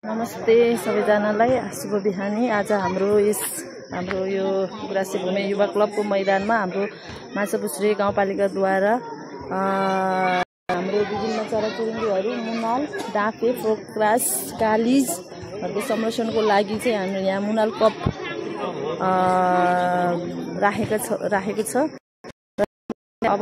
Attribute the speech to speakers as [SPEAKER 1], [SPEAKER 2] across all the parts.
[SPEAKER 1] नमस्ते सबैजनालाई शुभ बिहानी। आज हाम्रो यो गुराँसे भूमि युवा क्लबको मैदानमा हाम्रो माछापुछ्रे गाउँपालिकाद्वारा हाम्रो विभिन्न चराचुरुङ्गीहरू मुनाल, डाँफे, फोक्रास, कालिजहरूको संरक्षणको लागि चाहिँ हाम्रो यहाँ मुनाल कप राखेको छ। अब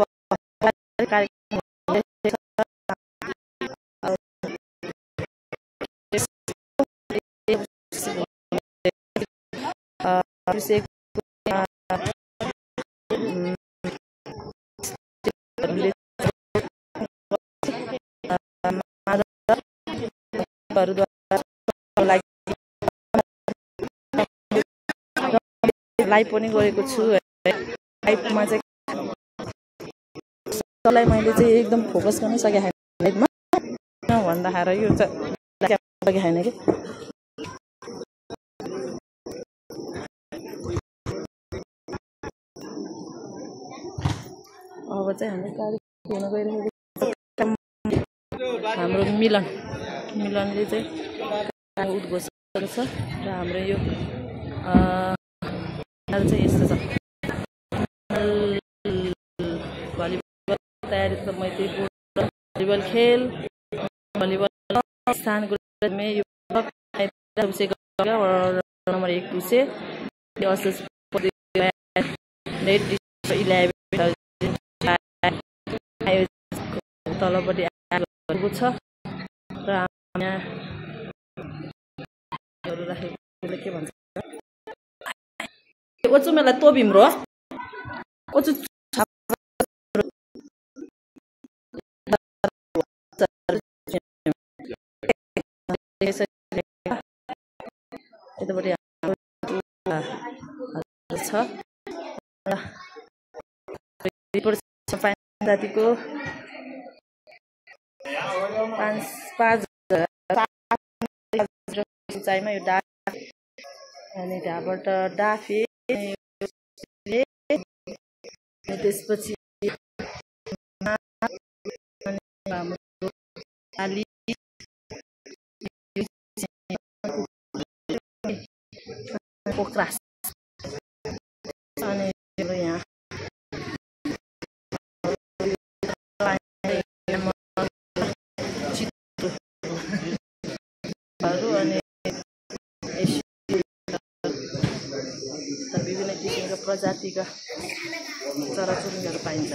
[SPEAKER 1] लाइभ पनि गरेको छु। लाइभमा चाहिँ तँलाई मैले चाहिँ एकदम फोकस गर्न सकेको छैन लाइभमा भन्दाखेरि यो चाहिँ सकेको छैन कि अब चाहिँ हामी कार्यक्रम हुन गइरहेको हाम्रो मिलनले चाहिँ उद्घोषण छ र हाम्रो यो चाहिँ यस्तो छ। भलिबल तयारी त मैले भलिबल खेल भलिबल स्थानको में यो नंबर 1 से नेट 11,000 तलपट्टि आएको छ र यहाँ राखेको के भन्छ ओचु मलाई तो भिम्रो ओचु यतापट्टि छ जातिको 5 उचाइमा यो अनि त्यहाँबाट डाँफे त्यसपछि पोक्रास अनि यहाँ विभिन्न किसिमका प्रजातिका चराचुरुङ्गीहरू पाइन्छ।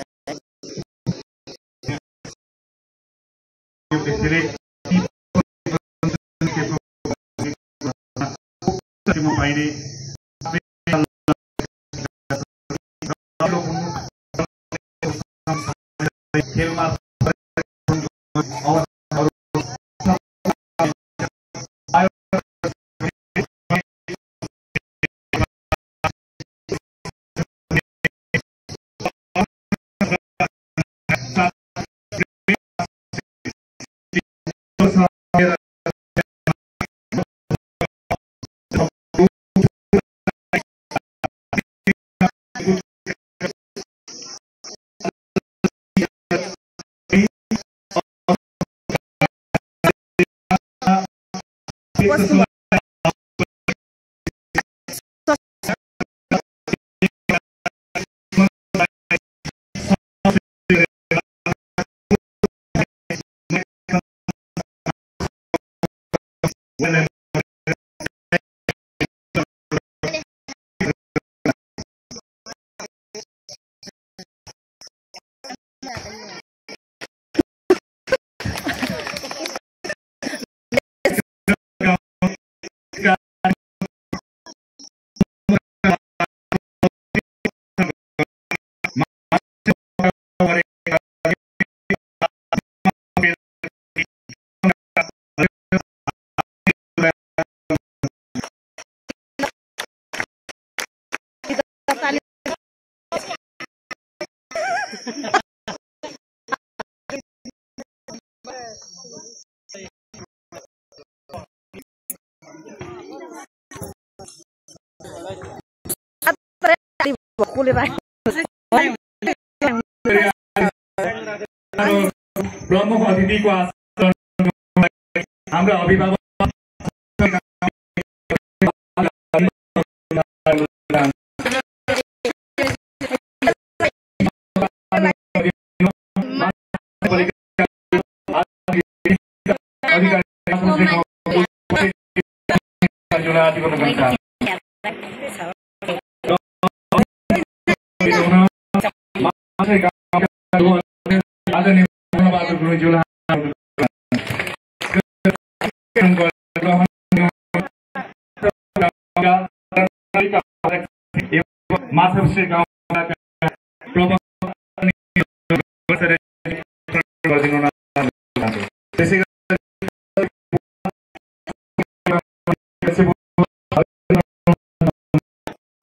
[SPEAKER 2] प्रमुख अतिथिको हाम्रा अभिभावक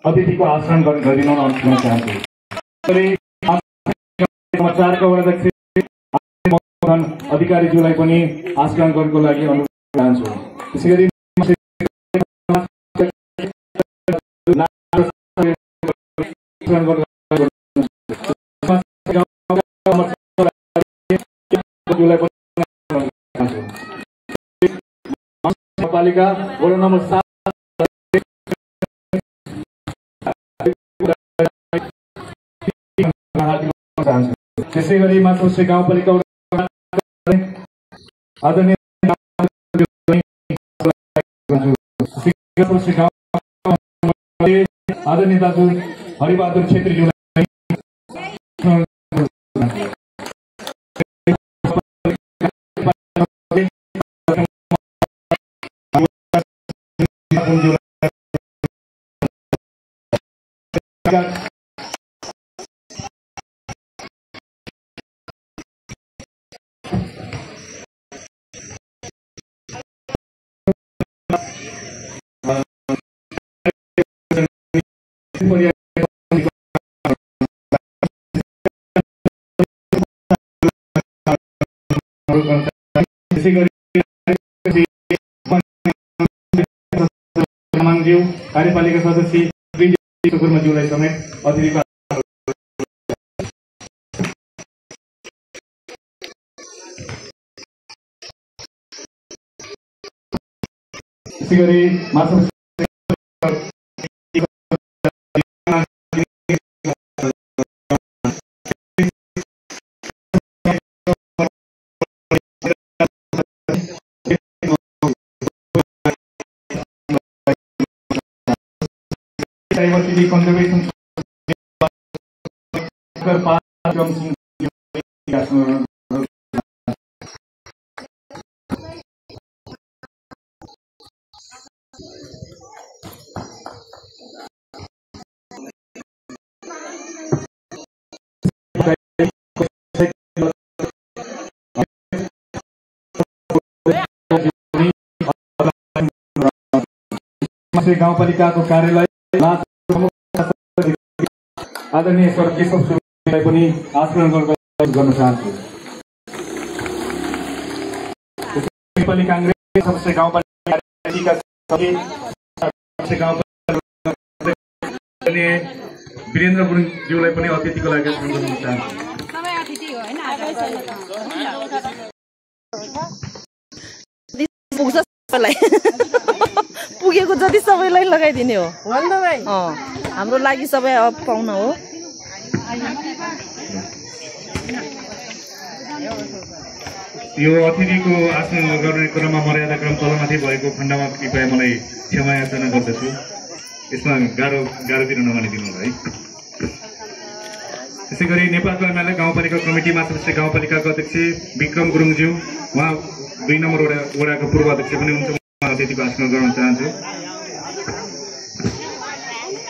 [SPEAKER 2] अतिथिको आसन गरिदिन अनुरोध गर्न चाहन्छु। 4 का वडा अध्यक्ष अधिकारीज्यूलाई पनि आसन गर्नको लागि अनुरोध गर्न चाहन्छु। त्यसैगरी नगरपालिका वडा नम्बर 7 त्यसैगरी माथि गाउँपालिका आदरणीय आदरणीय दाजु हरिबहादुर छेत्रीज्यूलाई कार्यपालिका सदस्य सुकुर्माज्यूलाई समेत अतिथिको त्यसैगरी diversity conservation गाउँपालिकाको कार्यालय आदरणीय सर केशव सुवेदीलाई पनि आस्वासन गर्न चाहन्छु। नेपाली कांग्रेस सदस्य गाउँपालिका वीरेन्द्र गुरुङज्यूलाई पनि अतिथिको लागि आस्वासन गर्न चाहन्छु।
[SPEAKER 1] पुगेको जति सबैलाई लगाइदिने हो हाम्रो लागि सबै अब पाउन हो।
[SPEAKER 2] यो अतिथिको आसन गर्ने क्रममा मर्यादा क्रम तलमाथि भएको खण्डमा कृपया मलाई क्षमा याचना गर्दछु। यसमा गाह्रो दिन नमानिदिनु होला है। त्यसैगरी नेपालको एमाले गाउँपालिका कमिटीमा सदस्य गाउँपालिकाको अध्यक्ष विक्रम गुरुङज्यू, उहाँ 2 नम्बर वडाको पूर्व अध्यक्ष पनि हुनुहुन्छ, अतिथिको आसन गर्न चाहन्छु।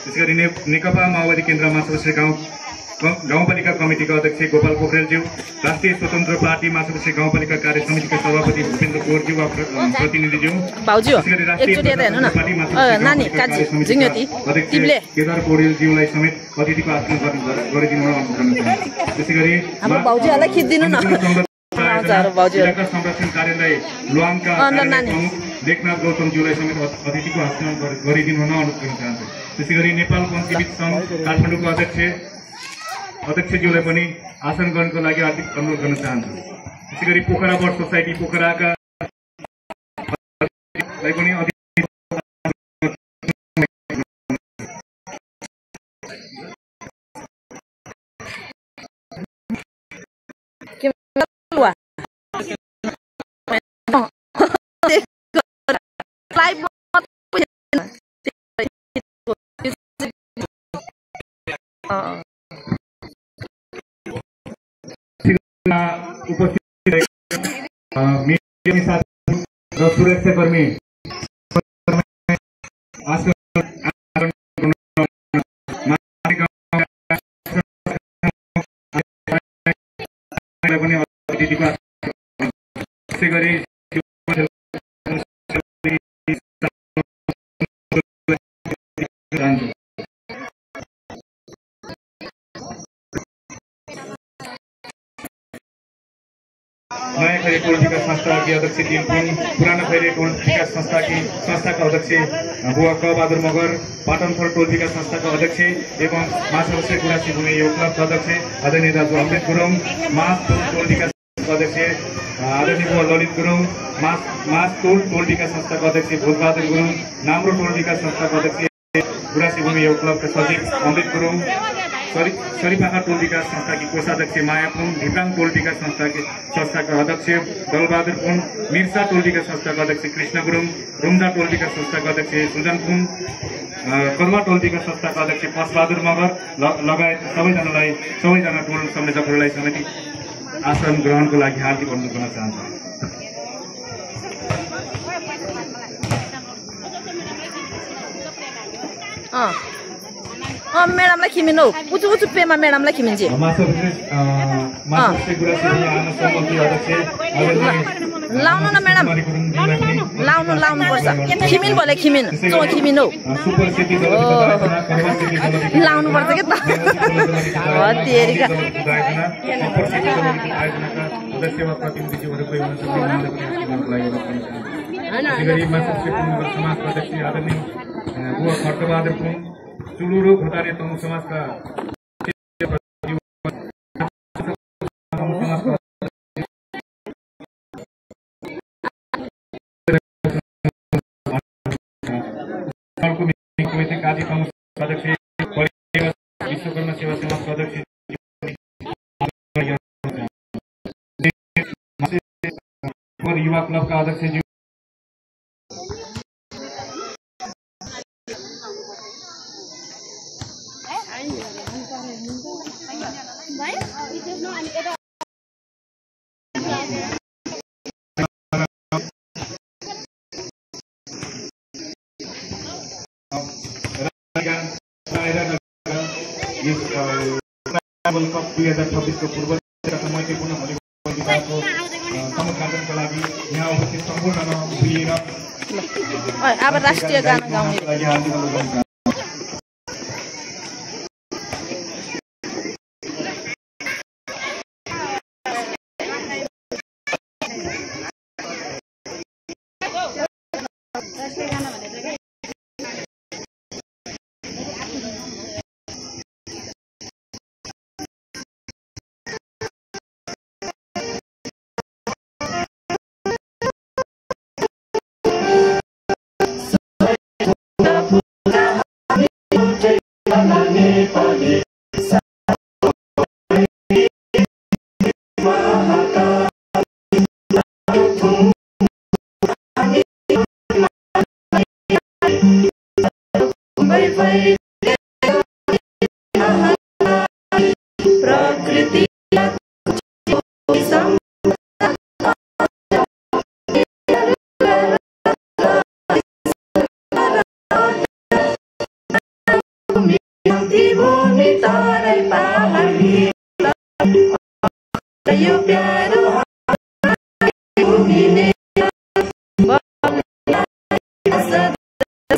[SPEAKER 2] त्यसैगरी नेकपा माओवादी केन्द्रमा सदस्य गाउँपालिका कमिटीका अध्यक्ष गोपाल पोखरेलज्यू, राष्ट्रिय स्वतन्त्र पार्टीमा सदस्य गाउँपालिका कार्य समितिका सभापति भूपेन्द्र कोरज्यू वा प्रतिनिधिज्यू, केदार पौडेलज्यूलाई समेत अतिथिको आसन गरिदिनु गर्न चाहन्छु। त्यसैगरी संरक्षण कार्यालय लुआङका लेखनाथ गौतमज्यूलाई समेत अतिथिको आसन गरिदिनु हुन अनुरोध गर्न चाहन्छु। त्यसैगरी नेपाल पञ्चविद सङ्घ काठमाडौँको अध्यक्षज्यूलाई पनि आसन गर्नको लागि अनुरोध गर्न चाहन्छु। त्यसैगरी पोखरा बर्ड सोसाइटी पोखराका पनि उपस्थित मिडिया साथी र सुरक्षाकर्मी नयाँ खैरे टोल विकास संस्थाकी अध्यक्ष दिलपुन, पुरानो खैरे टोल विकास संस्थाका अध्यक्ष बुवा क बहादुर मगर, पाटनथल टोल विकास संस्थाका अध्यक्ष एवं माछाबस्ती गुराँसी भूमि योग क्लबका अध्यक्ष आदरणीय दाजु अमृत गुरुङ, मास टोल विकास अध्यक्ष आदरणीय बुवा ललित गुरुङ, मास टोल विकास संस्थाका अध्यक्ष भोजबहादुर गुरुङ, नाम्रो टोल विकास संस्थाका अध्यक्ष गुराँसी भूमि योग क्लबका सचिव अमृत गुरुङ, सरिपाखा टोल विकास संस्थाकी कोषाध्यक्ष माया पुन, ढिपाङ टोल विकास संस्थाका अध्यक्ष दलबहादुर पुन, मिर्सा टोल विकास संस्थाका अध्यक्ष कृष्ण गुरुङ, रुम्जा टोल विकास संस्थाका अध्यक्ष सुजन पुन, कर्मा टोल विकास संस्थाका अध्यक्ष पशबहादुर मगर लगायत सबैजना टोल संयोजकहरूलाई समिति आसन ग्रहणको लागि हार्दिक अनुरोध गर्न चाहन्छु।
[SPEAKER 1] म्याडमलाई खिमिनु उचु पेमा म्याडमलाई खिमिन्छ लाउनु न म्याडम लाउनु पर्छ खिमिन बोले खिमिन खिमिनु लाउनु पर्छ के
[SPEAKER 2] त चुलुरो खोटारे तमु समाजका विश्वकर्मा सेवा समाजका अध्यक्ष युवा क्लबका अध्यक्ष वर्ल्ड कप 2026 को पूर्व मैत्रीपूर्ण भलिबल विभागको समुद्घाटनको लागि यहाँ उपस्थित सम्पूर्ण उभिएर
[SPEAKER 1] अब राष्ट्रिय गाना गाउने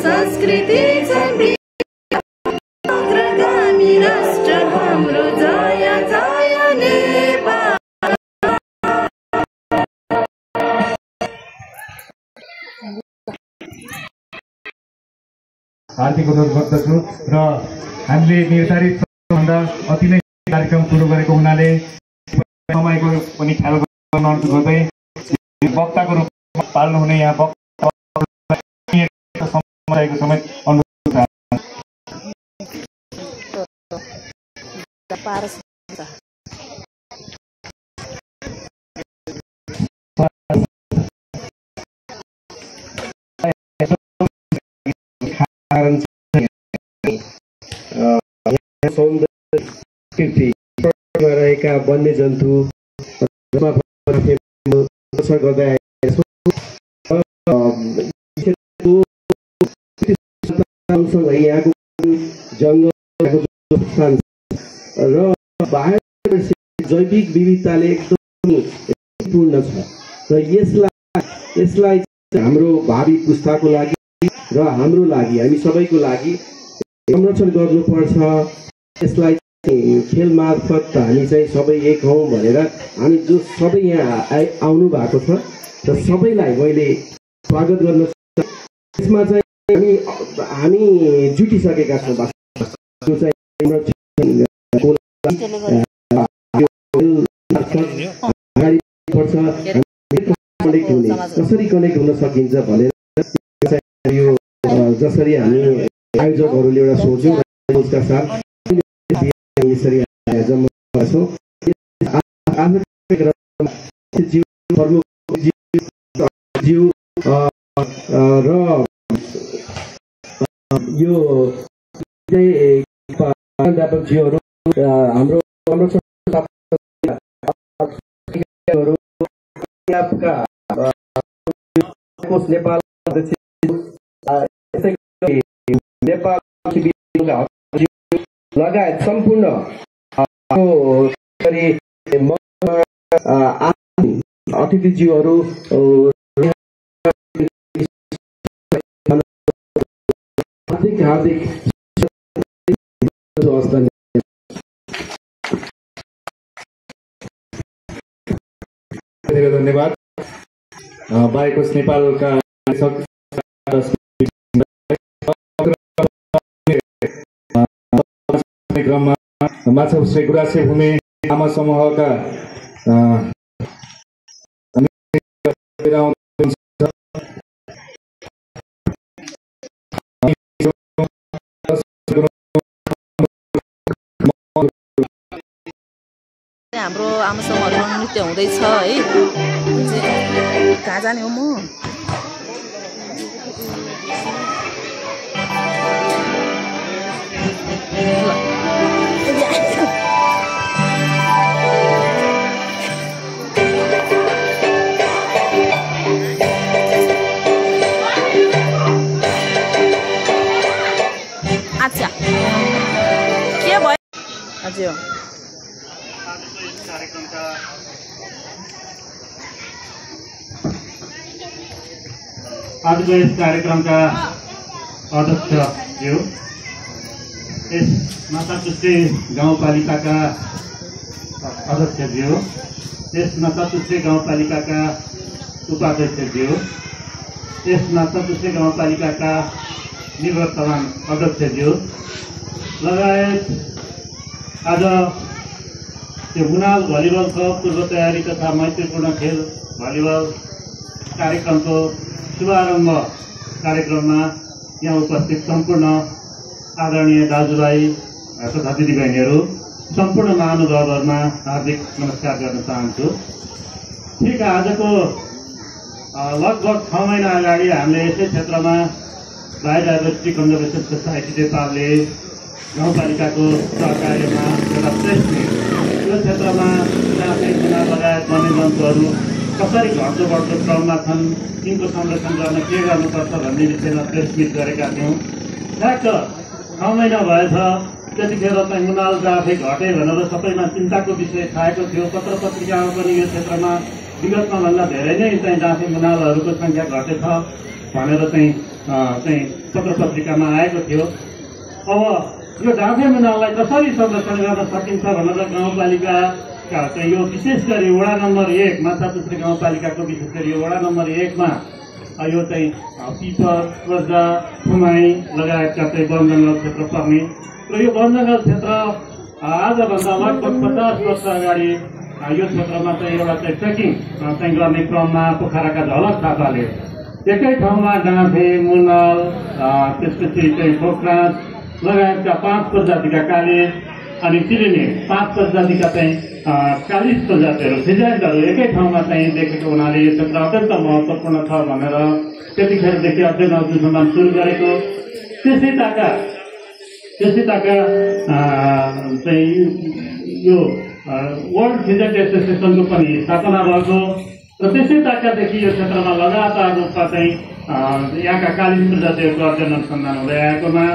[SPEAKER 1] संस्कृति अग्रगामी राष्ट्र हाम्रो जय जय नेपाल।
[SPEAKER 2] हार्दिक अनुरोध गर्दछु र हामीले निर्धारित समयभन्दा अति नै कार्यक्रम सुरु गरेको हुनाले समयको पनि ख्याल गर्न अनुरोध गर्दै वक्ताको रूपमा पाल्नु हुने यहाँ समयको समय अनुरोध
[SPEAKER 3] प्रकृति रहेका वन्यजन्तु गर्दै यहाँको जङ्गल र जैविक विविधताले एकदम पूर्ण छ र यसलाई हाम्रो भावी पुस्ताको लागि र हाम्रो लागि हामी सबैको लागि संरक्षण गर्नुपर्छ। यसलाई खेल मार्फत हामी चाहिँ सबै एक हौँ भनेर हामी जो सबै यहाँ आउनु भएको छ र सबैलाई मैले स्वागत गर्न यसमा चाहिँ हामी जुटिसकेका छौँ। कसरी कनेक्ट हुन सकिन्छ भनेर यो जसरी हामी आयोजकहरूले एउटा सोच्यौँ उसका साथ यसरी जम्मा छौँ। र यो प्राध्यापक ज्यूहरू हाम्रो नेपाल लगायत सम्पूर्ण अतिथिज्यूहरू हार्दिक
[SPEAKER 2] धन्यवाद। बाइकोस नेपालका क्रममा माछापुच्छ्रे गुराँसे भूमि आमा समूहका
[SPEAKER 1] हाम्रो आमा समूहमा नृत्य हुँदैछ है। कहाँ जाने हो म? अच्छा के भयो? हजुर
[SPEAKER 2] आजको यस कार्यक्रमका अध्यक्षज्यू, यस माछापुच्छ्रे गाउँपालिकाका अध्यक्षज्यू, यस माछापुच्छ्रे गाउँपालिकाका उपाध्यक्षज्यू, यस माछापुच्छ्रे गाउँपालिकाका निवर्तमान अध्यक्षज्यू लगायत आज यो मुनाल भलिबल कप पूर्व तयारी तथा मैत्रीपूर्ण खेल भलिबल कार्यक्रमको शुभारम्भ कार्यक्रममा यहाँ उपस्थित सम्पूर्ण आदरणीय दाजुभाइ तथा दिदीबहिनीहरू, सम्पूर्ण महानुभावहरूमा हार्दिक नमस्कार गर्न चाहन्छु। ठिक आजको लगभग 6 महिना अगाडि हामीले यसै क्षेत्रमा बायोडाइभर्सिटी कन्जर्भेसन सोसाइटी नेपालले गाउँपालिकाको सहकार्यमा एउटा प्रेस मिट यो क्षेत्रमा काँक्रे मुना लगायत वन्यजन्तुहरू कसरी घट्दो बढ्दो क्रममा छन्, तिनको संरक्षण गर्न के गर्नुपर्छ भन्ने विषयमा प्रेस मिट गरेका थियौँ। ठ्याक्क 6 महिना भएछ, त्यतिखेर चाहिँ मुनाल जाफे घटे भनेर सबैमा चिन्ताको विषय छाएको थियो। पत्र पत्रिकामा पनि यो क्षेत्रमा विगतमा भन्दा धेरै नै चाहिँ जाफे मुनालहरूको सङ्ख्या घटेछ भनेर चाहिँ पत्र पत्रिकामा आएको थियो। अब यो जाफे मुनाललाई कसरी संरक्षण गर्न सकिन्छ भनेर गाउँपालिकाका चाहिँ यो विशेष गरी वडा नम्बर 1 माछापुच्छ्रे गाउँपालिकाको विशेष गरी यो वडा नम्बर 1 मा यो चाहिँ पिपर, कोर्जा, खुमाई लगायतका चाहिँ वन जङ्गल क्षेत्र पर्ने र यो वन जङ्गल क्षेत्र आजभन्दा लगभग 50 वर्ष अगाडि यो क्षेत्रमा चाहिँ एउटा चाहिँ ट्रेकिङ चाहिँ गर्ने क्रममा पोखराका झलक थापाले एकै ठाउँमा डाँफे, मुनाल, त्यसपछि चाहिँ खोक्रास लगायतका 5 प्रजातिका कालिज अनि चिलिने 5 प्रजातिका चाहिँ 40 प्रजातिहरू फिजाइन्टहरू एकै ठाउँमा चाहिँ देखेको हुनाले यो क्षेत्र अत्यन्त महत्त्वपूर्ण छ भनेर त्यतिखेरदेखि अध्ययन अनुसन्धान सुरु गरेको। त्यसै ताका
[SPEAKER 4] त्यसै ताका चाहिँ यो वर्ल्ड फिजर एसोसिएसनको पनि स्थापना भएको र त्यसै ताकादेखि यो क्षेत्रमा लगातार रूपमा चाहिँ यहाँका कालीन प्रजातिहरूको अध्ययन अनुसन्धान हुँदै आएकोमा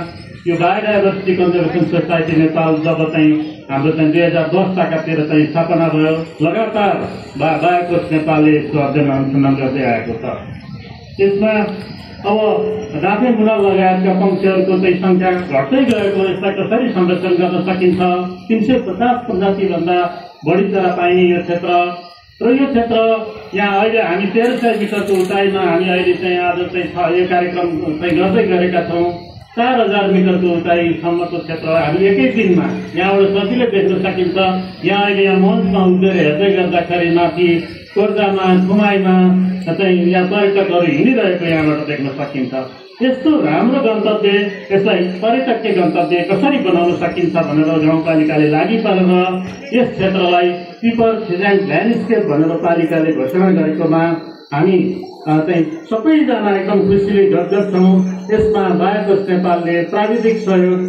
[SPEAKER 4] यो बायोडाइभर्सिटी कन्जर्भेसन सोसाइटी नेपाल जब चाहिँ हाम्रो चाहिँ 2010 सालतिर चाहिँ स्थापना भयो, लगातार बायोकोष नेपालले यसको अध्ययन अनुसन्धान गर्दै आएको छ। त्यसमा अब डाँफे मुला लगायतका पक्षीहरूको चाहिँ सङ्ख्या घट्दै गएको, यसलाई कसरी संरक्षण गर्न सकिन्छ? 350 प्रजातिभन्दा बढी चरा पाइने यो क्षेत्र र यो क्षेत्र यहाँ अहिले हामी 1300 मिटरको उचाइमा हामी अहिले चाहिँ आज चाहिँ यो कार्यक्रम चाहिँ गर्दै गरेका छौँ। 4000 मिटरको उचाइसम्मको क्षेत्र हामी एकै दिनमा यहाँबाट सजिलै देख्न सकिन्छ। यहाँ अहिले यहाँ मञ्चमा उभिएर हेर्दै गर्दाखेरि माथि कोर्जामा खुमाईमा चाहिँ यहाँ पर्यटकहरू हिँडिरहेको यहाँबाट देख्न सकिन्छ। यस्तो राम्रो गन्तव्य, यसलाई पर्यटकीय गन्तव्य कसरी बनाउन सकिन्छ भनेर गाउँपालिकाले लागि परेर यस क्षेत्रलाई पिपर फिजन ल्यान्डस्केप भनेर पालिकाले घोषणा गरेकोमा हामी चाहिँ सबैजना एकदम खुसीले गदगद छौँ। यसमा बायोकोष नेपालले प्राविधिक सहयोग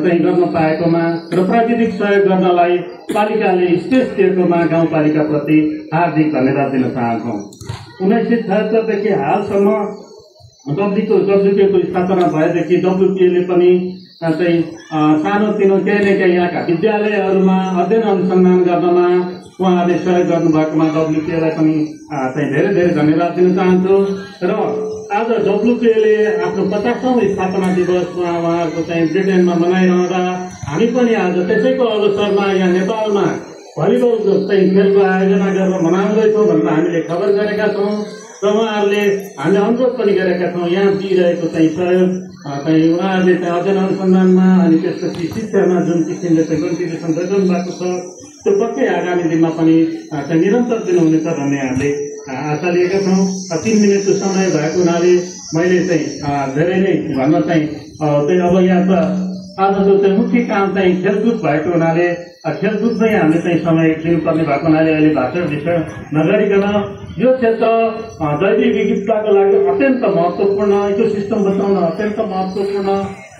[SPEAKER 4] चाहिँ गर्न पाएकोमा र प्राविधिक सहयोग गर्नलाई पालिकाले स्पेस दिएकोमा गाउँपालिकाप्रति हार्दिक धन्यवाद दिन चाहन्छौँ। 1976 देखि हालसम्म डब्ल्युपिएको स्थापना भएदेखि डब्ल्युपिएले पनि चाहिँ सानोतिनो केही न केही यहाँका विद्यालयहरूमा अध्ययन अनुसन्धान गर्नमा उहाँहरूले सहयोग गर्नुभएकोमा डब्ल्युपिएलाई पनि चाहिँ धेरै धेरै धन्यवाद दिन चाहन्छु। र आज डब्ल्युपिएले आफ्नो 50औं स्थापना दिवसमा उहाँहरूको चाहिँ ब्रिटेनमा मनाइरहँदा हामी पनि आज त्यसैको अवसरमा यहाँ नेपालमा भलिबल चाहिँ खेलको आयोजना गरेर मनाउँदैछौँ भनेर हामीले खबर गरेका छौँ र उहाँहरूले हामीले अनुरोध पनि गरेका छौँ यहाँ दिइरहेको चाहिँ सहयोग चाहिँ उहाँहरूले चाहिँ अध्ययन अनुसन्धानमा अनि त्यसपछि शिक्षामा जुन किसिमले चाहिँ कन्ट्रिब्युसन गरिरहनु भएको छ त्यो पक्कै आगामी दिनमा पनि चाहिँ निरन्तर दिनुहुनेछ भन्ने हामीले आशा लिएका छौँ। 3 मिनटको समय भएको हुनाले मैले चाहिँ धेरै नै भन्न चाहिँ अब यहाँ त आजको चाहिँ मुख्य काम चाहिँ खेलकुद भएको हुनाले खेलकुदमै हामीले चाहिँ समय दिनुपर्ने भएको हुनाले अहिले भाषण विषय नगरिकन यो क्षेत्र जैविक विविधताको लागि अत्यन्त महत्त्वपूर्ण, इकोसिस्टम बचाउन अत्यन्त महत्त्वपूर्ण,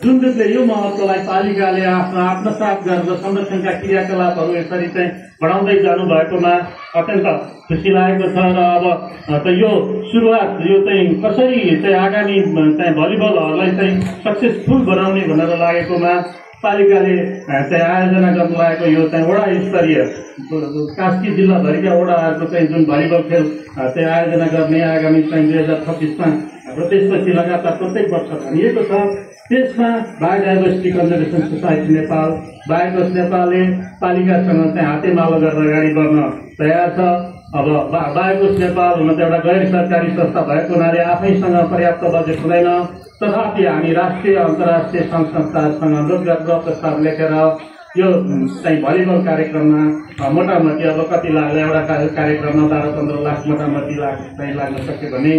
[SPEAKER 4] जुन रूपले यो महत्त्वलाई पालिकाले आफ्नो आत्मसात गरेर संरक्षणका क्रियाकलापहरू यसरी चाहिँ बढाउँदै जानु भएकोमा अत्यन्त खुसी लागेको छ। र अब यो सुरुवात यो चाहिँ कसरी चाहिँ आगामी चाहिँ भलिबलहरूलाई चाहिँ सक्सेसफुल बनाउने भनेर लागेकोमा पालिकाले चाहिँ आयोजना गर्नु लागेको यो चाहिँ वडा स्तरीय कास्की जिल्लाभरिका वडाहरूको चाहिँ जुन भलिबल खेल चाहिँ आयोजना गर्ने आगामी चाहिँ 2026मा र त्यसपछि लगातार प्रत्येक वर्ष भनिएको छ। त्यसमा बायोडाइभर्सिटी कन्जर्भेसन सोसाइटी नेपाल बायोकोष नेपालले पालिकासँग चाहिँ हातेमालो गरेर अगाडि बढ्न तयार छ। अब बायोकोष नेपाल हुन त एउटा गैर सरकारी संस्था भएको हुनाले आफैसँग पर्याप्त बजेट हुँदैन, तथापि हामी राष्ट्रिय अन्तर्राष्ट्रिय सङ्घ संस्थाहरूसँग अनुरोध गरेर प्रस्ताव लेखेर यो चाहिँ भलिबल कार्यक्रममा मोटामोटी अब कति लाग्ला, एउटा कार्यक्रममा 12-15 लाख मोटामोटी चाहिँ लाग्न सक्यो भने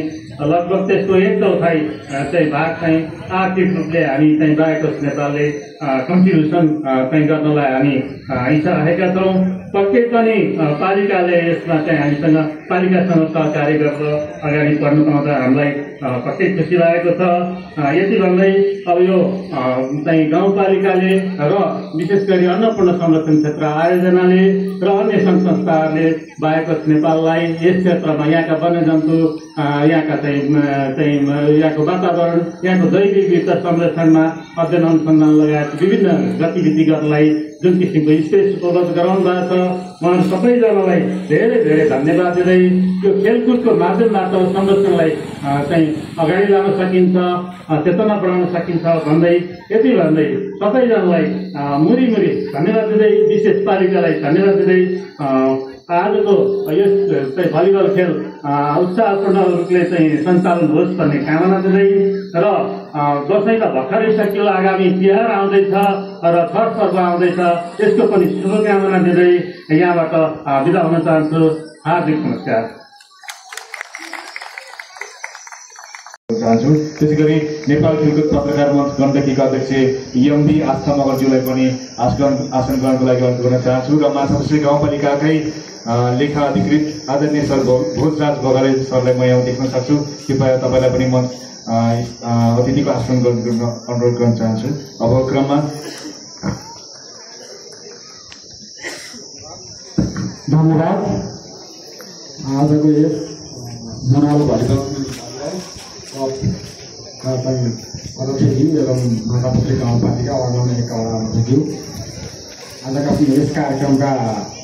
[SPEAKER 4] लगभग त्यसको 1/4 चाहिँ भाग चाहिँ आर्थिक रूपले हामी चाहिँ बायोकोष नेपालले कन्ट्रिब्युसन चाहिँ गर्नलाई हामी इच्छा राखेका छौँ। पक्कै पनि पालिकाले यसमा चाहिँ हामीसँग पालिकासँग सहकार्य गरेर अगाडि बढ्नु पाउँदा हामीलाई पक्कै खुसी लागेको छ। यति भन्दै अब यो चाहिँ गाउँपालिकाले र विशेष गरी अन्नपूर्ण संरक्षण क्षेत्र आयोजनाले र अन्य सङ्घ संस्थाहरूले बायोकोष नेपाललाई यस क्षेत्रमा यहाँका वन्यजन्तु, यहाँका चाहिँ यहाँको वातावरण, यहाँको जैविक विविधता संरक्षणमा अध्ययन अनुसन्धान लगायत विभिन्न गतिविधि गर्नलाई जुन किसिमको स्पेस उपलब्ध गराउनु भएको छ उहाँहरू सबैजनालाई धेरै धेरै धन्यवाद दिँदै यो खेलकुदको माध्यमबाट संरक्षणलाई चाहिँ अगाडि लान सकिन्छ, चेतना बढाउन सकिन्छ भन्दै यति भन्दै सबैजनालाई मुरी धन्यवाद दिँदै विशेष पालिकालाई धन्यवाद दिँदै आजको यस चाहिँ भलिबल खेल उत्साहपूर्ण रूपले चाहिँ सञ्चालन होस् भन्ने कामना दिँदै र दसैँ त भर्खरै सकियो, आगामी तिहार आउँदैछ र छठ पर्व आउँदैछ, यसको पनि शुभकामना दिँदै यहाँबाट बिदा हुन चाहन्छु। हार्दिक नमस्कार।
[SPEAKER 2] चाहन्छु। त्यसै गरी नेपाल खेलकुद पत्रकार मञ्च गण्डकीका अध्यक्ष एमबी आस्था मगरज्यूलाई पनि आसन ग्रहणको लागि अनुरोध गर्न चाहन्छु र माछापुछ्रे गाउँपालिकाकै लेखा अधिकृत आदरणीय सर भोजराज बगले सरलाई म यहाँ देख्न सक्छु। कृपया तपाईँलाई पनि म अतिथिको आसन ग्रहण अनुरोध गर्न चाहन्छु। अब क्रममा
[SPEAKER 5] धन्यवाद। आजको यस मनालो भलिबल अध्यक्षज्यू एवं माछापुछ्रे गाउँपालिका वार्ड नम्बर 1 का अध्यक्षज्यू, आजका यस कार्यक्रमका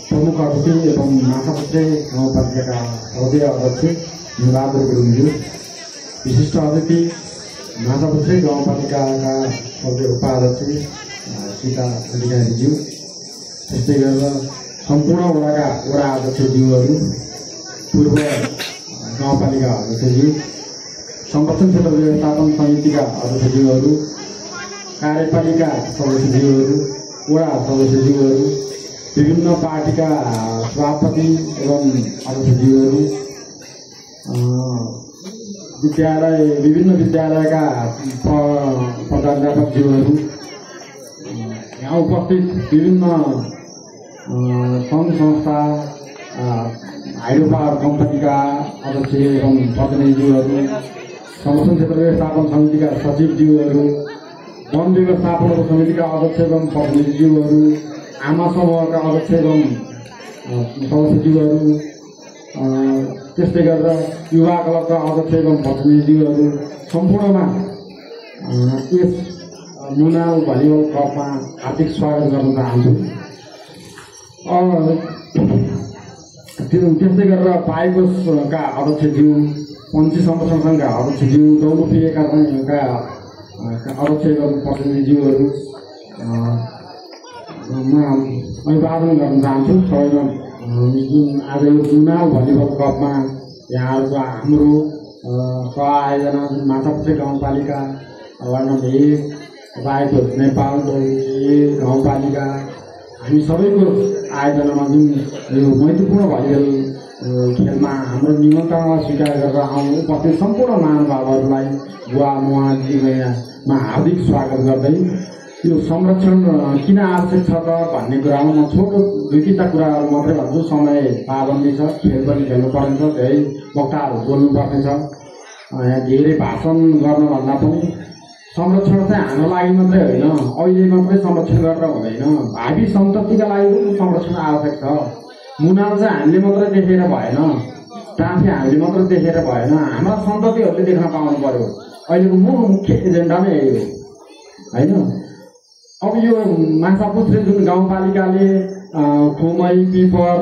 [SPEAKER 5] प्रमुख अतिथि एवं माछापुछ्रे गाउँपालिकाका सर्वोदय अध्यक्ष बहादुर गुरुङज्यू, विशिष्ट अतिथि माछापुछ्रे गाउँपालिकाका सर्वोदय उपाध्यक्ष सीता अधिकारीज्यू, त्यस्तै गरेर सम्पूर्ण वडा अध्यक्षज्यूहरू, पूर्व गाउँपालिका अध्यक्षज्यू, संरक्षण क्षेत्र व्यवस्थापन समितिका अध्यक्षज्यूहरू, कार्यपालिका सदस्यज्यूहरू, वडा सदस्यज्यूहरू, विभिन्न पार्टीका सभापति एवं अध्यक्षज्यूहरू, विभिन्न विद्यालयका प्रधानाध्यापकज्यूहरू, यहाँ उपस्थित विभिन्न सङ्घ संस्था, हाइड्रो पावर कम्पनीका अध्यक्ष एवं प्रतिनिधिज्यूहरू, संरक्षण क्षेत्र व्यवस्थापन समितिका सचिवज्यूहरू, वन व्यवस्थापन समितिका अध्यक्ष एवं प्रतिनिधिज्यूहरू, आमा समूहका अध्यक्ष एवं सदस्यज्यूहरू, त्यस्तै गरेर युवा क्लबका अध्यक्ष एवं प्रतिनिधिज्यूहरू, सम्पूर्णमा यस मुनाल भलिबल क्लबमा हार्दिक स्वागत गर्न चाहन्छु। त्यस्तै गरेर पाइकोसका अध्यक्षज्यू, पञ्ची संरक्षण सङ्घका अध्यक्षज्यू, दौलुपिएका अध्यक्ष एवं प्रतिनिधिज्यूहरू, म अभिवादन गर्न चाहन्छु। सबैमा आज यो मुनाल भलिबल कपमा यहाँहरूको हाम्रो सह-आयोजना माछापुछ्रे गाउँपालिका वार्ड नम्बर 1 रायपुर नेपाल गाउँपालिका हामी सबैको आयोजनामा जुन यो मैत्रीपूर्ण भलिबल खेलमा हाम्रो निमन्त्रणा स्वीकार गरेर आउनु उपस्थित सम्पूर्ण महानुभावहरूलाई बुवा मुवाजीमा हार्दिक स्वागत गर्दै यो संरक्षण किन आवश्यक छ त भन्ने कुरामा म छोटो 2-3 कुराहरू मात्रै भन्छु। समय पाबन्दी छ, खेल पनि खेल्नुपर्ने छ, धेरै वक्ताहरू बोल्नुपर्ने छ। यहाँ धेरै भाषण गर्नभन्दा पनि संरक्षण चाहिँ हाम्रो लागि मात्रै होइन, अहिले मात्रै संरक्षण गरेर हुँदैन, भावी सन्ततिका लागि पनि संरक्षण आवश्यक छ। मुनाल चाहिँ हामीले मात्रै देखेर भएन, ट्राफी हामीले मात्रै देखेर भएन, हाम्रा सन्ततिहरूले देख्न पाउनु पर्यो। अहिलेको मुख्य एजेन्डा नै यही हो होइन। अब यो माछापुछ्रे जुन गाउँपालिकाले खुमै पिपर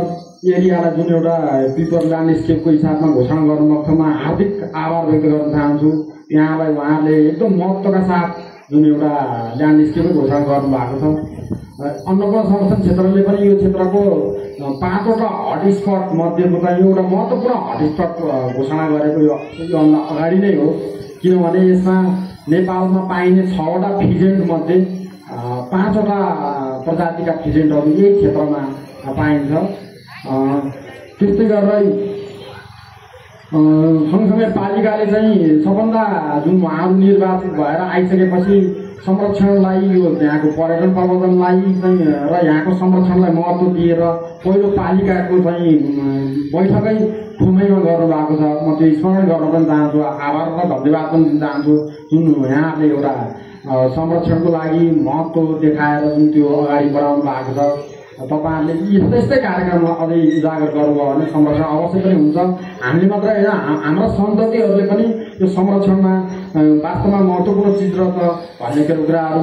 [SPEAKER 5] एरियालाई जुन एउटा पिपर ल्यान्डस्केपको हिसाबमा घोषणा गर्नुभएको छ, म हार्दिक आभार व्यक्त गर्न चाहन्छु। यहाँलाई उहाँहरूले एकदम महत्त्वका साथ जुन एउटा ल्यान्डस्केपै घोषणा गर्नुभएको छ। अन्नपूर्ण संरक्षण क्षेत्रले पनि यो क्षेत्रको 5वटा हटस्पट मध्येको चाहिँ एउटा महत्त्वपूर्ण हटस्पट घोषणा गरेको योभन्दा अगाडि नै हो, किनभने यसमा नेपालमा पाइने 6वटा फिजेन्ट मध्ये 5वटा प्रजातिका फिजेन्टहरू यही क्षेत्रमा पाइन्छ। त्यस्तै गरेर सँगसँगै पालिकाले चाहिँ सबभन्दा जुन उहाँहरू निर्वाचित भएर आइसकेपछि संरक्षणलाई यो यहाँको पर्यटन प्रबन्धनलाई चाहिँ र यहाँको संरक्षणलाई महत्त्व दिएर पहिलो पालिकाको चाहिँ बैठकै खुमैमा गर्नुभएको छ। म त्यो स्मरण गर्न पनि चाहन्छु, आभार र धन्यवाद पनि दिन चाहन्छु। जुन यहाँले एउटा संरक्षणको लागि महत्त्व देखाएर जुन त्यो अगाडि बढाउनु भएको छ, तपाईँहरूले यस्तै कार्यक्रममा अझै उजागर गर्नुभयो भने संरक्षण अवश्य पनि हुन्छ। हामीले मात्रै होइन, हाम्रा सन्ततिहरूले पनि यो संरक्षणमा वास्तवमा महत्त्वपूर्ण चिज रहेछ भन्ने कुराहरू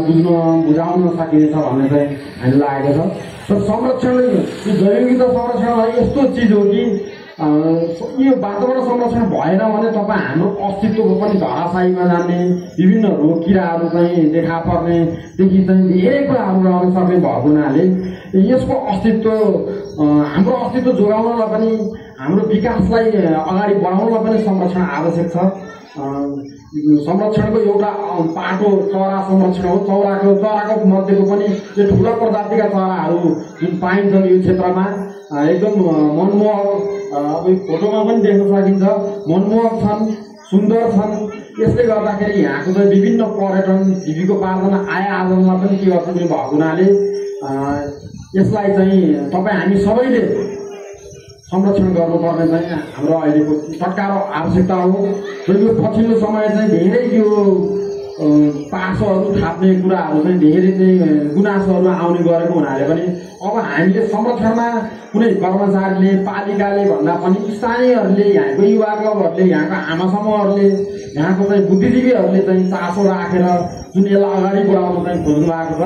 [SPEAKER 5] बुझाउन सकिनेछ भन्ने चाहिँ हामीलाई लागेको छ। तर संरक्षण यो जैव विविधता संरक्षण यस्तो चिज हो कि यो वातावरण संरक्षण भएन भने तपाईँ हाम्रो अस्तित्वको पनि धराशायीमा जाने, विभिन्न रोग किराहरू चाहिँ देखा पर्नेदेखि चाहिँ धेरै कुराहरू रहन सक्ने भएको हुनाले यसको अस्तित्व, हाम्रो अस्तित्व जोगाउनलाई पनि, हाम्रो विकासलाई अगाडि बढाउनलाई पनि संरक्षण आवश्यक छ। संरक्षणको एउटा पाटो चरा संरक्षण हो। चराको मध्येको पनि यो ठुला प्रजातिका चराहरू जुन पाइन्छन् यो क्षेत्रमा एकदम मनमोहक, अब फोटोमा पनि देख्न सकिन्छ, मनमोहक छन्, सुन्दर छन्। यसले गर्दाखेरि यहाँको चाहिँ विभिन्न पर्यटन जीविकोपार्जन आय आर्जनमा पनि के गर्छ भएको हुनाले यसलाई चाहिँ तपाईँ हामी सबैले संरक्षण गर्नुपर्ने चाहिँ हाम्रो अहिलेको तत्काल आवश्यकता हो। र यो पछिल्लो समय चाहिँ धेरै यो पासोहरू थाप्ने कुराहरू चाहिँ धेरै चाहिँ गुनासोहरू आउने गरेको हुनाले पनि अब हामीले संरक्षणमा कुनै कर्मचारीले पालिकाले भन्दा पनि स्थानीयहरूले यहाँको युवा क्लबहरूले यहाँको आमा समूहहरूले यहाँको चाहिँ बुद्धिजीवीहरूले चाहिँ चासो राखेर जुन यसलाई अगाडि बढाउन चाहिँ खोज्नु भएको छ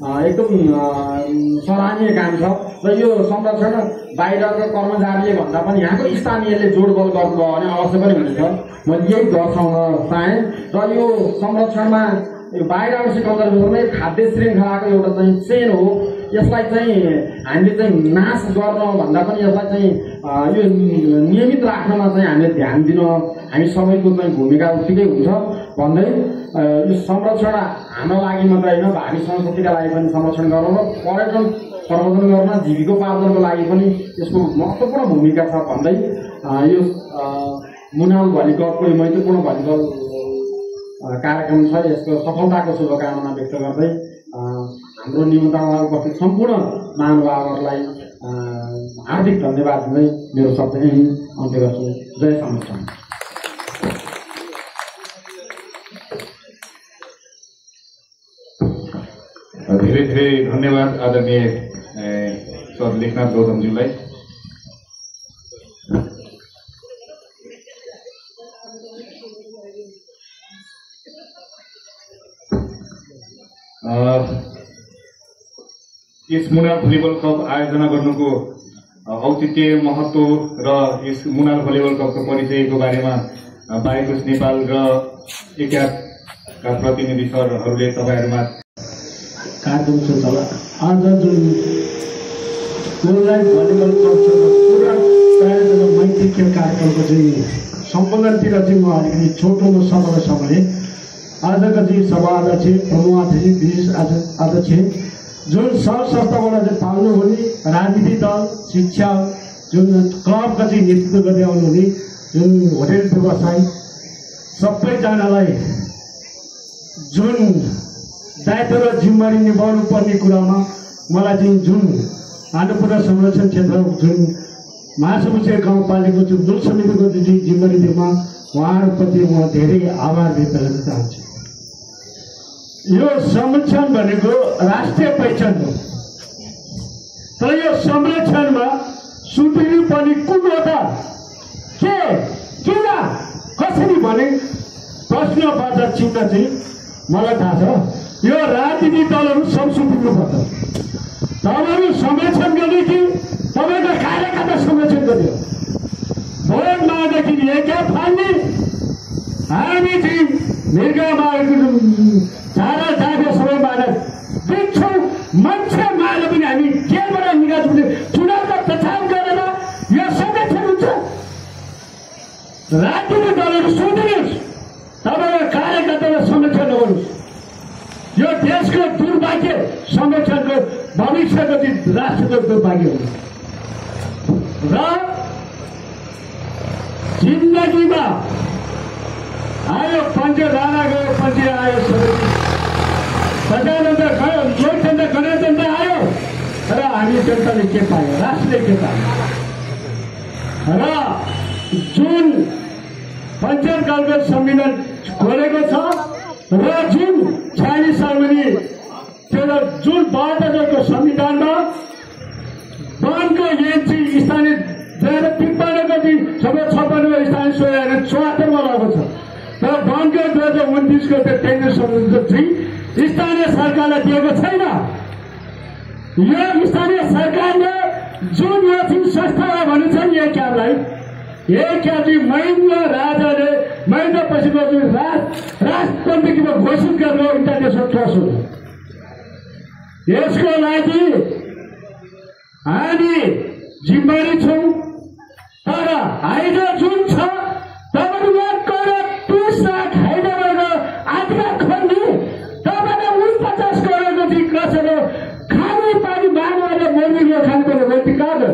[SPEAKER 5] एकदम सराहनीय काम छ। र यो संरक्षण बाहिरको कर्मचारीले भन्दा पनि यहाँको स्थानीयले जोडबल गर्नुभयो भने अवश्य पनि हुनेछ। मैले यही दर्शाउन चाहेँ। र यो संरक्षणमा बाहिरबाट कन्जर्भेसनमै खाद्य श्रृङ्खलाको एउटा चाहिँ चेन हो। यसलाई चाहिँ हामीले चाहिँ नाश गर्न भन्दा पनि यसलाई चाहिँ यो नियमित राख्नमा चाहिँ हामीले ध्यान दिन हामी सबैको चाहिँ भूमिका उत्तिकै हुन्छ भन्दै यो संरक्षण हाम्रो लागि मात्रै होइन भावी संस्कृतिका लागि पनि संरक्षण गर्न र पर्यटन प्रवर्धन गर्न जीविकोपार्जनको लागि पनि यसको महत्त्वपूर्ण भूमिका छ भन्दै यो मुनाल भलिक्लबको महत्त्वपूर्ण भलिबल कार्यक्रम छ यसको सफलताको शुभकामना व्यक्त गर्दै हाम्रो निमन्त्रणामा उपस्थित सम्पूर्ण महानुभावहरूलाई हार्दिक धन्यवाद दिँदै मेरो शब्द यही अन्त्य गर्छु। जय संरक्षण।
[SPEAKER 2] धेरै धेरै धन्यवाद आदरणीय सर लेखनाथ गौतमज्यूलाई। यस मुनाल भलिबल कप आयोजना गर्नुको औचित्य महत्त्व र यस मुनाल भलिबल कपको परिचयको बारेमा बाइकोस नेपाल र एकाका प्रतिनिधि सरहरूले तपाईँहरूमा
[SPEAKER 6] कार्यक्रम सञ्चालन आज जुन गोललाइट भलिबल कप छ पुरा प्रायोजना मैत्री खेल कार्यक्रमको चाहिँ सम्पन्नतिर चाहिँ म अलिकति छोटोमा समय आजका चाहिँ सभा अध्यक्ष प्रमुख अध्यक्ष जुन सङ्घ संस्थाबाट चाहिँ पाल्नुहुने राजनीतिक दल शिक्षा जुन क्लबका चाहिँ नेतृत्व गर्दै आउनुहुने जुन होटेल व्यवसाय सबैजनालाई जुन दायित्व र जिम्मेवारी निभाउनु पर्ने कुरामा मलाई चाहिँ जुन अन्नपूर्ण संरक्षण क्षेत्र जुन महासमुद्र गाउँपालिकाको जुन मूल समितिको जुन जिम्मेवारी दिएमा उहाँहरूप्रति म धेरै आभार व्यक्त गर्न चाहन्छु। यो संरक्षण भनेको राष्ट्रिय पहिचान हो, तर यो संरक्षणमा सुत्रिनु पर्ने कुन हो त के किन कसरी भने प्रश्नवाचक चिन्ह चाहिँ मलाई थाहा छ। यो राजनीतिक दलहरू सब सुत्रिनुपर्छ। तपाईँहरू संरक्षण गर्ने कि तपाईँको कार्यकर्ता संरक्षण गर्ने हो। भोट माग्दाखेरि एका फाल्ने हामी चाहिँ मृगा मागेको झारा जागे सबै मारेर देख्छौँ। मान्छे मारेर पनि हामी जेलबाट निकाल्छौँ। चुनावको प्रचार गरेर यो संरक्षण हुन्छ। राजनीतिक दलहरू सुन्नुहोस्, तपाईँको कार्यकर्तालाई संरक्षण नगर्नुहोस्। यो देशको दुर्भाग्य संरक्षणको भविष्यको दिन राष्ट्रको दुर्भाग्य हो। र जिन्दगीमा आयो पञ्चे राणा गयो पञ्चे आयो सदानन्द गयो लोकतन्त्र गणतन्त्र आयो र हामी जनताले के पायो, राष्ट्रले के पायो। र जुन पञ्चायतकालको संविधान खोलेको छ र जुन 46 सालमा त्यो जुन 72 संविधानमा वनको एनसी स्थानीय 2053 दिन सबै 56 स्थानीय स्वयं 74 मा लागेको छ। तर वनको 2029 को केन्द्र संशोधन स्थानीय सरकारलाई दिएको छैन। यो स्थानीय सरकारले जुन यो संस्था भनेको छ नि एकालाई महेन्द्र राजाले महेन्द्र पछिको जुन राजतन्त्रमा घोषित गरेको इन्टरनेसनल ट्रस्ट हो। यसको लागि हामी जिम्मेवारी छौँ। तर हाइड्रो जुन छ तपाईँले 1 करोड 30 लाख हाइड्रोबाट आधिका खन्ने तपाईँले 49 करोडको चाहिँ कसैले खाने पानी मानवले मर्मीले खानुपर्ने व्यक्ति कहाँ गयो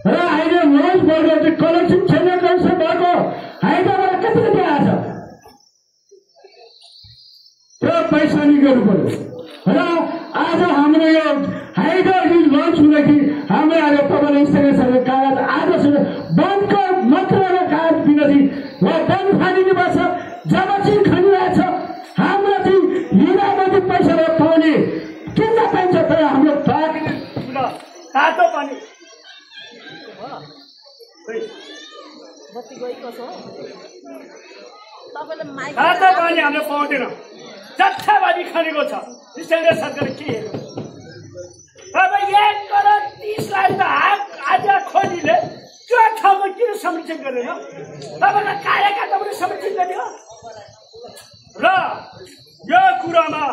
[SPEAKER 6] र हाइड्रो नोज भएको चाहिँ कलेक्सन छैन। कलेक्सन भएको हाइड्रोबाट कति आएको छ पैसा नि गर्नु पर्यो र आज हाम्रो यो हाइड्रोलिक लन्च हुँदाखेरि हाम्रो आज तपाईँले स्थानीय सरकार कागज आजसम्म वनको मात्रमा कागज बिनादि वन फालिने पर्छ जब चाहिँ खनिरहेछ हाम्रो चाहिँ हिरामाथि पैसा पाउने किन पाइन्छ तर हाम्रो
[SPEAKER 7] तातो पानी तातो पानी हामीले पाउँदैन जत्थाबादी खनेको छ स्थानीय सरकार के हेर्नु तपाईँ 1,30,00,000 त आज खोजीले त्यो ठाउँमा किन संरक्षण गरेन तपाईँको कार्यकर्ताले संरक्षण गर्ने र यो कुरामा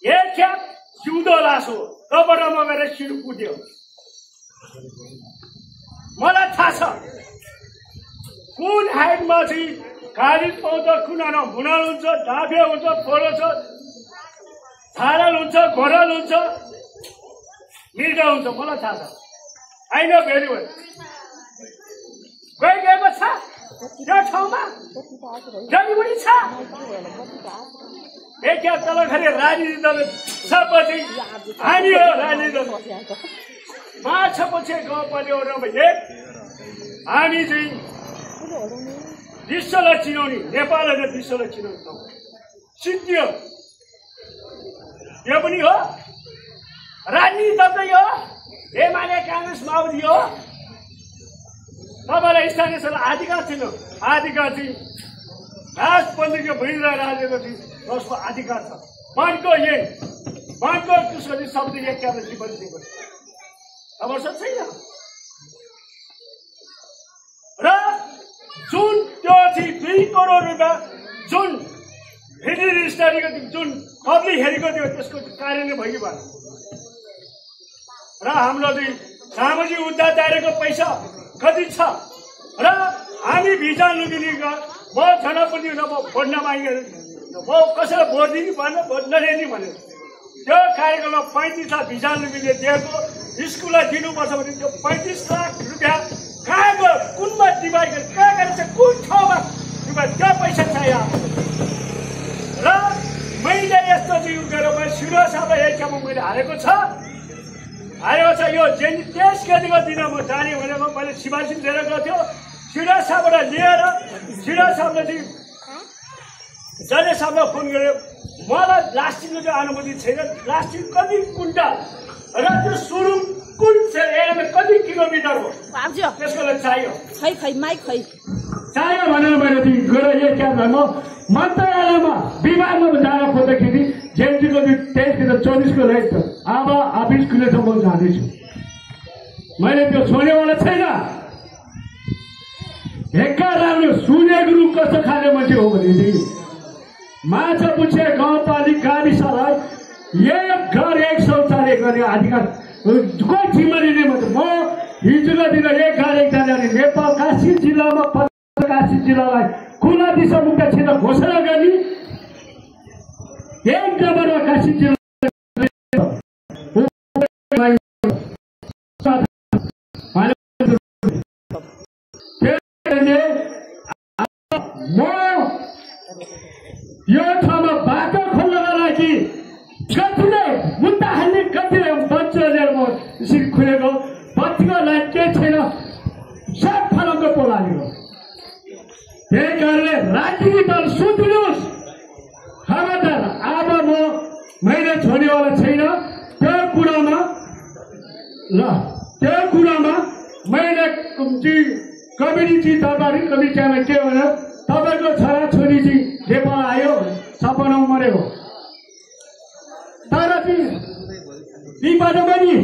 [SPEAKER 7] एक खेप जिउँदो लासो कपडामा गएर शिर कुट्यो मलाई थाहा छ कुन हाइटमा चाहिँ कालिज पाउँछ कुनामा भुनाल हुन्छ डाँफे हुन्छ फोलो छ छाडल हुन्छ घोरल हुन्छ मिर्गा हुन्छ मलाई थाहा छ आई नो भेरी वेल गएको छ त्यो ठाउँमा जडीबुटी छ एक खेप तल खरे राजनीति दल सबपछि हामी हो राजनीति दल माछापछि गाउँपालिकामा एक हामी चाहिँ विश्वलाई चिनाउने नेपाल होइन विश्वलाई चिनाउने ठाउँ सिद्धियो यो पनि हो राजनीति दल हो एमाले काङ्ग्रेस माओवादी हो तपाईँलाई स्थानीय सरकार अधिकार छैन अधिकार चाहिँ राजपन्थीको भइरहेको राजनीति जसको अधिकार छ वनको त्यसको चाहिँ शब्द एक क्याबेट पनि दिएको अवश्य छैन र जुन त्यो चाहिँ 2 करोड रुपियाँ जुन भेटेरिनरी स्टडीको जुन पब्लिक हेरेको थियो त्यसको कार्यान्वयन भयो कि भएन र हाम्रो चाहिँ सामाजिक उद्धार दायराको पैसा कति छ र हामी भिजा लुगिनीका म जनप्रति म भोट नमागे म कसैलाई भोट दिनु भएन भोट नदिने भने त्यो कार्यक्रममा 35 लाख भिजा लुगिनीले दिएको स्कुललाई दिनुपर्छ भने त्यो 35 लाख रुपियाँ कहाँ गयो कुनमा डिभाइड गरेर कहाँ गरेर कुन ठाउँमा त्यो पैसा चाहियो र मैले यस्तो चाहिँ गरेर मैले सिरो साहबलाई एक ठाउँमा मैले हालेको छ यो देश खेतीको दिन म जाने भनेको मैले सिफारिस लिएर गएको थियो सिरो साहबबाट लिएर सिरो साहबले चाहिँ जले साहबलाई फोन गरेर मलाई लास्टिङको चाहिँ अनुभूति छैन लास्टिङ कति कुन्टल र त्यो सुरुङ कुन एरियामा कति किलोमिटर हो त्यसको लागि चाहियो चाहियो भनेर मैले गएर एक क्याब मन्त्रालयमा विभागमा जान खोज्दाखेरि जेएनटीको 23 को लागि अब अफिस खुलेछ म जाँदैछु मैले त्यो छोड्नेवाला छैन हेक्का राम्रो सुनेको रूप कस्तो खाने मान्छे हो भनेदेखि माछापुच्छे गाउँपालिका गाविसलाई एक घर एक शौचालय गर्ने अधिकार कोही जिम्मेवारी नै मात्र म हिजोको दिन एक घर एकजनाले नेपाल काशी जिल्लामा काशी जिल्लालाई खुला दिशामुक्त क्षेत्र घोषणा गर्ने एक नम्बरमा काशी जिल्ला म यो ठाउँमा बाटो खोल्नका लागि कतिले मुद्दा हाल्ने कतिले बच्चा लिएर म यसरी खुलेको बत्तीको लाइन के छैन सब फलामको पोल हालेको त्यही कारणले राजनीतिक दल सुत्नुहोस् खबरदार अब मैले छोड्नेवाला छैन त्यो कुरामा मैले कमिटी तपाईँहरू कमिटीमा के भने तपाईँको छोराछोरी चाहिँ नेपाल आयो सपनामा मरेको तर चाहिँ विपद पनि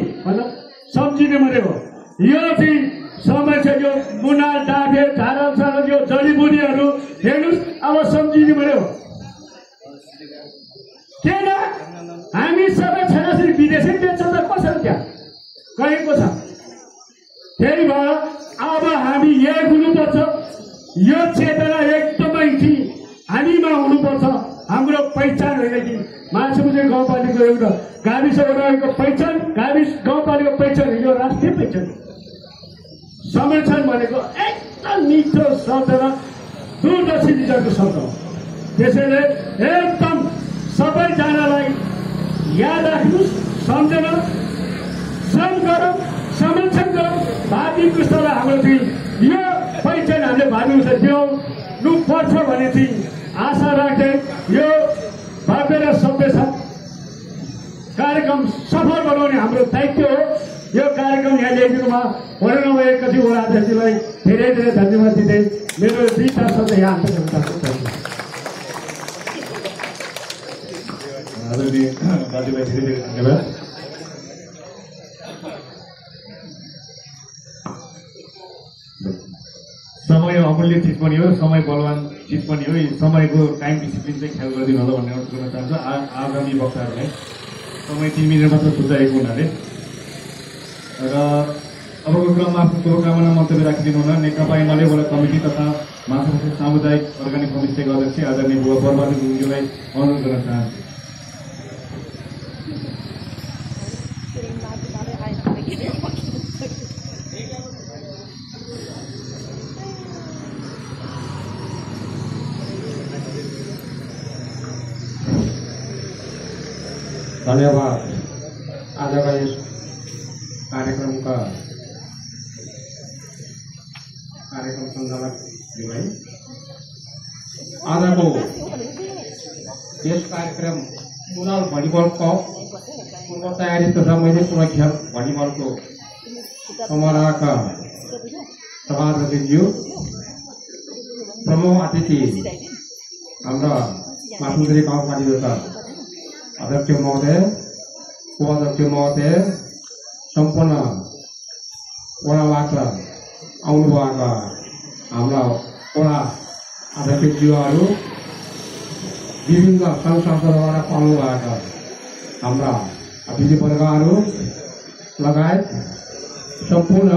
[SPEAKER 7] सम्झिने मरेको यो चाहिँ समस्या यो मुनाल डाँफे झारल सारल यो जडीबुटीहरू हेर्नुहोस् अब सम्झिने मर्यो किन हामी सबै छोराछोरी विदेशै बेच्छ त कसरी त्यहाँ गएको छ त्यही भएर अब हामी यहाँ हुनुपर्छ यो चेतना एकदमै हामीमा हुनुपर्छ हाम्रो पहिचान होइन कि माछापुच्छे गाउँपालिकाको एउटा गाविस रहेको पहिचान गाउँपालिकाको पहिचान यो राष्ट्रिय पहिचान संरक्षण भनेको एकदम मिठो शब्द र दूरदर्शी दिशाको शब्द हो त्यसैले एकदम सबैजनालाई याद राख्नुहोस्, सम्झन, श्रम गरौँ, संरक्षण गरौँ। भावी पुस्तालाई हाम्रो चाहिँ यो पहिचान हामीले भावी पुस्ता दिनु पर्छ भन्ने चाहिँ आशा राख्दै यो भव्य र सभ्य कार्यक्रम सफल बनाउने हाम्रो दायित्व हो। यो कार्यक्रम यहाँ ल्याइदिनुमा नभएका चाहिँ वडा अध्यक्षलाई धेरै धेरै धन्यवाद दिँदै मेरो 2 शब्द यहाँ अन्त गर्न चाहन्छु।
[SPEAKER 2] आदरणीय दाजुभाइ धेरै धेरै धन्यवाद। समय अमूल्य चिज पनि हो, समय बलवान चिज पनि हो। समयको टाइम डिसिप्लिन चाहिँ ख्याल गरिदिनु होला भन्ने अनुरोध गर्न चाहन्छु आगामी वक्ताहरूलाई। समय 3 मिनट मात्र छुट्याएको हुनाले र अबको क्रममा आफ्नो शुभकामना मन्तव्य राखिदिनु हुन नेकपा एमाले वडा कमिटी तथा माछापुछ्रे सामुदायिक अर्ग्यानिक होमस्टेको अध्यक्ष आदरणीय बुवा बर्बहादुर गुरुङज्यूलाई अनुरोध गर्न चाहन्छु।
[SPEAKER 5] धन्यवाद। आजका यस कार्यक्रम सञ्चालक भाइ, आजको यस कार्यक्रम मुनाल भलिबल कप पूर्व तयारी तथा मैले सुरक्षा भलिबलको समारोहका सभापतिज्यू, प्रमुख अतिथि हाम्रा माछापुछ्रे गाउँपालिका अध्यक्ष महोदय, उपाध्यक्ष महोदय, सम्पूर्ण वडाबाट आउनुभएका हाम्रा वडा अध्यक्षज्यूहरू, विभिन्न सङ्घ संस्थाबाट पाउनुभएका हाम्रा अतिथिवर्गहरू लगायत सम्पूर्ण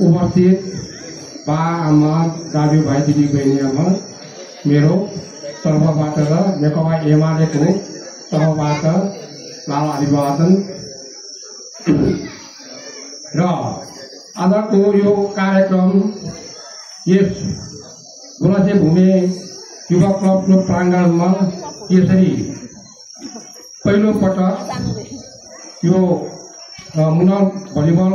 [SPEAKER 5] उपस्थित बा आमा दाजुभाइ दिदीबहिनीहरूमा मेरो तर्फबाट र नेकपा एमालेको तर्फबाट लाल अभिवादन। र आजको यो कार्यक्रम यस गुराँसे भूमि युवा क्लबको प्राङ्गणमा यसरी पहिलो पटक यो मुनाल भलिबल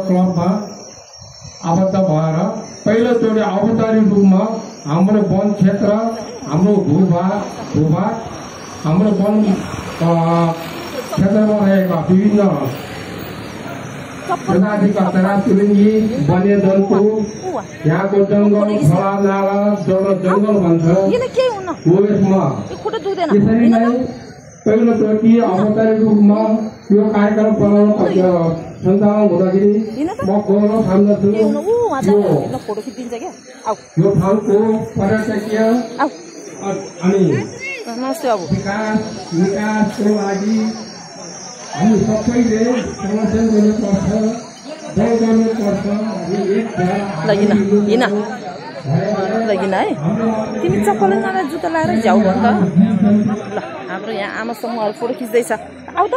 [SPEAKER 5] क्लबमा आबद्ध भएर पहिलोचोटि औपचारिक रूपमा हाम्रो वन क्षेत्र, हाम्रो भूभाग हाम्रो वन क्षेत्रमा रहेका विभिन्न प्रजातिका चराचुरुङ्गी, वन्यजन्तु, यहाँको जङ्गल, खोला नाला जङ्गल भन्छ, यसरी नै पहिलोचोटि औपचारिक रूपमा यो कार्यक्रम बनाउन सञ्चालन हुँदाखेरि म गौरव ठान्दछु। यो ठाउँको पर्यटकीय अनि विकासको लागि हामी सबैले संरक्षण गर्नुपर्छ, दल गर्नुपर्छ।
[SPEAKER 1] है तिमी चप्पल जुत्ता लगाएर झ्याउ भन् त। ल हाम्रो यहाँ आमा समूहहरू फोटो खिच्दैछ। आऊ त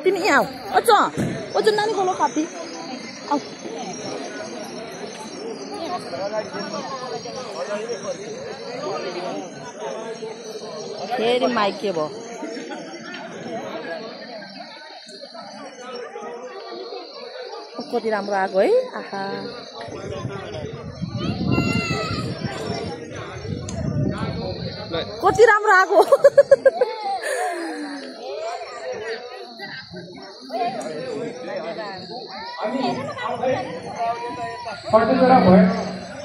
[SPEAKER 1] तिमी यहाँ आऊ। अझ नानी खोलो कापी आऊ। फेरि माइक के भयो? कति राम्रो आएको है। आहा कति राम्रो आएको।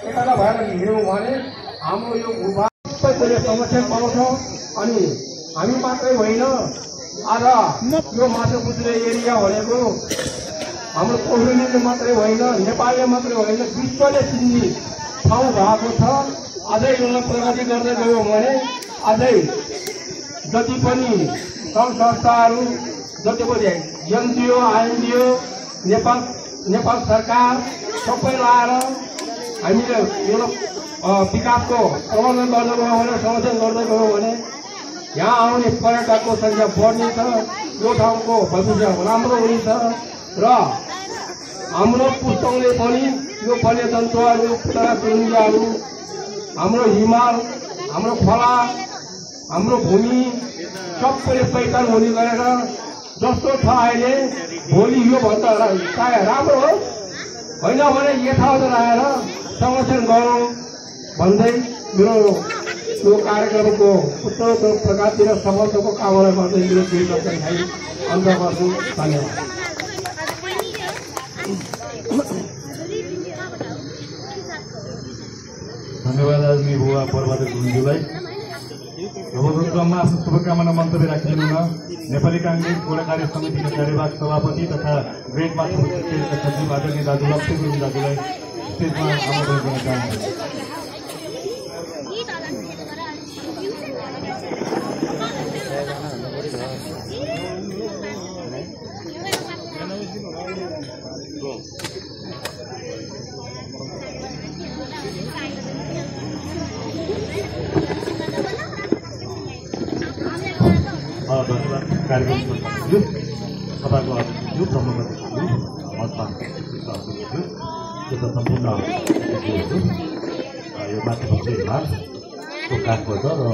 [SPEAKER 5] एकता भएर हिँड्यौँ भने हाम्रो यो भूभाग सबैले संरक्षण पाउँछौँ। अनि हामी मात्रै होइन, आज यो माछापुछ्रे एरिया भनेको हाम्रो कोहिलीले मात्रै होइन, नेपालले मात्रै होइन, विश्वले चिन्ने ठाउँ भएको छ। अझै यसलाई प्रगति गर्दै गयौँ भने अझै जति पनि सङ्घ संस्थाहरू, जति पनि एनजिओ, आइएनजिओ, नेपाल सरकार सबै लाएर हामीले यो विकासको प्रबन्धन गर्दै गयौँ भने, संरक्षण गर्दै गयौँ भने यहाँ आउने पर्यटकको सङ्ख्या बढ्नेछ, यो ठाउँको भविष्य राम्रो हुनेछ र हाम्रो पुस्तकले पनि यो वन्यजन्तुहरू, चराचुरुङ्गीहरू, हाम्रो हिमाल,
[SPEAKER 6] हाम्रो खोला हाम्रो भूमि सबैले पहिचान हुने गरेर जस्तो छ अहिले भोलि योभन्दा राम्रो हो होइन भने यथावत रहेर संरक्षण गरौँ भन्दै मेरो यो कार्यक्रमको उत्तरोत्तर प्रकारतिर सफलताको कामना गर्दै मेरो दुई शब्द अन्त गर्छु। धन्यवाद।
[SPEAKER 2] धन्यवाद आदमी बुवा प्रभात गुरुज्यूलाई। क्रममा आफ्नो शुभकामना मन्तव्य राखिदिनु न नेपाली कांग्रेस गोडा कार्य समितिका कार्यवाहक सभापति तथा ग्रेट मास्टर सचिव आदरणीय दाजु लक्ष्मी गुरुङ दाजुलाई स्टेजमा आमन्त्रण गर्न चाहन्छु। धन्यवाद। कार्यक्रम सभाको अध्यक्ष प्रमुख अध्यक्ष सम्पूर्ण यो मातृभक्ति विभागको काखबाट र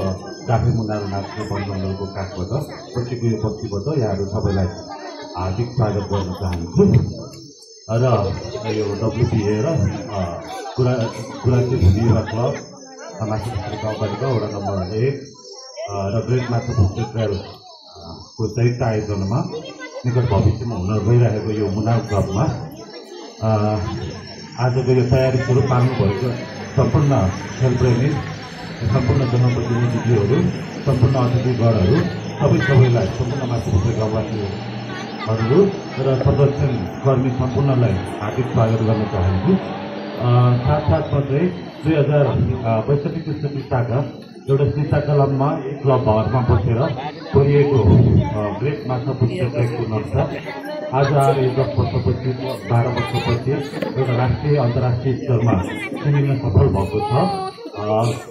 [SPEAKER 2] डाफे मुन्नार नाचको वनजङ्गलको काखबाट प्रत्येक यो पक्षबाट यहाँहरू सबैलाई हार्दिक स्वागत गर्न चाहन्छु। र यो WPA र गुराँसे भूमि युवा क्लब मातृभक्ति गाउँपालिका वडा नम्बर 1 र ग्रेट मातृभक्ति ट्रेल को संयुक्त आयोजनामा निकट भविष्यमा हुन गइरहेको यो मुन्नार क्लबमा आजको यो तयारी स्वरूप पाल्नुभएको सम्पूर्ण खेलप्रेमी सम्पूर्ण जनप्रतिनिधिहरू सम्पूर्ण अतिथिगणहरू सबैलाई सम्पूर्ण मातृभूमि गाउँवासीहरू र संरक्षण कर्मी सम्पूर्णलाई हार्दिक स्वागत गर्न चाहन्छु। साथसाथमा चाहिँ 2062-63 सालका एउटा शीतकालमा क्लब भवनमा बसेर खोलिएको ग्रेट माछापुच्छ्रे ट्रेकको नक्सा आज 10 वर्षपछि 12 वर्षपछि एउटा राष्ट्रिय अन्तर्राष्ट्रिय स्तरमा चिनिन सफल भएको छ।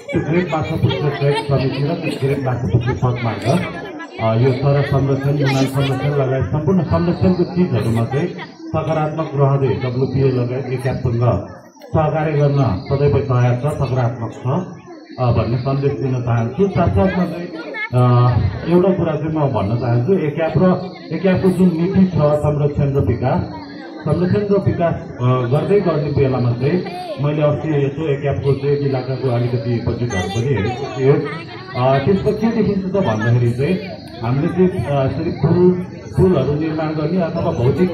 [SPEAKER 2] त्यो ग्रेट माछापुच्छ्रे ट्रेक समिति र त्यो ग्रेट माछापुच्छ्रे पदमार्ग यो सर संरक्षण मुनाल संरक्षण लगायत सम्पूर्ण संरक्षणको चिजहरूमा चाहिँ सकारात्मक रहँदै WPA लगायत एकासँग सहकार्य गर्न सदैव तयार छ, सकारात्मक छ भन्ने सन्देश दिन चाहन्छु। साथसाथमा चाहिँ एउटा कुरा चाहिँ म भन्न चाहन्छु, एक्यापको जुन नीति छ संरक्षण र विकास गर्दै गर्ने बेलामा चाहिँ मैले अस्ति यसो एक्यापको चाहिँ इलाकाको अलिकति बजेटहरू पनि हेरेको थिएँ। त्यसमा के देखिन्छ त भन्दाखेरि चाहिँ हामीले चाहिँ यसरी पुलहरू निर्माण गर्ने अथवा भौतिक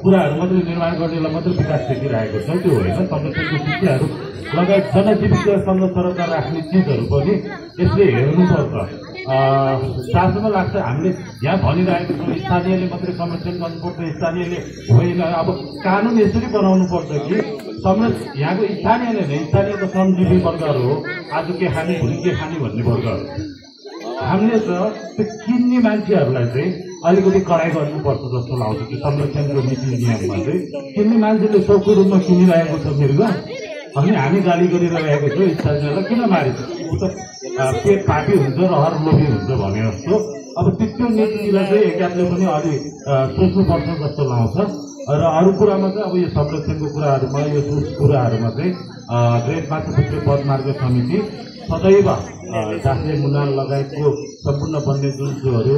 [SPEAKER 2] कुराहरू मात्रै निर्माण गर्नेलाई मात्रै विकास देखिरहेको छ, त्यो होइन। संरक्षणको शिक्षाहरू लगायत जनजीविकासँग सरकार राख्ने चिजहरू पनि यसले हेर्नुपर्छ। शासनमा लाग्छ हामीले यहाँ भनिरहेको छौँ स्थानीयले मात्रै संरक्षण गर्नुपर्छ, स्थानीयले होइन। अब कानुन यसरी बनाउनु पर्छ कि यहाँको स्थानीयले नै, स्थानीय त श्रमजीवी वर्गहरू हो, आज के खाने भोलि के खाने भन्ने वर्गहरू। हामीले त त्यो किन्ने मान्छेहरूलाई चाहिँ अलिकति कडाइ गर्नुपर्छ जस्तो लाग्छ कि संरक्षणको नीति नियममा चाहिँ किन्ने मान्छेले सौको रूपमा किनिरहेको छ मृग अनि हामी गाली गरिरहेको छौँ स्थानीयलाई किन मारिन्छ, ऊ त पेट पापी हुन्छ रहर लोभी हुन्छ भने जस्तो। अब त्यो नीतिलाई चाहिँ एकापले पनि अलि सोच्नुपर्छ जस्तो लाग्छ। र अरू कुरामा चाहिँ अब यो संरक्षणको कुराहरूमा यो कुराहरूमा चाहिँ ग्रेट माछापुच्छ्रे पदमार्ग समिति सदैव डाफे मुनाल लगायतको सम्पूर्ण वन्यजन्तुहरू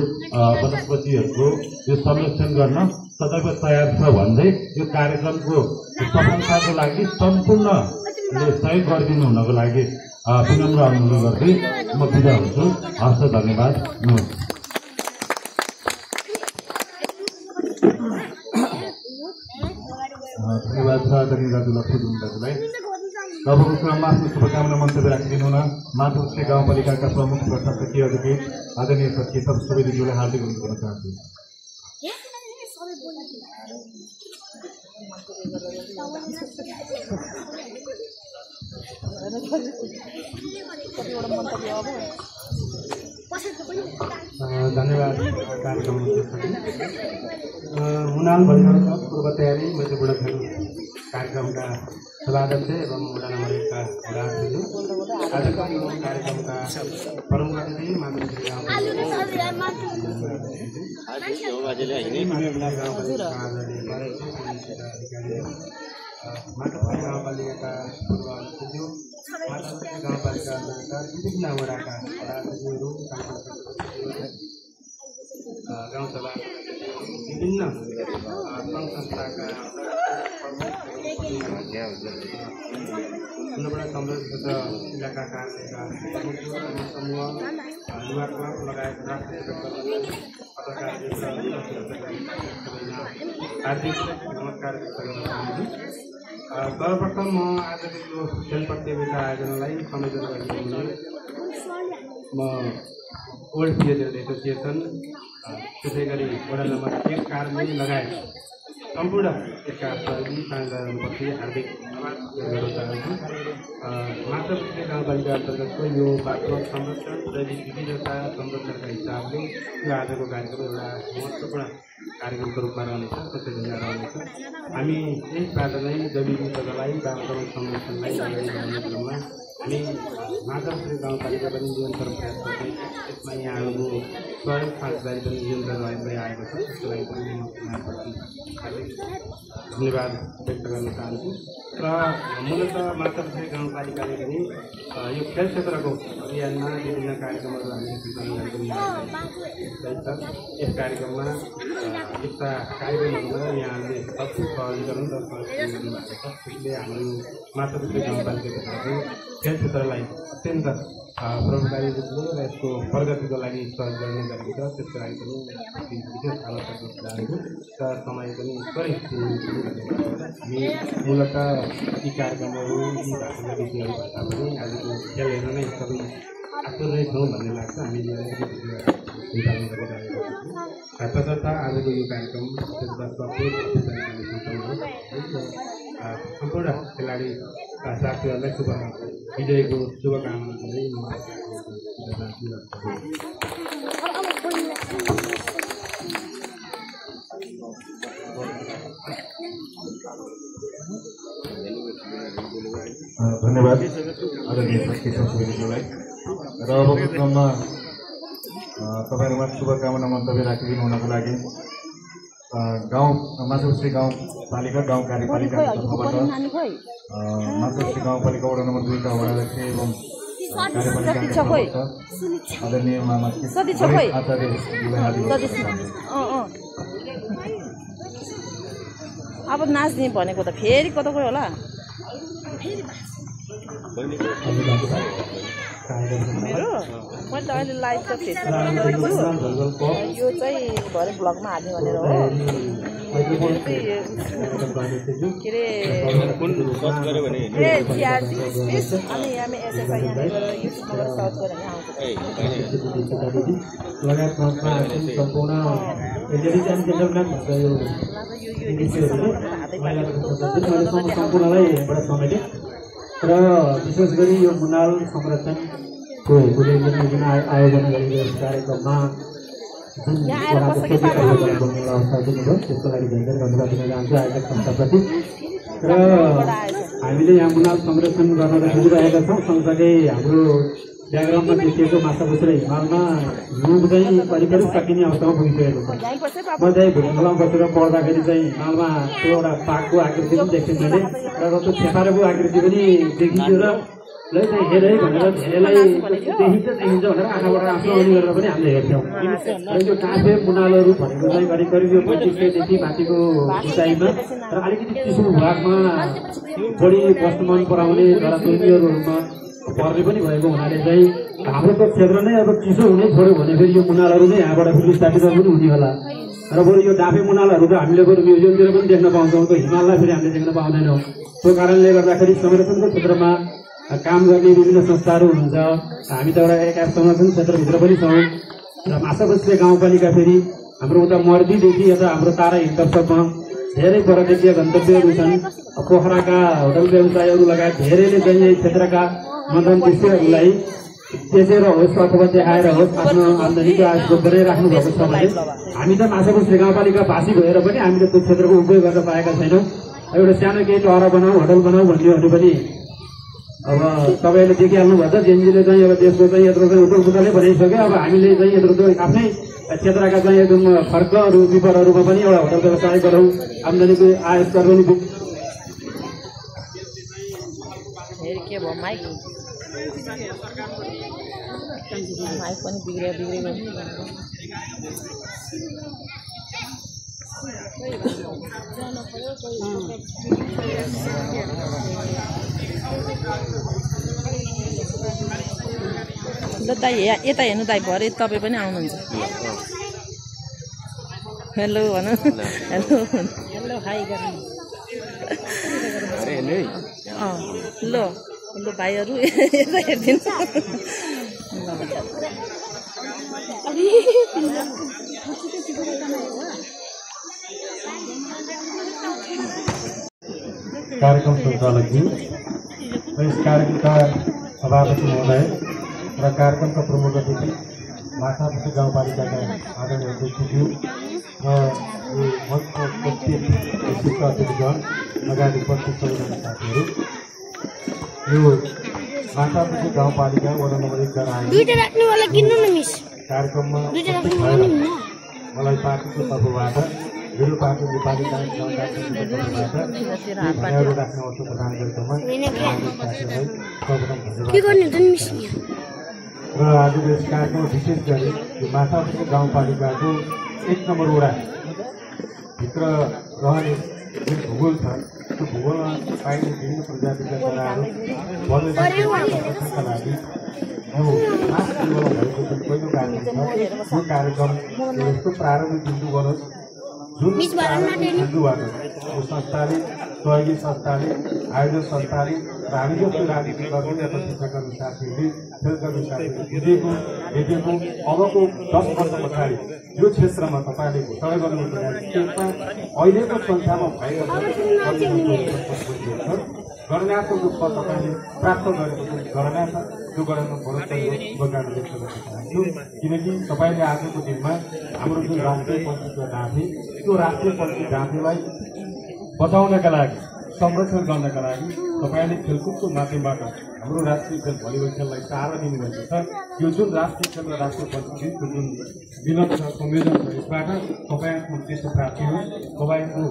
[SPEAKER 2] वनस्पतिहरूको यो संरक्षण गर्न सदैव तयार छ भन्दै यो कार्यक्रमको सफलताको लागि सम्पूर्णले सहयोग गरिदिनु हुनको लागि विनम्र अनुरोध गर्दै म बिदा हुन्छु। हस्, धन्यवाद। धन्यवाद छ आदरणीय दाजु लक्ष्मी गुरुङ दाजुलाई। अबको क्रममा आफ्नो शुभकामना मन्तव्य राखिदिनु न मातृभूमि गाउँपालिकाका प्रमुख प्रशासकीय अधिकारी आदरणीय केशव सुवेदीज्यूलाई हार्दिक अनुरोध गर्न चाहन्छु।
[SPEAKER 8] धन्यवाद। कार्यक्रम मुनाल भनिरहेको पूर्व तयारी मैले बुढाथोकी कार्यक्रमका सभाध्यक्ष एवं वडा नम्बर 1 का वडा अध्यक्ष, आजको यो कार्यक्रमका प्रमुख अतिथि मातृभूमि गाउँपालिकाका पूर्व सचिव माछापुच्छ्रे गाउँपालिका अन्तर्गत विभिन्न वडाका वडाध्यक्षहरू गाउँसभा विभिन्न सङ्घ संस्थाका अन्नपूर्ण समृद्ध इलाका कार्यका समूह युवा क्लब लगायत राष्ट्रिय पत्रकार हार्दिक नमस्कार व्यक्त गर्न चाहन्छु। सर्वप्रथम म आजको यो खेल प्रतियोगिता आयोजनालाई संयोजन गरिदिनु म ओल्ड पिएचएल एसोसिएसन त्यसै गरी वडा नम्बर 1 कार्यालय लगायत सम्पूर्ण यसका सहयोगी साझेदारहरूप्रति हार्दिक धन्यवाद गर्न चाहन्छु। माछापुच्छ्रे गाउँपालिका अन्तर्गतको यो बागमती संरक्षण जैविक विविधता संरक्षणका हिसाबले यो आजको कार्यक्रम एउटा महत्त्वपूर्ण कार्यक्रमको रूपमा रहनेछ, त्यसरी नै रहनेछ। हामी यसबाट नै जैविक विविधतालाई वातावरण संरक्षणलाई अगाडि बढाउने क्रममा हामी माछापुच्छ्रे गाउँपालिका पनि निरन्तर प्रयास गर्दै यसमा यहाँहरूको सहयोग साझेदारी पनि निरन्तर रहँदै आएको छ। त्यसको लागि पनि म यहाँप्रति हार्दिक धन्यवाद व्यक्त गर्न चाहन्छु। र मूलत माछापुच्छ्रे गाउँपालिकाले पनि यो खेल क्षेत्रको अभियानमा विभिन्न कार्यक्रमहरू हामीले सञ्चालन गरेको यस कार्यक्रममा यस्ता कार्यक्रमहरूमा यहाँहरूले सबको सहजीकरण र सहयोग गर्नुभएको छ। त्यसले हाम्रो माछापुच्छ्रे गाउँपालिकाको खेल क्षेत्रलाई अत्यन्त प्रभावकारी रूपले र यसको प्रगतिको लागि सहयोग गर्ने गरेको छ। त्यसको लागि पनि विशेष आलोचना गर्न चाहन्छु र समय पनि थोरै हामी मूलत यी कार्यक्रमहरू यी भाषाका विषयहरू भन्दा पनि आजको खेल हेर्न नै सबै आश्चर्य छौँ भन्ने लाग्छ। हामीले सञ्चालन गरिरहेको छौँ। तसर्थ आजको यो कार्यक्रम सम्पूर्ण खेलाडी साथीहरूलाई विजयको शुभकामना दिँदै
[SPEAKER 9] धन्यवाद आदरणीय केशव सुवेदीज्यूलाई। र अबको क्रममा तपाईँहरूमा शुभकामना मन्तव्य राखिदिनु हुनको लागि गाउँ माछापुच्छ्रे गाउँपालिका गाउँ कार्यपालिकाको तर्फबाट माछापुच्छ्रे गाउँपालिका वडा नम्बर 2 का वडाध्यक्ष एवं कार्यपालिका आदरणीय मामा आचार्य
[SPEAKER 1] अब नाच्ने भनेको त फेरि कता गयो होला। मैले त अहिले लाइभ त फेसबुकमा गरेको छु। यो चाहिँ भरे ब्लगमा हाल्ने भनेर हो। के अरे सिआरटी अनि हामी एसएसआई यहाँनिर युट्युबमा सर्च गरेर आउँछ।
[SPEAKER 6] सम्पूर्णलाई यहाँबाट समेटेँ र विशेष गरी यो मुनाल संरक्षणको हेतुले जुन आयोजना गरिएको कार्यक्रममा जुन अवस्था दिनुभयो त्यसको लागि धेरै धेरै धन्यवाद दिन चाहन्छु आयोजक संस्थाप्रति। र हामीले यहाँ मुनाल संरक्षण गर्न त खोजिरहेका छौँ, सँगसँगै हाम्रो डायग्राममा देखिएको माछापुच्छ्रे हिमालमा हिउँ चाहिँ करिब करिब सकिने अवस्थामा पुगिसकेको छ। म चाहिँ भुइँखोलामा बसेर पढ्दाखेरि चाहिँ हिमालमा त्यो एउटा पाकको आकृति पनि देख्थेँ मैले र त्यो छेपारेको आकृति पनि देखिन्थ्यो र ल चाहिँ हेरे भनेर धेरैलाई देखिन्छ भनेर आँखाबाट आँसु आउने गरेर पनि हामीले हेर्थ्यौँ। र यो काँफे मुनालहरू भनेको चाहिँ करिब करिब यो 2500 माथिको उचाइमा र अलिकति चिसो भागमा बढी बस्न मन पराउने चराचुरुङ्गीहरूमा पर्ने पनि भएको हुनाले चाहिँ हाम्रो त क्षेत्र नै अब चिसो हुनै छोड्यो भने फेरि यो मुनालहरू नै यहाँबाट फेरि स्थापित पनि हुने होला। र बरु यो डाँफे मुनालहरू त हामीले बरु म्युजियमतिर पनि देख्न पाउँछौँ, त्यो हिमाललाई फेरि हामीले देख्न पाउँदैनौँ। त्यो कारणले गर्दाखेरि संरक्षणको क्षेत्रमा काम गर्ने विभिन्न संस्थाहरू हुनुहुन्छ। हामी त एउटा संरक्षण क्षेत्रभित्र पनि छौँ र माछापुच्छ्रे गाउँपालिका फेरि हाम्रो उता मर्दीदेखि यता हाम्रो तारा हिलतर्फमा धेरै पर्यटकीय गन्तव्यहरू छन्। पोखराका होटल व्यवसायहरू लगायत धेरैले चाहिँ यही क्षेत्रका मदन दृश्यहरूलाई बेचेर होस् अथवा देखाएर होस् आफ्नो आम्दानीको आस्रोत बनाइराख्नु भएको छ भने हामी त माछापुच्छ्रे गाउँपालिका भाषी भएर पनि हामीले त्यो क्षेत्रको उपयोग गर्न पाएका छैनौँ। एउटा सानो केही टहरा बनाऊ होटल बनाऊ भन्ने भने पनि अब तपाईँले देखिहाल्नुभयो त जेएनजीले चाहिँ अब देशको चाहिँ यत्रो चाहिँ उद्योगले बनाइसक्यो। अब हामीले चाहिँ यत्रो आफ्नै क्षेत्रका चाहिँ एकदम खर्कहरू विपरहरूमा पनि एउटा होटल व्यवसाय गरौँ, आम्दानीको आय स्तर पनि
[SPEAKER 1] भयो माइक पनि बिग्रेको ल दाइ यता हेर्नु दाइ भरे तपाईँ पनि आउनुहुन्छ हेलो भन हेलो हेलो हाई गर्नु ल ल भाइहरू यता हेरिदिनु
[SPEAKER 5] कार्यक्रम सञ्चालकज्यू र यस कार्यक्रमका सभापति महोदय र कार्यक्रमका प्रमुख अतिथि माछापट्टी गाउँपालिकाका आदरणीय अध्यक्षज्यू र मञ्चको उपस्थित विशिष्ट अतिथिगण लगायत उपस्थित सबैजना साथीहरू यो माछापट्टी गाउँपालिका वडा नम्बर 1 कार्यक्रममा मलाई पार्टीको तर्फबाट मेरो पार्टी नेपाली राख्ने अवसर प्रदान गरेकोमा र आजको यस कार्यक्रम विशेष गरी माछापट्टी गाउँपालिकाको 1 नम्बर वडा भित्र रहने जुन भूगोल छ त्यो भूगोलमा पाइने विभिन्न प्रजातिका चराहरू संरक्षणका लागि भएको जुन पहिलो कार्यक्रम छ त्यो कार्यक्रम यस्तो प्रारम्भिक बिन्दुबाट जुन बिन्दुबाट यो संस्थाले सहयोगी संस्थाले आयोजक संस्थाले र हामी जस्तो राजनीति गर्ने अथवा शिक्षाकर्मी साथीहरूले खेलकर्मी साथीहरूले देखेको अबको 10 वर्ष पछाडि यो क्षेत्रमा तपाईँले घोषणा गर्नुहुन्छ त्यसमा अहिलेको संख्यामा भएका गणनात्मक रूपमा तपाईँले प्राप्त गरेको जुन गणना छ त्यो गणना शुभकामना व्यक्त गर्न चाहन्छु किनकि तपाईँले आजको दिनमा हाम्रो जुन राष्ट्रिय पञ्चायत ढाँचे त्यो राष्ट्रिय पञ्चायत ढाँचेलाई बचाउनका लागि संरक्षण गर्नका लागि तपाईँले खेलकुदको माध्यमबाट हाम्रो राष्ट्रिय खेल भलिबल खेललाई सहारा दिनुभएको छ यो जुन राष्ट्रिय खेल र राष्ट्रिय पञ्चायतको जुन मिलन छ संयोजन छ यसबाट तपाईँको उद्देश्य प्राप्ति हो तपाईँको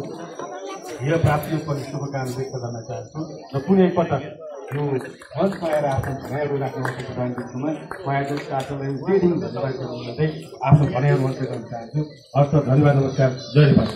[SPEAKER 5] ध्येय प्राप्तिको पनि शुभकामना व्यक्त गर्न चाहन्छु र कुनै एकपटक यो मञ्चमा आएर आफ्नो भनाइहरू राख्न प्रदान गर्छुमा उहाँको साथीलाई धेरै दिन धन्यवाद गर्दै आफ्नो भनाइहरू मञ्च गर्न चाहन्छु हस्त धन्यवाद नमस्कार जय नेपाल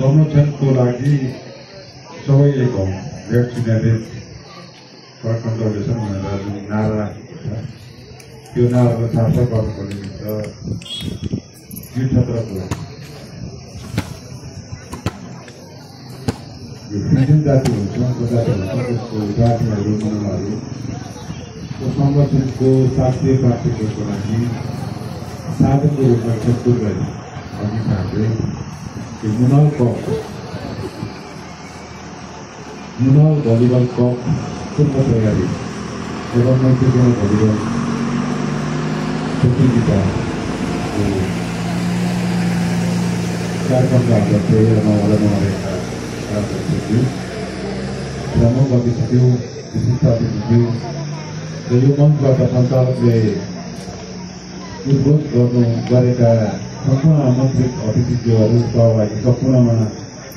[SPEAKER 10] संरक्षणको लागि सबैले भ्याक्सिनेटेड कन्जर्भेसन भनेर जुन नारा छ त्यो नारालाई सार्थक गर्नुपर्ने हुन्छ यो क्षेत्रको यो विभिन्न जाति हुन्छ त्यसको जातिहरू मनहरू संरक्षणको शास्त्रीय प्राप्तिको लागि साधनको रूपमा खेलकुदलाई अघि सार्दै मुनल भलिबल कप पूर्व तयारी एवं मैत्रीपूर्ण भलिबल प्रतियोगिताको कार्यक्रमका अध्यक्ष र नवरेका अध्यक्षज्यू प्रमुख अतिथिज्यू विशिष्ट अतिथिज्यू र यो मञ्चबाट सञ्चालकले उद्घोष गर्नु गरेका सम्पूर्ण आमन्त्रित अतिथिज्यूहरू सहभागी सम्पूर्णमा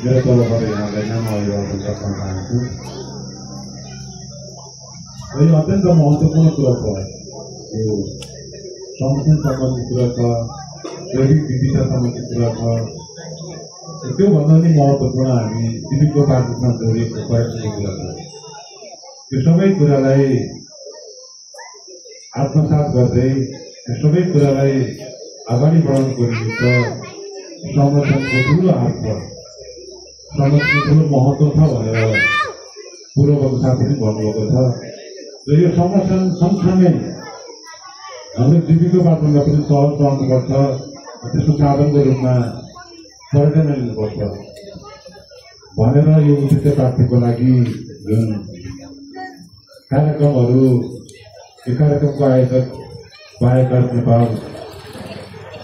[SPEAKER 10] मेरो तर्फबाट यहाँलाई नाम अभिवादन गर्न चाहन्छु र यो अत्यन्त महत्त्वपूर्ण कुरा छ यो संरक्षण सम्बन्धी कुरा छ जैविक विविधता सम्बन्धी कुरा छ त्योभन्दा पनि महत्त्वपूर्ण हामी जीविकोपार्जनमा जोडिएको पर्यटनको कुरा छ यो सबै कुरालाई आत्मसात गर्दै यो सबै कुरालाई अगाडि बढाउनुको निमित्त संरक्षणको ठुलो हात छ संरक्षणको ठुलो महत्त्व छ भनेर पूर्वको साथीले भन्नुभएको छ र यो संरक्षण सँगसँगै हाम्रो जीविकोपार्जनलाई पनि सहज बनाउनुपर्छ त्यसको साधनको रूपमा पर्यटन लिनुपर्छ भनेर यो उद्देश्य प्राप्तिको लागि जुन कार्यक्रमहरू यो कार्यक्रमको आयोजक बाहेक नेपाल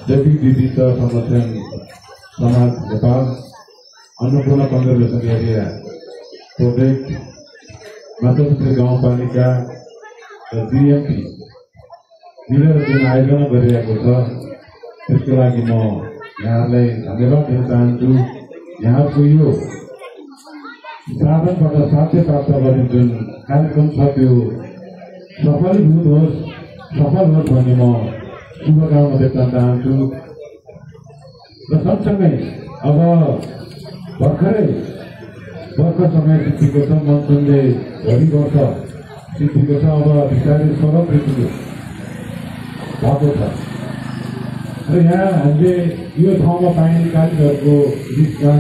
[SPEAKER 10] जैविक विविधता संरक्षण समाज Nepal Annapurna conservation area project Machhapuchchhre गाउँपालिका र जिएमपी मिलेर जुन आयोजना गरिरहेको छ त्यसको लागि म यहाँहरूलाई धन्यवाद दिन चाहन्छु। यहाँको यो साधनबाट साध्य प्राप्त गर्ने जुन कार्यक्रम छ त्यो सफलीभूत होस्, सफल होस् भन्ने म शुभकामना देख्न चाहन्छु। र सँगसँगै अब भर्खरै वर्षा समय सिद्धिको छ, मनसुनले भोलि वर्ष सिद्धिको छ। अब बिस्तारै शरद ऋतु भएको छ र यहाँ हामीले यो ठाउँमा पाइने कालीहरूको बिचमा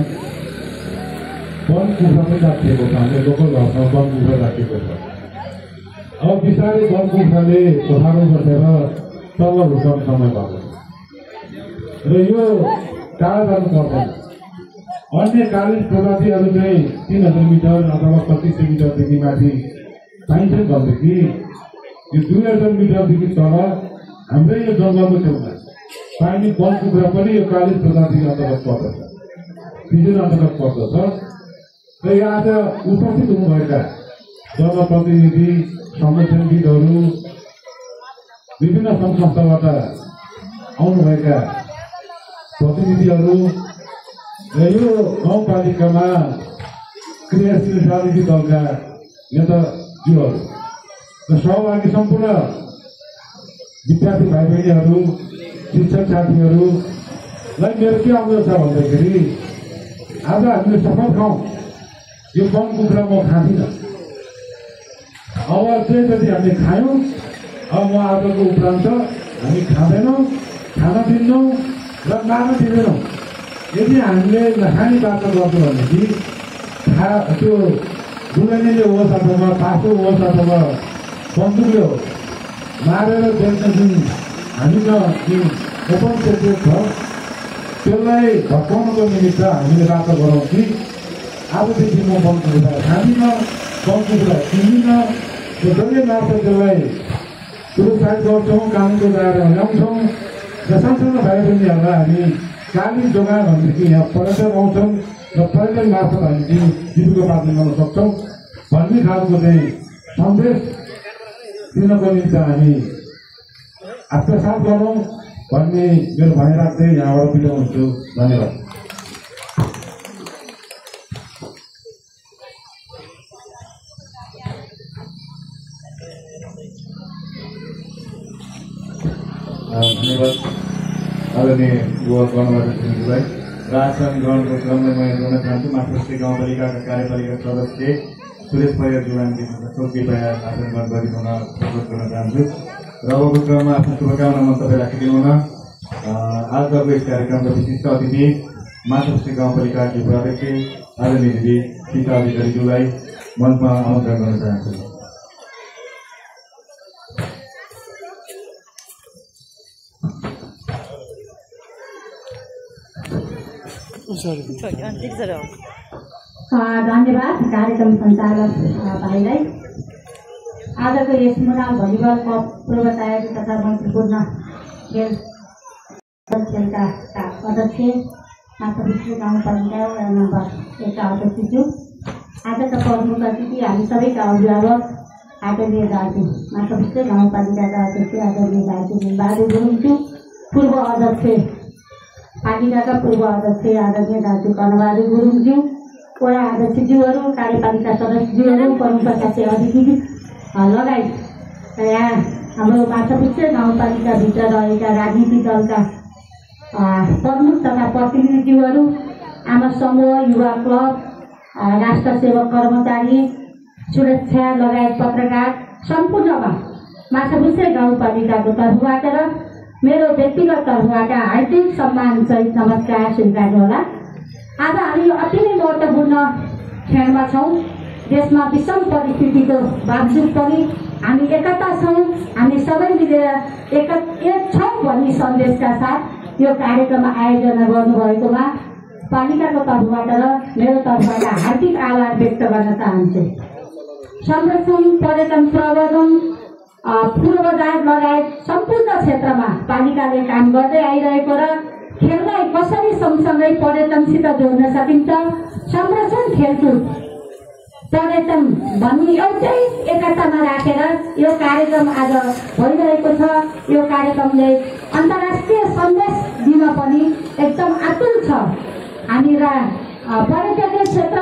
[SPEAKER 10] वन कुखुरा पनि राखिएको छ। हामीले लोकल भाषामा वन कुखुरा राखेको छ। अब बिस्तारै वन कुखुराले कोठारो बसेर तल हुर्काउने समय भएको छ र यो टाढा जानु पर्दैन। अन्य कालीन प्रजातिहरू चाहिँ 3000 मिटर अथवा 2500 मिटरदेखि माथि पाइन्छन् भनेदेखि यो 2000 मिटरदेखि तल हाम्रै यो जङ्गलको छेउमा पाइने वन कुखुरा पनि यो कालीन प्रजाति अन्तर्गत पर्दछ, सिजन अन्तर्गत पर्दछ। र यहाँ आज उपस्थित हुनुभएका जनप्रतिनिधि, संरक्षणविदहरू, विभिन्न सङ्घ संस्थाबाट आउनुभएका प्रतिनिधिहरू र यो गाउँपालिकामा क्रियाशील राजनीतिक दलका नेताजीहरू र सहभागी सम्पूर्ण विद्यार्थी भाइ बहिनीहरू, शिक्षक साथीहरूलाई मेरो के अनुरोध छ भन्दाखेरि आज हामीले सफल खाउँ। यो वन कुखुरा म खाँदिनँ। अब चाहिँ जति हामीले खायौँ, अब म आजको उपरान्त हामी खाँदैनौँ, खान दिन्नौँ र मार्न दिँदैनौँ। यदि हामीले नखाने बाटो गर्छौँ भनेदेखि त्यो डुलाइनेले होस् अथवा पासो होस् अथवा बन्दुकले होस् मारेर बेच्ने जुन हामीमा जुन ओपन सेक्टर छ त्यसलाई भत्काउनको निमित्त हामीले बाटो गरौँ कि आजदेखि म वन कुखुरा खाँदिनँ, वन कुखुरा किन्दिनँ। जसले मार्छ त्यसलाई प्रोत्साहित गर्छौँ, कानुनको दायरामा ल्याउँछौँ र सानसानो भाइ बहिनीहरूलाई हामी कालीन जोगा भनेदेखि यहाँ पर्यटक आउँछन् र पर्यटन मार्फत हामी जीविकोपार्जन गर्न सक्छौँ भन्ने खालको चाहिँ सन्देश दिनको निम्ति हामी आत्मसात गरौँ भन्ने मेरो भनाइ राख्दै यहाँबाट बिदा हुन्छु। धन्यवाद।
[SPEAKER 9] धन्यवाद आदरणीय युवा गणबाट प्रतिनिधिलाई। र आसन ग्रहणको क्रममा म जोड्न चाहन्छु माछापुच्छ्रे गाउँपालिकाका कार्यपालिका सदस्य सुरेश परियारज्यूलाई कृपया आसन ग्रहण गरिदिन अनुरोध गर्न चाहन्छु। र अबको क्रममा आफ्नो शुभकामना मन्तव्य राखिदिनु हुन आजको यस कार्यक्रमका विशिष्ट अतिथि माछापुच्छ्रे गाउँपालिकाकी उपाध्यक्ष आदरणीय दिदी सीता अधिकारीज्यूलाई मञ्चमा आमन्त्रण गर्न चाहन्छु।
[SPEAKER 11] धन्यवाद कार्यक्रम सञ्चालक भाइलाई। आजको यस मुनाल भलिबल कप पूर्व तयारी तथा मैत्रीपूर्ण खेलका अध्यक्ष माछापुच्छ्रे गाउँपालिका नम्बर 1 का अध्यक्षज्यू, आजका प्रमुख अतिथि हामी सबैका अभिभावक आदरणीय दाजु माछापुच्छ्रे गाउँपालिकाका अध्यक्ष आदरणीय दाजु बहादुर गुरुङज्यू, पूर्व अध्यक्ष पालिकाका पूर्व अध्यक्ष आदरणीय दाजु कर्णबहादुर गुरुङज्यू, वडा अध्यक्षज्यूहरू, कार्यपालिका सदस्यज्यूहरू, प्रमुख प्रशासकीय अतिथि लगायत यहाँ हाम्रो माछापुच्छ्रे गाउँपालिकाभित्र रहेका राजनीतिक दलका प्रमुख तथा प्रतिनिधिज्यूहरू, आमा समूह, युवा क्लब, राष्ट्र सेवक कर्मचारी, सुरक्षा लगायत पत्रकार सम्पूर्णमा माछापुच्छ्रे गाउँपालिकाको तर्फबाट र मेरो व्यक्तिगत तर्फबाट हार्दिक सम्मानसहित नमस्कार स्वीकार्नुहोला। आज हामी यो अति नै महत्त्वपूर्ण क्षणमा छौँ। देशमा विषम परिस्थितिको बावजुद पनि हामी एकता छौँ, हामी सबै मिलेर एक छौँ भन्ने सन्देशका साथ यो कार्यक्रम आयोजना गर्नुभएकोमा पालिकाको तर्फबाट र मेरो तर्फबाट हार्दिक आभार व्यक्त गर्न चाहन्छु। संरक्षण, पर्यटन प्रवर्धन, पूर्वाधार लगायत सम्पूर्ण क्षेत्रमा पालिकाले काम गर्दै आइरहेको र खेललाई कसरी सँगसँगै पर्यटनसित जोड्न सकिन्छ, संरक्षण, खेलकुद, पर्यटन भन्ने एउटै एकतामा राखेर यो कार्यक्रम आज भइरहेको छ। यो कार्यक्रमले अन्तर्राष्ट्रिय सन्देश दिन पनि एकदम आतुर छ। हामी पर्यटकीय क्षेत्र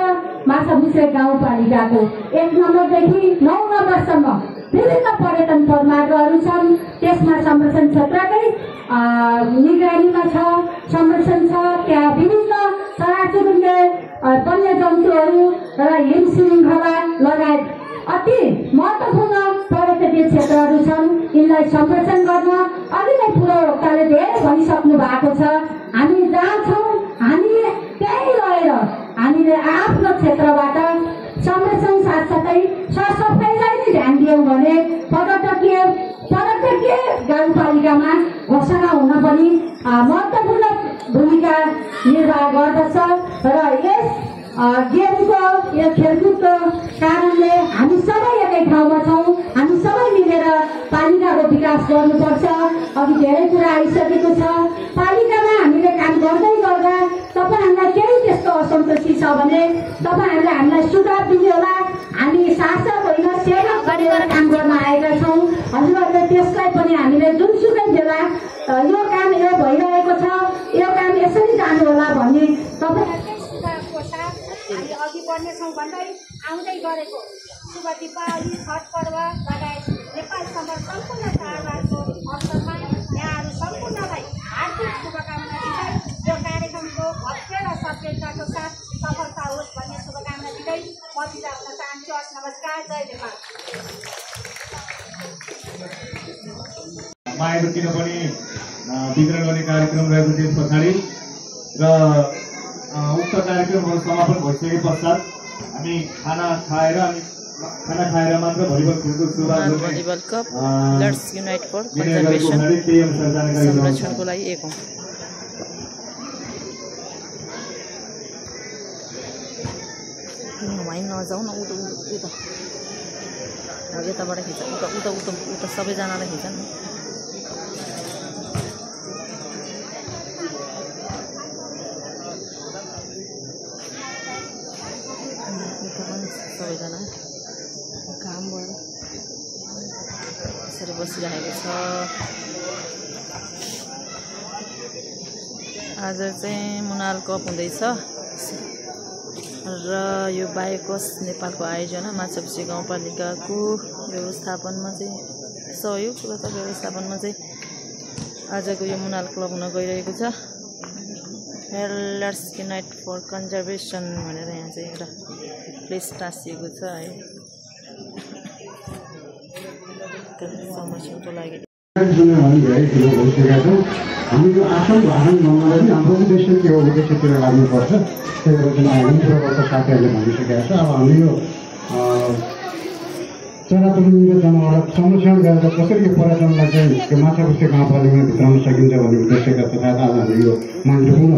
[SPEAKER 11] माछापुच्छ्रे गाउँपालिकाको 1 नम्बरदेखि 9 नम्बरसम्म विभिन्न पर्यटन प्रमार्गहरू छन्। त्यसमा संरक्षण क्षेत्रकै निगरानीमा छ, संरक्षण छ। त्यहाँ विभिन्न चराचुरुङ्गे, वन्यजन्तुहरू र हिम श्रृङ्खला लगायत अति महत्त्वपूर्ण पर्यटकीय क्षेत्रहरू छन्। यिनलाई संरक्षण गर्न अघि नै पुरोक्ताले धेरै भनिसक्नु भएको छ। हामी जहाँ छौँ हामी त्यहीँ रहेर हामीले आफ्नो क्षेत्रबाट संरक्षण साथसाथै सरसफाइलाई नै ध्यान दियौँ भने पर्यटकीय गाउँपालिकामा घोषणा हुन पनि महत्त्वपूर्ण भूमिका निर्वाह गर्दछ। र यस गेमको, यो खेलकुदको कारणले हामी सबै एकै ठाउँमा छौँ। हामी सबै मिलेर पालिकाको विकास गर्नुपर्छ। अघि धेरै कुरा आइसकेको छ। पालिकामा हामीले काम गर्दै गर्दा तपाईँहरूलाई केही त्यस्तो असन्तुष्टि छ भने तपाईँहरूले हामीलाई सुझाव दिनु होला। हामी शासक होइन, सेवक गरेर काम गर्न आएका छौँ। हजुरहरूले त्यसलाई पनि हामीले जुनसुकै बेला यो काम यो भइरहेको छ, यो काम यसरी जानु होला भन्ने तपाईँ हामी अघि बढ्नेछौँ भन्दै आउँदै गरेको शुभ दीपावली, छठ पर्व लगायत नेपाल समर सम्पूर्ण चाडबाडको अवसरमा यहाँहरू सम्पूर्णलाई हार्दिक शुभकामना दिँदै यो कार्यक्रमको भव्य र सफलताको साथ सफलता होस् भन्ने शुभकामना दिँदै म बिदा हुन चाहन्छु। नमस्कार, जय नेपाल।
[SPEAKER 9] मायाको किनभने वितरण गर्ने कार्यक्रम रहेको त्यस पछाडि र उक्त कार्यक्रमहरू समापन भइसके पश्चात हामी खाना खाएर मात्र भलिबल खेलको सुरुवात
[SPEAKER 1] volleyball cup let's unite for conservation संरक्षणको लागि एक हौँ। वहीँ नजाउँ न, उता यताबाट खिच, उता सबैजनालाई खिच न। सबैजना काम भयो यसरी बसिरहेको छ। आज चाहिँ मुनाल कप हुँदैछ र यो बायोकोस नेपालको आयोजना माछापुच्छ्रे गाउँपालिकाको व्यवस्थापनमा चाहिँ सहयोग व्यवस्थापनमा चाहिँ आजको यो मुनाल क्लब हुन गइरहेको छ। लेट्स युनाइट फर कन्जर्भेसन भनेर यहाँ चाहिँ एउटा प्लेस टाँसिएको छ है संरक्षणको लागि।
[SPEAKER 6] हामीले आफ्नो भाषण भन्नलाई पनि हाम्रो उद्देश्य के हो, उद्देश्यतिर लाग्नुपर्छ। त्यही भएर चाहिँ हामी पूर्ववर्त साथीहरूले भनिसकेका छ। अब हामी यो चराचुरुङ्गी जनावरलाई संरक्षण गरेर कसरी यो पर्यटनलाई चाहिँ त्यो माछापुच्छ्रे गाउँपालिकामा भित्राउन सकिन्छ भन्ने उद्देश्यका तहत आज हामीले यो महत्त्वपूर्ण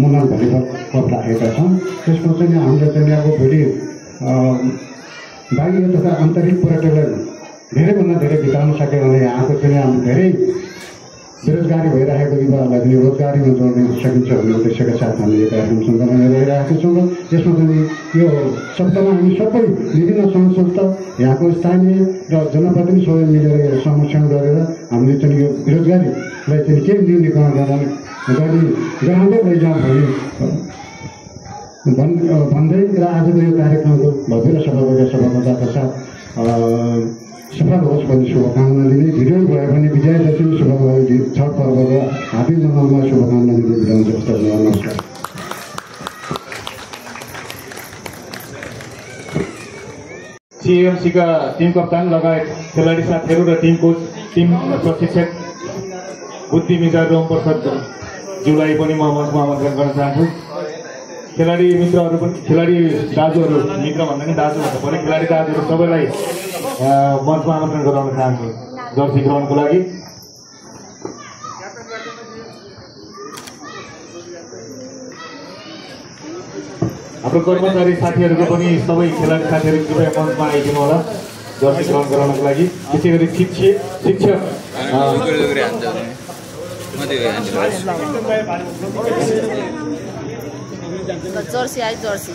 [SPEAKER 6] मुनाल भलिबल कप राखेका छौँ। त्यसमा चाहिँ हामीले चाहिँ अब भोलि बाहिर तथा आन्तरिक पर्यटकलाई धेरैभन्दा धेरै भित्राउन सक्यो भने यहाँको चाहिँ हामी धेरै बेरोजगारी भइरहेको युवाहरूलाई पनि रोजगारीमा जोड्न सकिन्छ भन्ने उद्देश्यका साथ हामीले यो कार्यक्रम सञ्चालन गरिरहेका छौँ। र यसमा चाहिँ यो सप्ताहमा हामी सबै विभिन्न सङ्घ संस्था, यहाँको स्थानीय र जनप्रतिनिधि सबै मिलेर यो संरक्षण गरेर हामीले चाहिँ यो बेरोजगारीलाई चाहिँ के न्यूनीकरण गराउँदै लैजाउँ भन्दै र आजको यो कार्यक्रमको भव्य र सफलताका साथ सफल होस् भन्ने शुभकामना दिने, भिडियो भयो भने विजयादशमी शुभकामना, छठ पर्वको हार्दिक मनाउनमा शुभकामना दिने बिताउँछ। नमस्कार।
[SPEAKER 9] सिएमसीका टिम कप्तान लगायत खेलाडी साथीहरू र टिम कोच, टिम प्रशिक्षक बुद्धि मिजार रोमप्रसाद ज्यूलाई पनि म मञ्चमा आमन्त्रण गर्न चाहन्छु। खेलाडी मित्रहरू पनि, खेलाडी दाजुहरू, मित्र भन्दा नि दाजु भन्नु पऱ्यो, खेलाडी दाजुहरू सबैलाई मञ्चमा आमन्त्रण गराउन चाहन्छु जर्सी ग्रहणको लागि। हाम्रो कर्मचारी साथीहरूको पनि सबै खेलाडी साथीहरू कृपया मञ्चमा आइदिनु होला जर्सी ग्रहण गराउनको लागि। त्यसै गरी शिक्षक
[SPEAKER 1] जर्सी आयो जर्सी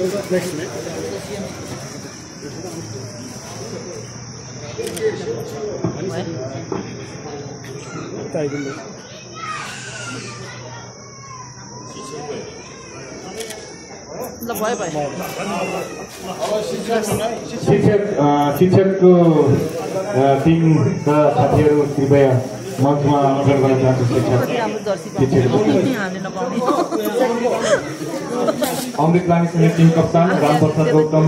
[SPEAKER 1] ल भयो भयो
[SPEAKER 9] शिक्षकको टिमका साथीहरू कृपया मञ्चमा आमन्त्रण गर्न चाहन्छु। अमृत लामी समिति टिम कप्तान रामप्रसाद गौतम,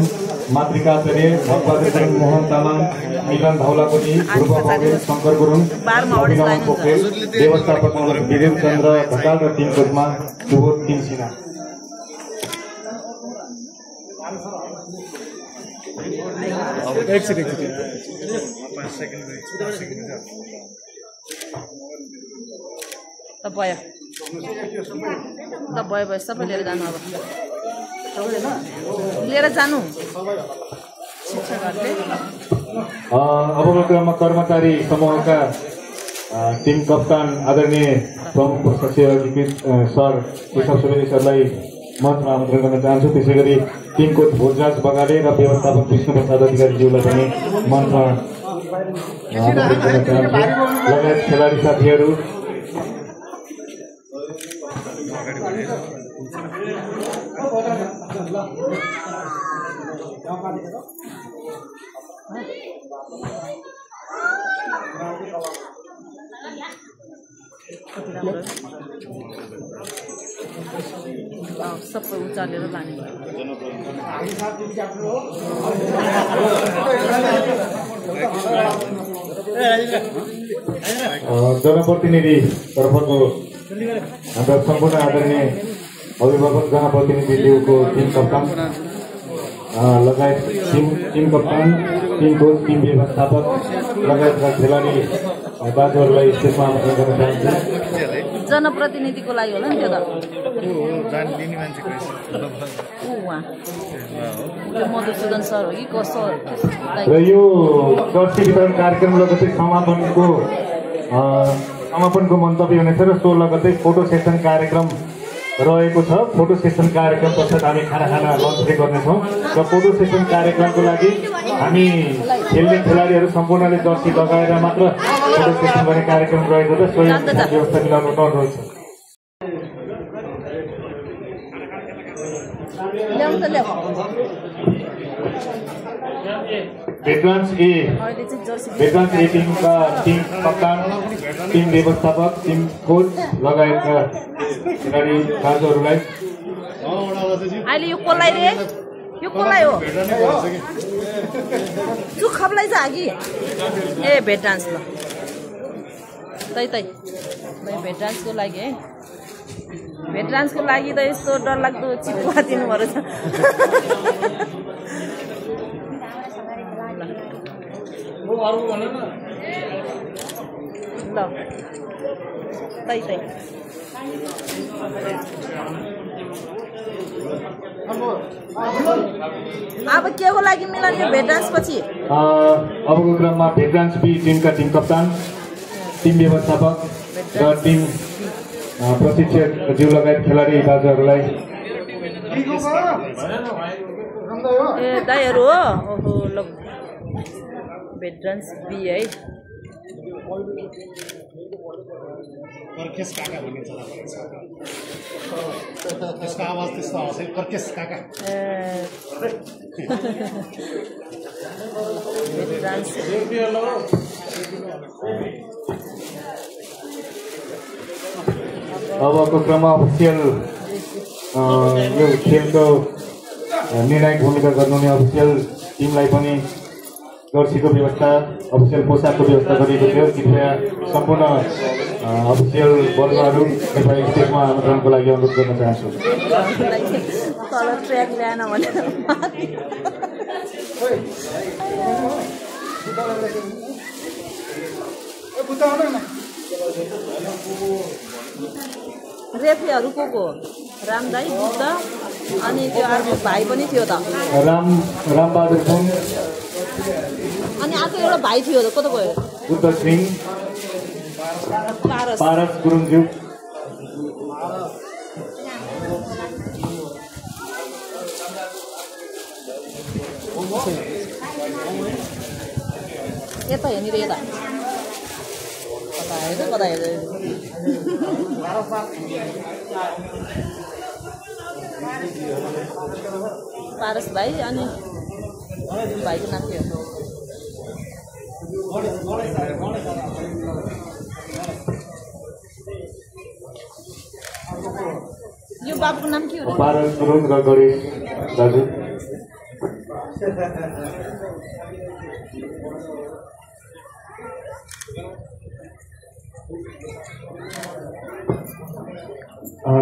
[SPEAKER 9] मातृकाचार्य भक्तबहादुर मोहन तामाङ, मिलन धौलाकोटी, ध्रुव पौडेल, शङ्कर गुरुङ, अभिनव पोखरेल, व्यवस्थापक वीरेन्द्र चन्द्र ढकाल र टिम कोचमा सुबोध टिम सिन्हा।
[SPEAKER 1] त भयो भयो सबै लिएर जानु अब लिएर जानु।
[SPEAKER 9] अबको क्रममा कर्मचारी समूहका टिम कप्तान आदरणीय प्रमुख प्रशासकीय अधिकृत सर केशव सुवेदी सरलाई मञ्चमा आमन्त्रण गर्न चाहन्छु। त्यसै गरी टिम कोच भोजराज बगाले र व्यवस्थापक विष्णु प्रसाद अधिकारीज्यूलाई पनि मञ्चमा आमन्त्रण गर्न चाहन्छु। लगायत खेलाडी साथीहरू
[SPEAKER 1] सबै उचालेर लाने
[SPEAKER 9] जनप्रतिनिधि तर्फको हाम्रा सम्पूर्ण आदरणीय अभिभावक जनप्रतिनिधिज्यूको टिम कप्तान लगायत टिम कप्तान, टिम कोच, टिम व्यवस्थापक लगायतका खेलाडी दाजुहरूलाई त्यसमा आमन्त्रण गर्न चाहन्छु।
[SPEAKER 1] जनप्रतिनिधिको लागि होला नि त्यो त मधुसूदन सर हो कि कसो।
[SPEAKER 9] र यो जर्सी वितरण कार्यक्रम लगतै समापनको मन्तव्य हुनेछ र 16 गते फोटो सेसन कार्यक्रम रहेको छ। फोटो सेसन कार्यक्रम पश्चात हामी खाना लन्च पनि गर्नेछौँ र फोटो सेसन कार्यक्रमको लागि हामी खेल्ने खेलाडीहरू सम्पूर्णले जर्सी लगाएर मात्र फोटो सेसन गर्ने कार्यक्रम रहेको छ। सोही व्यवस्था मिलाउनु अनुरोध छ। भेटरान्स ए टिमका टिम कप्तान, टिम व्यवस्थापक, टिम कोच लगायतका खेलाडी दाजुहरूलाई
[SPEAKER 1] अहिले यो कसलाई रे यो कसलाई हो चुखपलाई छ कि ए भेटरान्स ल तै भेटरान्सको लागि है भेटरान्सको लागि त यस्तो डरलाग्दो चिप्पा दिनुभएको छ। ल तै अब के को लागि मिलान यो भेटरान्स पछि
[SPEAKER 9] अबको क्रममा भेटरान्स बी टिमका टिम कप्तान, टिम व्यवस्थापक र टिम प्रशिक्षकज्यू लगायत खेलाडी दाजुहरूलाई
[SPEAKER 1] ए दाइहरू हो ओहो ल भेटरान्स बी है
[SPEAKER 6] कर्केश काका भनिन्छ त्यसको आवाज त्यस्तो आउँछ कर्केश काका
[SPEAKER 1] भेटरान्स
[SPEAKER 9] अबको क्रममा अफिसियल यो खेलको निर्णायक भूमिका गर्नुहुने अफिसियल टिमलाई पनि जर्सीको व्यवस्था, अफिसियल पोसाकको व्यवस्था गरिएको थियो। कृपया सम्पूर्ण अफिसियल वर्गहरू नेपाली स्टेजमा आमन्त्रणको लागि अनुरोध गर्न चाहन्छु।
[SPEAKER 1] रेफ्रीहरू को रामदाई बुद्ध अनि त्यो अर्को भाइ पनि थियो त
[SPEAKER 9] रामबहादुर पुन
[SPEAKER 1] अनि अर्को एउटा भाइ थियो त कता गयो
[SPEAKER 9] उत्तर सिंह पारस गुरुङज्यू
[SPEAKER 1] यता हेर्ने यता कता हेर्दै पारस भाइ अनि भाइको नाम के हो यो बाबुको नाम के हो
[SPEAKER 9] पारस गुरुङ र गणेश दाजु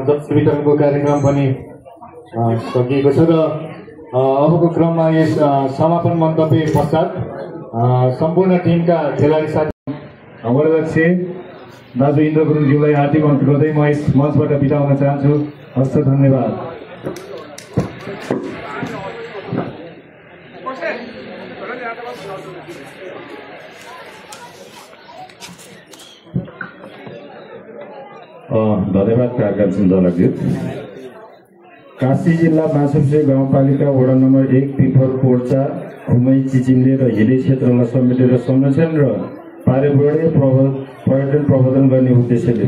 [SPEAKER 9] दक्ष वितरणको कार्यक्रम पनि सकिएको छ र अबको क्रममा यस समापन मन्तव्य पश्चात सम्पूर्ण टिमका खेलाडी साथी
[SPEAKER 10] अध्यक्ष दाजु इन्द्र गुरुङज्यूलाई हार्दिक अनुरोध गर्दै म यस मञ्चबाट बिताउन चाहन्छु। हस्त धन्यवाद।
[SPEAKER 12] धन्यवाद कार्यक्रम सञ्चालकज्यू। काशी जिल्ला माछुपुछ्रे गाउँपालिका वडा नम्बर 1 पिपर पोर्चा घुमै चिचिन्डे र हिली क्षेत्रलाई समेटेर संरक्षण र पर्यटन प्रवर्धन गर्ने उद्देश्यले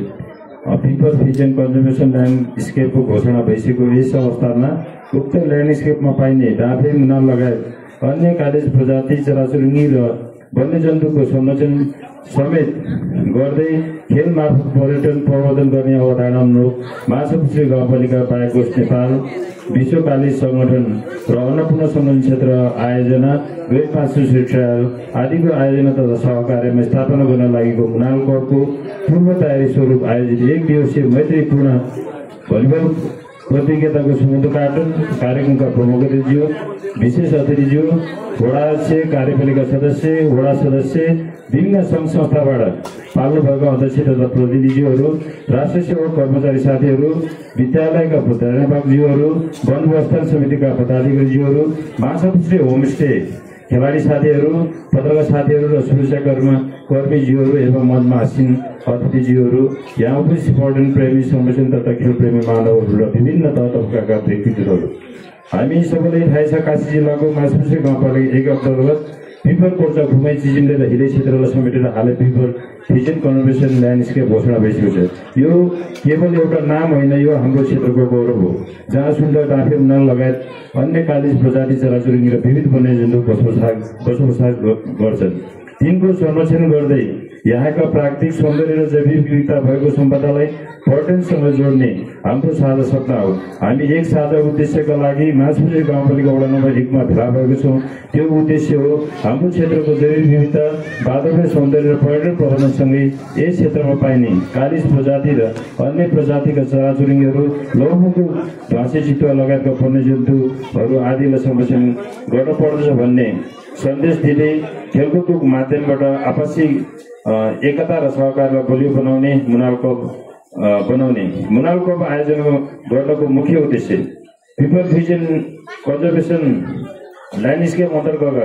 [SPEAKER 12] पिपर फिजन कन्जर्भेसन ल्यान्डस्केपको घोषणा भइसकेको यस अवस्थामा उक्त ल्यान्डस्केपमा पाइने डाँफे मुना लगायत अन्य कालेज प्रजाति चराचुरुङ्गी र वन्यजन्तुको संरक्षण समेत गर्दै खेल मार्फत पर्यटन प्रवर्धन गर्ने अवधारणाअनुरूप माछुपुछ्रे गाउँपालिका बाहेक नेपाल विश्वकालिज संगठन र अन्नपूर्ण संरक्षण क्षेत्र आयोजना ग्रेट माछुपुछ्रे ट्रायल आदिको आयोजना तथा सहकार्यमा स्थापना गर्न लागेको मुनाल कपको पूर्व तयारी स्वरूप आयोजित 1 दिवसीय मैत्रीपूर्ण भलिबल प्रतियोगिताको समुद्घाटन कार्यक्रमका प्रमुख अतिथिज्यू, विशेष अतिथिज्यू, वडा अध्यक्ष, कार्यपालिका सदस्य, वडा सदस्य, विभिन्न सङ्घ संस्थाबाट पाल्नु भएको अध्यक्ष तथा प्रतिनिधिज्यूहरू, राष्ट्र सेवक कर्मचारी साथीहरू, विद्यालयका प्राध्यापकज्यूहरू, वन व्यवस्थापन समितिका पदाधिकारीज्यूहरू, माछापुछ्रे होमस्टे खेलाडी साथीहरू, पत्रकार साथीहरू र सुरक्षाकर्मीज्यूहरू एवं मञ्चमा आसीन अतिथिज्यूहरू, यहाँ उपस्थित पर्यटन प्रेमी संरक्षण तथा खेल प्रेमी मानवहरू र विभिन्न तह तबकाका व्यक्तित्वहरू, हामी सबैलाई थाहा छ काशी जिल्लाको माछुपुछ्रे गाउँपालिका 1 अन्तर्गत पिपर पोर्चा घुमै चिचिन्डे र हिली क्षेत्रलाई समेटेर हालै पिपर फिजन कन्जर्भेसन ल्यान्डस्केप घोषणा भइसकेको छ। यो केवल एउटा नाम होइन, यो हाम्रो क्षेत्रको गौरव हो, जहाँ सुन्दर डाँफे मुनाल लगायत अन्य कालिज प्रजाति चराचुरुङ्गी र विविध वन्यजन्तु बसोबास गर्छन्। तिनको संरक्षण गर्दै यहाँका प्राकृतिक सौन्दर्य र जैविक विविधता भएको सम्पदालाई पर्यटनसँग जोड्ने हाम्रो साझा सपना हो। हामी एक साझा उद्देश्यका लागि माछुपुछ्रे गाउँपालिका वडा नम्बर 1 मा भेला भएको छौँ। त्यो उद्देश्य हो हाम्रो क्षेत्रको जैविक विविधता, वातावरण सौन्दर्य र पर्यटन प्रवर्धनसँगै यस क्षेत्रमा पाइने कालिज प्रजाति र अन्य प्रजातिका चराचुरुङ्गीहरू, लौहको ढाँसे चितुवा लगायतका वन्यजन्तुहरू आदिलाई संरक्षण गर्न पर्दछ भन्ने सन्देश दिँदै खेलकुदको माध्यमबाट आपसी एकता र सहकारलाई बलियो बनाउने मुनाल कप आयोजना गर्नको मुख्य उद्देश्य पिपर फिजन कन्जर्भेसन ल्यान्डस्केप अन्तर्गत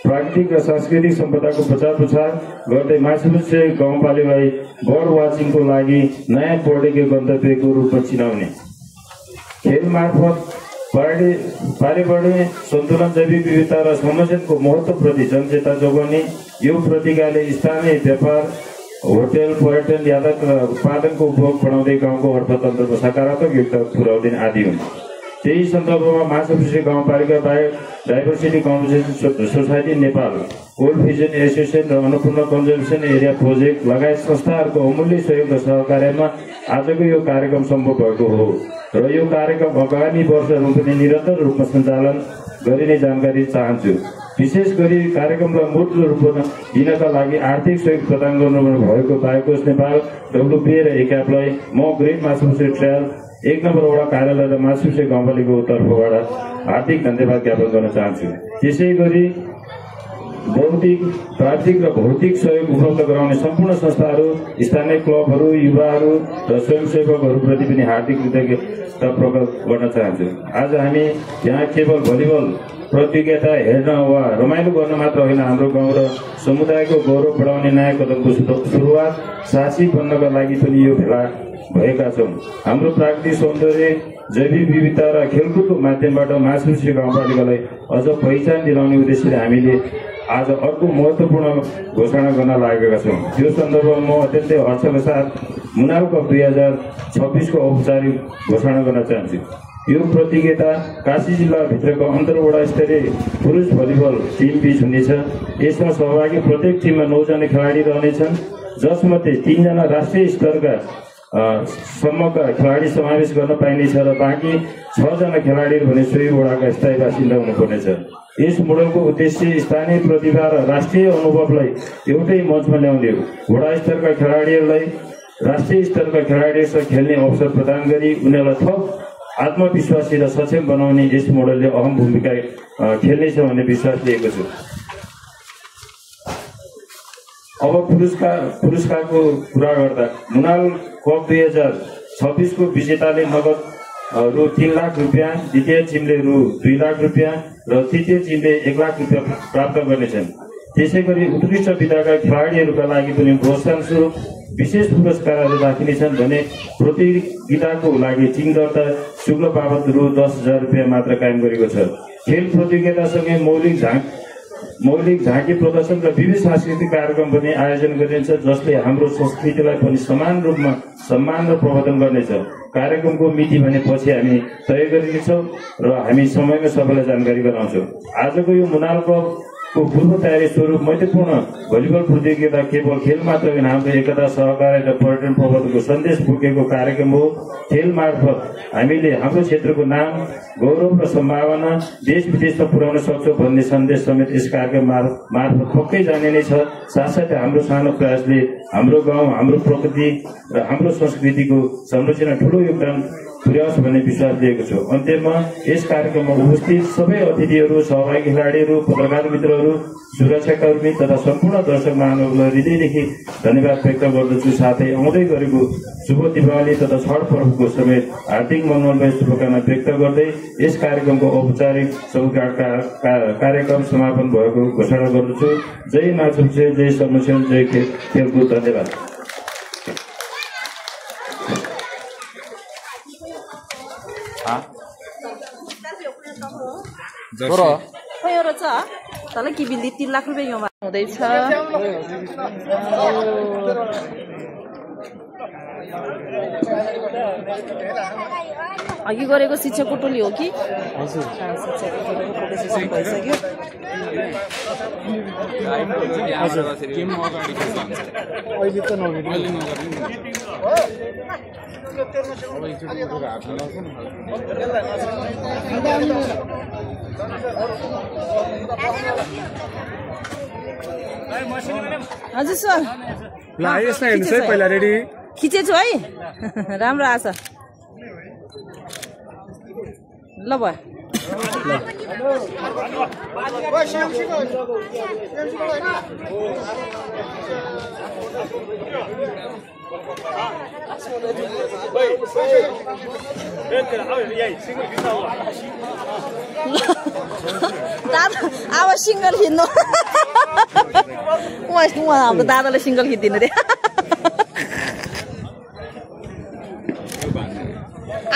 [SPEAKER 12] प्राकृतिक र सांस्कृतिक सम्पदाको प्रचार प्रसार गर्दै माछुपुछ्रे गाउँपालिकालाई बर्ड वाचिङको लागि नयाँ पर्यटकीय गन्तव्यको रूपमा चिनाउने, खेल मार्फत पर्यावरणीय सन्तुलन, जैविक विविधता र संरक्षणको महत्त्वप्रति जनचेतना जोगाउने, यो प्रतिकाले स्थानीय व्यापार, होटल, पर्यटन, यातायात र उत्पादनको उपभोग बढाउँदै गाउँको अर्थतन्त्रमा सकारात्मक योगदान पुर्याउने आदि हुन्। त्यही सन्दर्भमा माछुपुछ्रे गाउँपालिका बाहेक diversity conservation society Nepal, cold fission association र अन्नपूर्ण कन्जर्भेसन एरिया प्रोजेक्ट लगायत संस्थाहरूको अमूल्य सहयोग र सहकार्यमा आजको यो कार्यक्रम सम्भव भएको हो र यो कार्यक्रम आगामी वर्षहरूमा पनि निरन्तर रूपमा सञ्चालन गरिने जानकारी चाहन्छु। विशेष गरी कार्यक्रमलाई मूर्त रूपमा दिनका लागि आर्थिक सहयोग प्रदान गर्नु भएको बायोकोस नेपाल, WPA र एकापलाई म ग्रेट माछुपुछ्रे ट्रायल 1 नम्बर वडा कार्यालय र माछुपुछ्रे गाउँपालिकाको तर्फबाट हार्दिक धन्यवाद ज्ञापन गर्न चाहन्छु। त्यसै गरी बौद्धिक प्राविधिक र भौतिक सहयोग उपलब्ध गराउने सम्पूर्ण संस्थाहरू, स्थानीय क्लबहरू, युवाहरू र स्वयंसेवकहरूप्रति पनि हार्दिक कृतज्ञता प्रकट गर्न चाहन्छु। आज हामी यहाँ केवल भलिबल प्रतियोगिता हेर्न वा रमाइलो गर्न मात्र होइन, हाम्रो गाउँ र समुदायको गौरव बढाउने नयाँ कदमको सुरुवात साहसी बन्नका लागि पनि यो भेला भएका छौँ। हाम्रो प्राकृतिक सौन्दर्य, जैविक विविधता र खेलकुदको माध्यमबाट माछापुच्छ्रे गाउँपालिकालाई अझ पहिचान दिलाउने उद्देश्यले हामीले आज अर्को महत्त्वपूर्ण घोषणा गर्न लागेका छौँ। यो सन्दर्भमा म अत्यन्तै हर्षका साथ मुनाल कप 2026 को औपचारिक घोषणा गर्न चाहन्छु। यो प्रतियोगिता काशी जिल्लाभित्रको अन्तर्वडा स्तरीय पुरुष भलिबल टिम बीच हुनेछ। यसमा सहभागी प्रत्येक टिममा 9 जना खेलाडी रहनेछन्, जसमध्ये 3 जना राष्ट्रिय स्तरका सम्मका खेलाडी समावेश गर्न पाइनेछ र बाँकी 6 जना खेलाडीहरू भने सोही वडाका स्थायी बासिन्दा हुनुपर्नेछ। यस मोडलको उद्देश्य स्थानीय प्रतिभा र राष्ट्रिय अनुभवलाई एउटै मञ्चमा ल्याउने हो। वडा स्तरका खेलाडीहरूलाई राष्ट्रिय स्तरका खेलाडीहरूसँग खेल्ने अवसर प्रदान गरी उनीहरूलाई थप आत्मविश्वासी र सक्षम बनाउने यस मोडलले अहम भूमिका खेल्नेछ भन्ने विश्वास लिएको छु। अब पुरस्कारको कुरा गर्दा मुनाल कप 2026 को विजेताले नगद रु 3 लाख रुपियाँ, द्वितीय टिमले रु 2 लाख रुपियाँ र तृतीय टिमले 1 लाख रुपियाँ प्राप्त गर्नेछन्। त्यसै गरी उत्कृष्ट विधाका खेलाडीहरूका लागि पनि प्रोत्साहन स्वरूप विशेष पुरस्कारहरू राखिनेछन् भने प्रतियोगिताको लागि टिम दर्ता शुल्क बाबत रु 10,000 रुपियाँ मात्र कायम गरेको छ। खेल प्रतियोगितासँगै मौलिक झाँकी प्रदर्शन र विविध सांस्कृतिक कार्यक्रम पनि आयोजन गरिन्छ, जसले हाम्रो संस्कृतिलाई पनि समान रूपमा सम्मान र प्रवर्धन गर्नेछ। कार्यक्रमको मिति भने पछि हामी तय गरिनेछौँ र हामी समयमा सबैलाई जानकारी गराउँछौँ। आजको यो मुनाल कपको पूर्व तयारी स्वरूप महत्त्वपूर्ण भलिबल प्रतियोगिता केवल खेल मात्र होइन, हाम्रो एकता, सहकारी र पर्यटन प्रवर्धनको सन्देश बोकेको कार्यक्रम हो। खेल मार्फत हामीले हाम्रो क्षेत्रको नाम, गौरव र सम्भावना देश विदेशमा पुर्याउन सक्छौँ भन्ने सन्देश समेत यस कार्यक्रम मार्फत पक्कै जाने नै छ। साथसाथै हाम्रो सानो प्रयासले हाम्रो गाउँ, हाम्रो प्रकृति र हाम्रो संस्कृतिको संरक्षणमा ठूलो योगदान पुर्याओस् भन्ने विश्वास लिएको छु। अन्त्यमा यस कार्यक्रममा उपस्थित सबै अतिथिहरू, सहभागी खेलाडीहरू, पत्रकार मित्रहरू, सुरक्षाकर्मी तथा सम्पूर्ण दर्शक महानुभावलाई हृदयदेखि धन्यवाद व्यक्त गर्दछु। साथै आउँदै गरेको शुभ दीपावली तथा छठ पर्वको समेत हार्दिक मङ्गलमय शुभकामना व्यक्त गर्दै यस कार्यक्रमको औपचारिक कार्यक्रम समापन भएको घोषणा गर्दछु। जय माछापुच्छ्रे, जय संरक्षण, जय खेलकुद। धन्यवाद।
[SPEAKER 1] तल कि बिल्ली 3 लाख रुपियाँ यो हुँदैछ। अघि गरेको शिक्षकको टोली हो कि? शिक्षकको टोलीको प्रोसेसन भइसक्यो। हजुर सर,
[SPEAKER 7] यसमा हेर्नुहोस् है, पहिला रेडी
[SPEAKER 1] खिचेछु है। राम्रो आछ ल भयो। दादा अब सिङ्गल खिच्नु, हाम्रो दादाले सिङ्गल खिचिदिनु रे।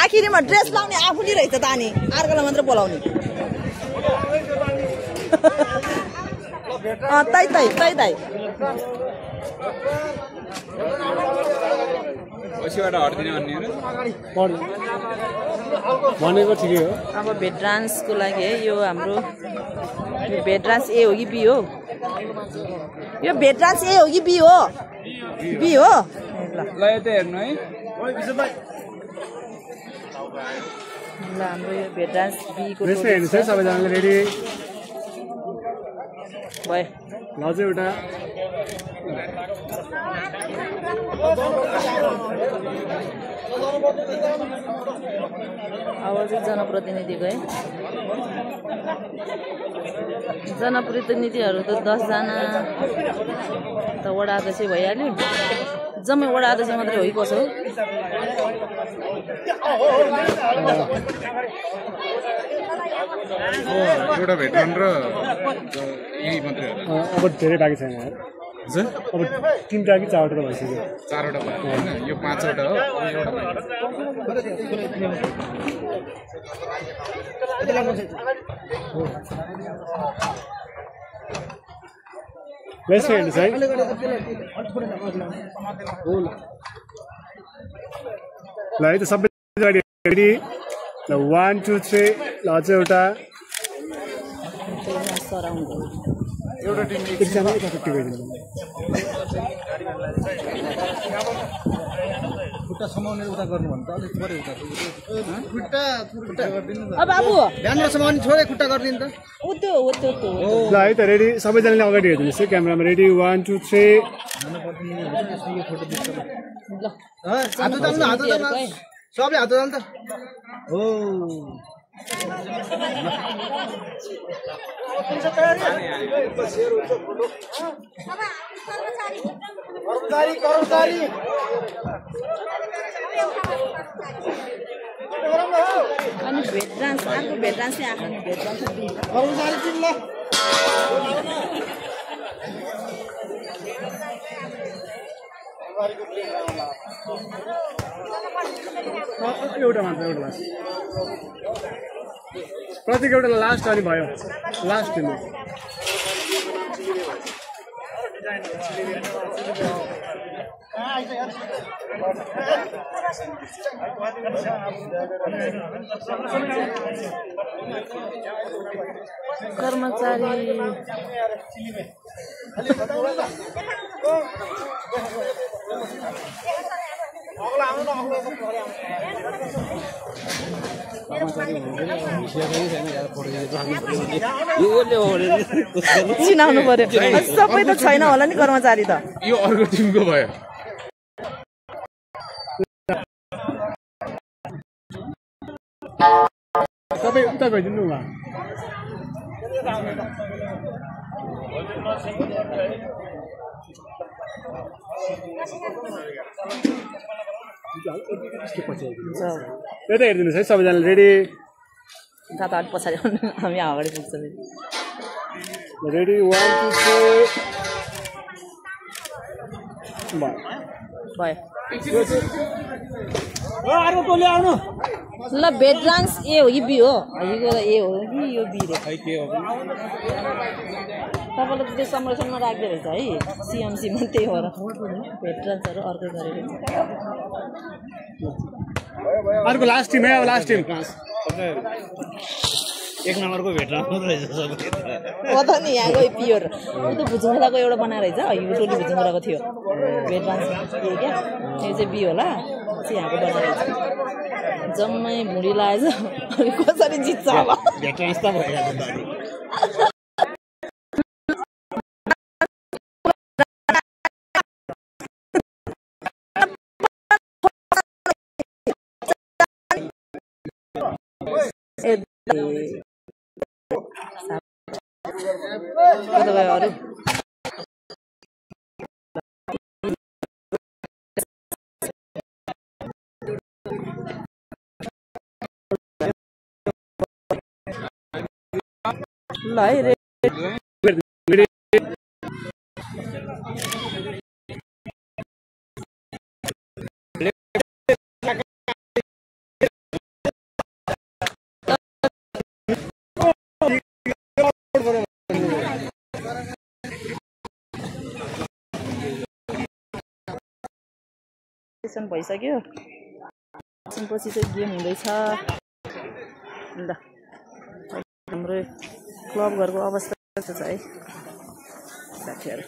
[SPEAKER 1] आखिरीमा ड्रेस लाउने आफू नि रहेछ त, अनि अर्कोलाई मात्र बोलाउने। तै
[SPEAKER 13] पछिबाट हट्दिने भन्ने
[SPEAKER 7] भनेको ठिकै हो।
[SPEAKER 1] अब भेट डान्सको लागि है, यो हाम्रो भेट डान्स ए हो कि बी हो? यो भेट डान्स ए हो कि बी हो? बी हो।
[SPEAKER 13] ल यता हेर्नु है।
[SPEAKER 1] ल हाम्रो यो भेट डान्स बी को
[SPEAKER 7] हेर्नुहोस् है, सबैजनाले रेडी
[SPEAKER 1] भयो।
[SPEAKER 7] ल चाहिँ एउटा
[SPEAKER 1] अब चाहिँ जनप्रतिनिधि गए जनप्रतिनिधिहरू त 10 जना त वडा अध्यक्ष भइहाल्यो जम्मै वडा अध्यक्ष मात्रै हो कसो
[SPEAKER 13] एउटा भेटरन र यही मात्रै होला
[SPEAKER 6] अब धेरै बाँकी छैन यार
[SPEAKER 13] हजुर
[SPEAKER 6] अब 3टा कि 4वटा त भइसक्यो
[SPEAKER 13] 4वटा भयो हैन यो 5वटा हो एउटा
[SPEAKER 6] लेट्स हेर्नु है ल है त सबै रेडी ल 1 2 3 ल अझ एउटा
[SPEAKER 1] एउटा
[SPEAKER 6] टिम एकजना एक टिम गरिदिनु
[SPEAKER 14] खुट्टा समाउने उता गर्नु भन्छ अलिक थोरै उता खुट्टा गरिदिनु
[SPEAKER 1] अब बाबु
[SPEAKER 14] ध्यानमा समाउने छोडे खुट्टा गरिदिनु त
[SPEAKER 1] उतो
[SPEAKER 6] ल है त रेडी सबैजनाले अगाडि हेर्दिनुहोस् है क्यामेरामा रेडी 1 2 3
[SPEAKER 1] ल
[SPEAKER 14] हात उताल्नु सबले हात उताल्नु त हो कर्मचारी
[SPEAKER 1] अनि भेट डान्स अर्को भेट डान्स चाहिँ आएको भेट डान्स
[SPEAKER 14] कर्मचारी टिम ल
[SPEAKER 6] एउटा मात्र एउटा लास्ट प्रत्येक एउटा लास्ट अनि भयो लास्ट टिम
[SPEAKER 1] कर्मचारी चिनाउनु पर्यो सबै त छैन होला नि कर्मचारी त
[SPEAKER 13] यो अर्को टिमको भयो
[SPEAKER 6] सबै उता गइदिनु वा यता हेरिदिनुहोस् है सबैजनाले रेडी
[SPEAKER 1] ताता अलिक पछाडि हामी अगाडि पुग्छ
[SPEAKER 6] रेडी 1 2 3
[SPEAKER 1] अर्को टोली आउनु ल भेट डान्स ए हो कि बी हो यो ए हो कि यो बी रे तपाईँले त्यो संरक्षणमा राख्दै रहेछ है सिएमसीमा त्यही हो र भेट डान्सहरू अर्कै गरेको
[SPEAKER 6] अर्को लास्ट टिम है अब लास्ट टिम
[SPEAKER 14] एक नम्बरको भेट राम्रो रहेछ
[SPEAKER 1] हो त नि यहाँको प्योर ऊ त भुजुङडाको एउटा बनाएर रहेछ यो टोली भुजुङडाको थियो भेट डान्स के क्या यो चाहिँ बी होला चाहिँ यहाँको बनाएर रहेछ जम्मै भुँडी लागेछ अनि कसरी जित्छ अब
[SPEAKER 14] भेट डान्स त भइरहेको
[SPEAKER 1] ल है रे भइसक्यो पछि चाहिँ गेम हुँदैछ ल हाम्रो क्लब घरको अवस्था छ है साथीहरू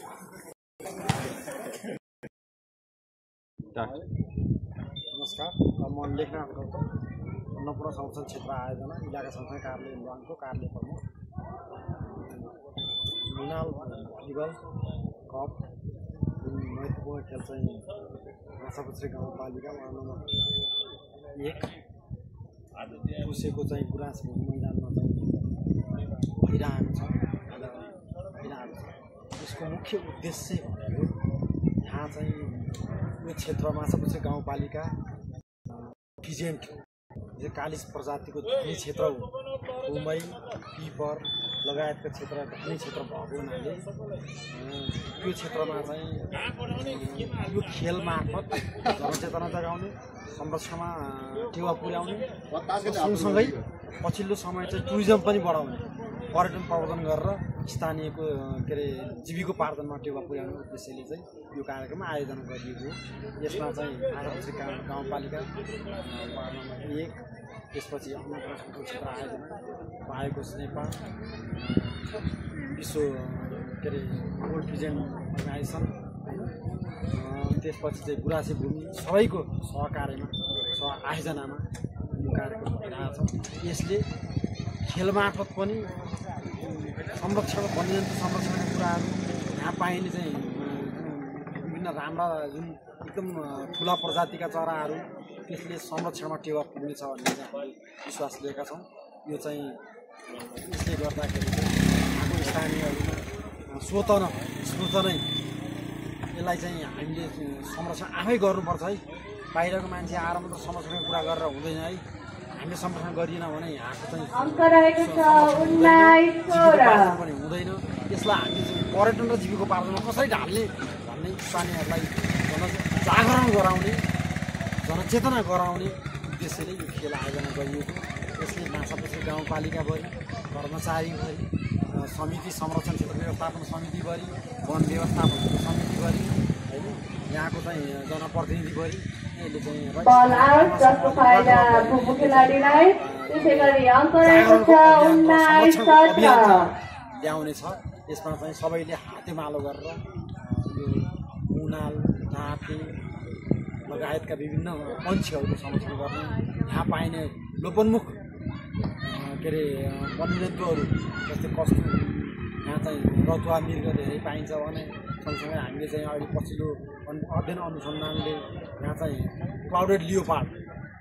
[SPEAKER 5] नमस्कार म लेखनाथ गौतम अन्नपूर्ण संरक्षण क्षेत्र आयोजना इलाका संरक्षण कार्यालय इन्डियानको कार्यालय प्रमुख मिनाल भलिबल कप
[SPEAKER 14] महत्त्वपूर्ण खेल चाहिँ माछापुच्छ्रे गाउँपालिका वार्ड नम्बर 1 पुसेको चाहिँ गुराँस मैदानमा चाहिँ भइरहेको छ। यसको मुख्य उद्देश्य भनेको यहाँ चाहिँ यो क्षेत्र माछापुच्छ्रे गाउँपालिका फिजेन्ट जो कालिज प्रजातिको धनी क्षेत्र हो। घुमै पिपर लगायतका क्षेत्र धनी क्षेत्र भएको हुनाले यो क्षेत्रमा चाहिँ यो खेल मार्फत जनचेतना जगाउने, संरक्षणमा टेवा पुर्याउने, सँगसँगै पछिल्लो समय चाहिँ टुरिज्म पनि बढाउने, पर्यटन प्रवर्धन गरेर स्थानीयको के अरे जीविकोपार्जनमा टेवा पुर्याउने उद्देश्यले चाहिँ यो कार्यक्रम आयोजना गरिएको हो। यसमा चाहिँ माछापुच्छ्रे गाउँपालिका वार्ड नम्बर 1, त्यसपछि अन्नपूर्ण क्षेत्र आयोजना पाएको नेपाल विश्व के अरे गोल्ड फिजेन्ट अर्गनाइजेसन, त्यसपछि चाहिँ गुराँसे भूमि सबैको सहकार्यमा आयोजनामा यो कार्यक्रम भइरहेछ। यसले खेल मार्फत पनि संरक्षण वन्यजन्तु संरक्षणका कुराहरू यहाँ पाइने चाहिँ विभिन्न राम्रा जुन एकदम ठुला प्रजातिका चराहरू त्यसले संरक्षणमा टेवा पुग्नेछ भन्ने चाहिँ हामीले विश्वास लिएका छौँ। यो चाहिँ यसले गर्दाखेरि चाहिँ हाम्रो स्थानीयहरू स्वत नै यसलाई चाहिँ हामीले संरक्षण आफै गर्नुपर्छ है। बाहिरको मान्छे आएर मात्र संरक्षणको कुरा गरेर हुँदैन है। हामीले संरक्षण गरिएन भने यहाँको चाहिँ पनि हुँदैन। यसलाई हामीले चाहिँ पर्यटन र जीविकोपार्जनमा कसरी ढाल्ने भन्ने स्थानीयहरूलाई जागरण गराउने, जनचेतना गराउने उद्देश्यले यो खेल आयोजना गरिएको। यसले माछापुच्छ्रे गाउँपालिकाभरि, कर्मचारीभरि, समिति संरक्षण क्षेत्र व्यवस्थापन समितिभरि, वन व्यवस्थापन समितिभरि होइन, यहाँको चाहिँ जनप्रतिनिधिभरि यसले चाहिँ ल्याउने छ। यसमा चाहिँ सबैले हातेमालो गरेर यो मुनाल, ढाँटे लगायतका विभिन्न पन्छीहरूको संरक्षण गर्ने, यहाँ पाइने लोपोन्मुख के अरे वन्यजन्तुहरू जस्तै कस्तो यहाँ चाहिँ रतुवा मृग धेरै पाइन्छ भने सँगसँगै हामीले चाहिँ अहिले पछिल्लो अध्ययन अनुसन्धानले यहाँ चाहिँ क्लाउडेड लियोपार्ड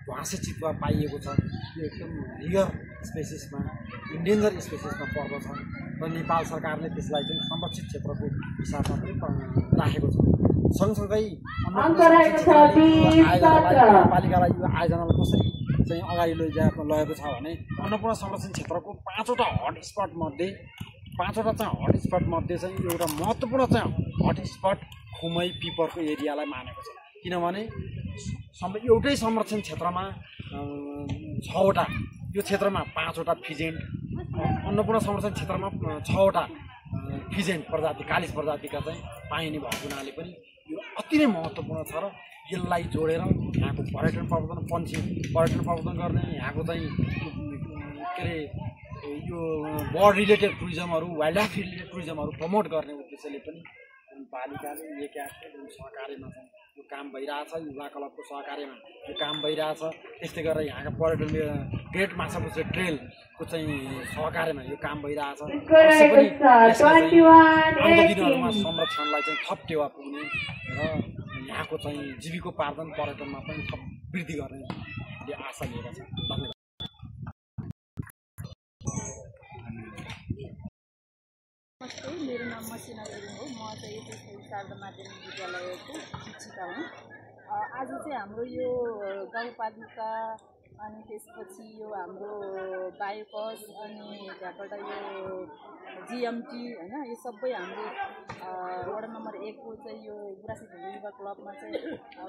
[SPEAKER 14] ध्वाँसे चितुवा पाइएको छ। यो एकदम रियर स्पेसिसमा, इन्डेन्जर स्पेसिसमा पर्दछ र नेपाल सरकारले त्यसलाई चाहिँ संरक्षित क्षेत्रको हिसाबमा पनि राखेको छ। सँगसँगै पालिकालाई यो आयोजनालाई कसरी चाहिँ अगाडि लगेको छ भने अन्नपूर्ण संरक्षण क्षेत्रको 5वटा हटस्पट मध्ये चाहिँ एउटा महत्त्वपूर्ण चाहिँ हटस्पट खुमै पिपरको एरियालाई मानेको छ। किनभने एउटै संरक्षण क्षेत्रमा 6वटा, यो क्षेत्रमा 5वटा फिजेन्ट, अन्नपूर्ण संरक्षण क्षेत्रमा 6वटा फिजेन्ट प्रजाति, कालिज प्रजातिका चाहिँ पाइने भएको हुनाले पनि यो अति नै महत्त्वपूर्ण छ र यसलाई जोडेर यहाँको पर्यटन प्रवर्धन गर्ने, यहाँको चाहिँ के अरे यो बर्ड रिलेटेड टुरिज्महरू, वाइल्ड लाइफ रिलेटेड टुरिज्महरू प्रमोट गर्ने उद्देश्यले पनि पालिकाले एकाअर्काको सहकार्यमा चाहिँ यो काम भइरहेछ। युवा क्लबको सहकार्यमा यो काम भइरहेछ। त्यस्तै गरेर यहाँका पर्यटन ग्रेट माछापुच्छ्रे ट्रेलको चाहिँ सहकार्यमा यो काम भइरहेछ। आउँदो दिनहरूमा संरक्षणलाई चाहिँ थप टेवा पुग्ने र यहाँको चाहिँ जीविकोपार्जन पर्यटनमा पनि थप वृद्धि गर्ने आशा लिएका छन्। धन्यवाद।
[SPEAKER 15] नमस्ते, मेरो नाम मसिना गुरुङ हो। म चाहिँ एसएसएल शारदा माध्यमिक विद्यालयको शिक्षिका हुँ। आज चाहिँ हाम्रो यो गाउँपालिका अनि त्यसपछि यो हाम्रो बायोकस अनि त्यहाँबाट यो जिएमटी होइन, यो सबै हाम्रो वडा नम्बर 1 को चाहिँ यो गुराँसे भूमि युवा क्लबमा चाहिँ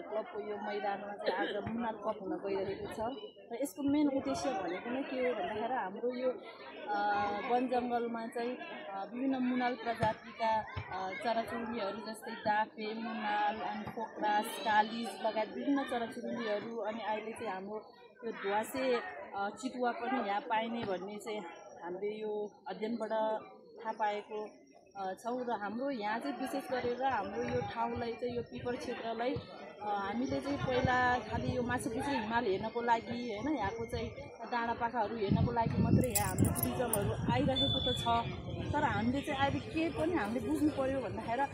[SPEAKER 15] क्लबको यो मैदानमा चाहिँ आज मुनाल कप हुन गइरहेको छ। र यसको मेन उद्देश्य भनेको नै के हो भन्दाखेरि हाम्रो यो वन जङ्गलमा चाहिँ विभिन्न मुनाल प्रजातिका चराचुरुङ्गीहरू जस्तै डाँफे, मुनाल अनि पोक्रास, कालिज लगायत विभिन्न चराचुरुङ्गीहरू अनि अहिले चाहिँ हाम्रो यो ध्वाँसे चितुवा पनि यहाँ पाइने भन्ने चाहिँ हामीले यो अध्ययनबाट थाहा पाएको छौँ। र हाम्रो यहाँ चाहिँ विशेष गरेर हाम्रो यो ठाउँलाई चाहिँ यो पिपर क्षेत्रलाई हामीले चाहिँ पहिला खालि यो माछापुच्छ्रे हिमाल हेर्नको लागि होइन, यहाँको चाहिँ डाँडापाखाहरू हेर्नको लागि मात्रै यहाँ हाम्रो टुरिज्महरू आइरहेको त छ। तर हामीले चाहिँ अहिले के पनि हामीले बुझ्नु पर्यो भन्दाखेरि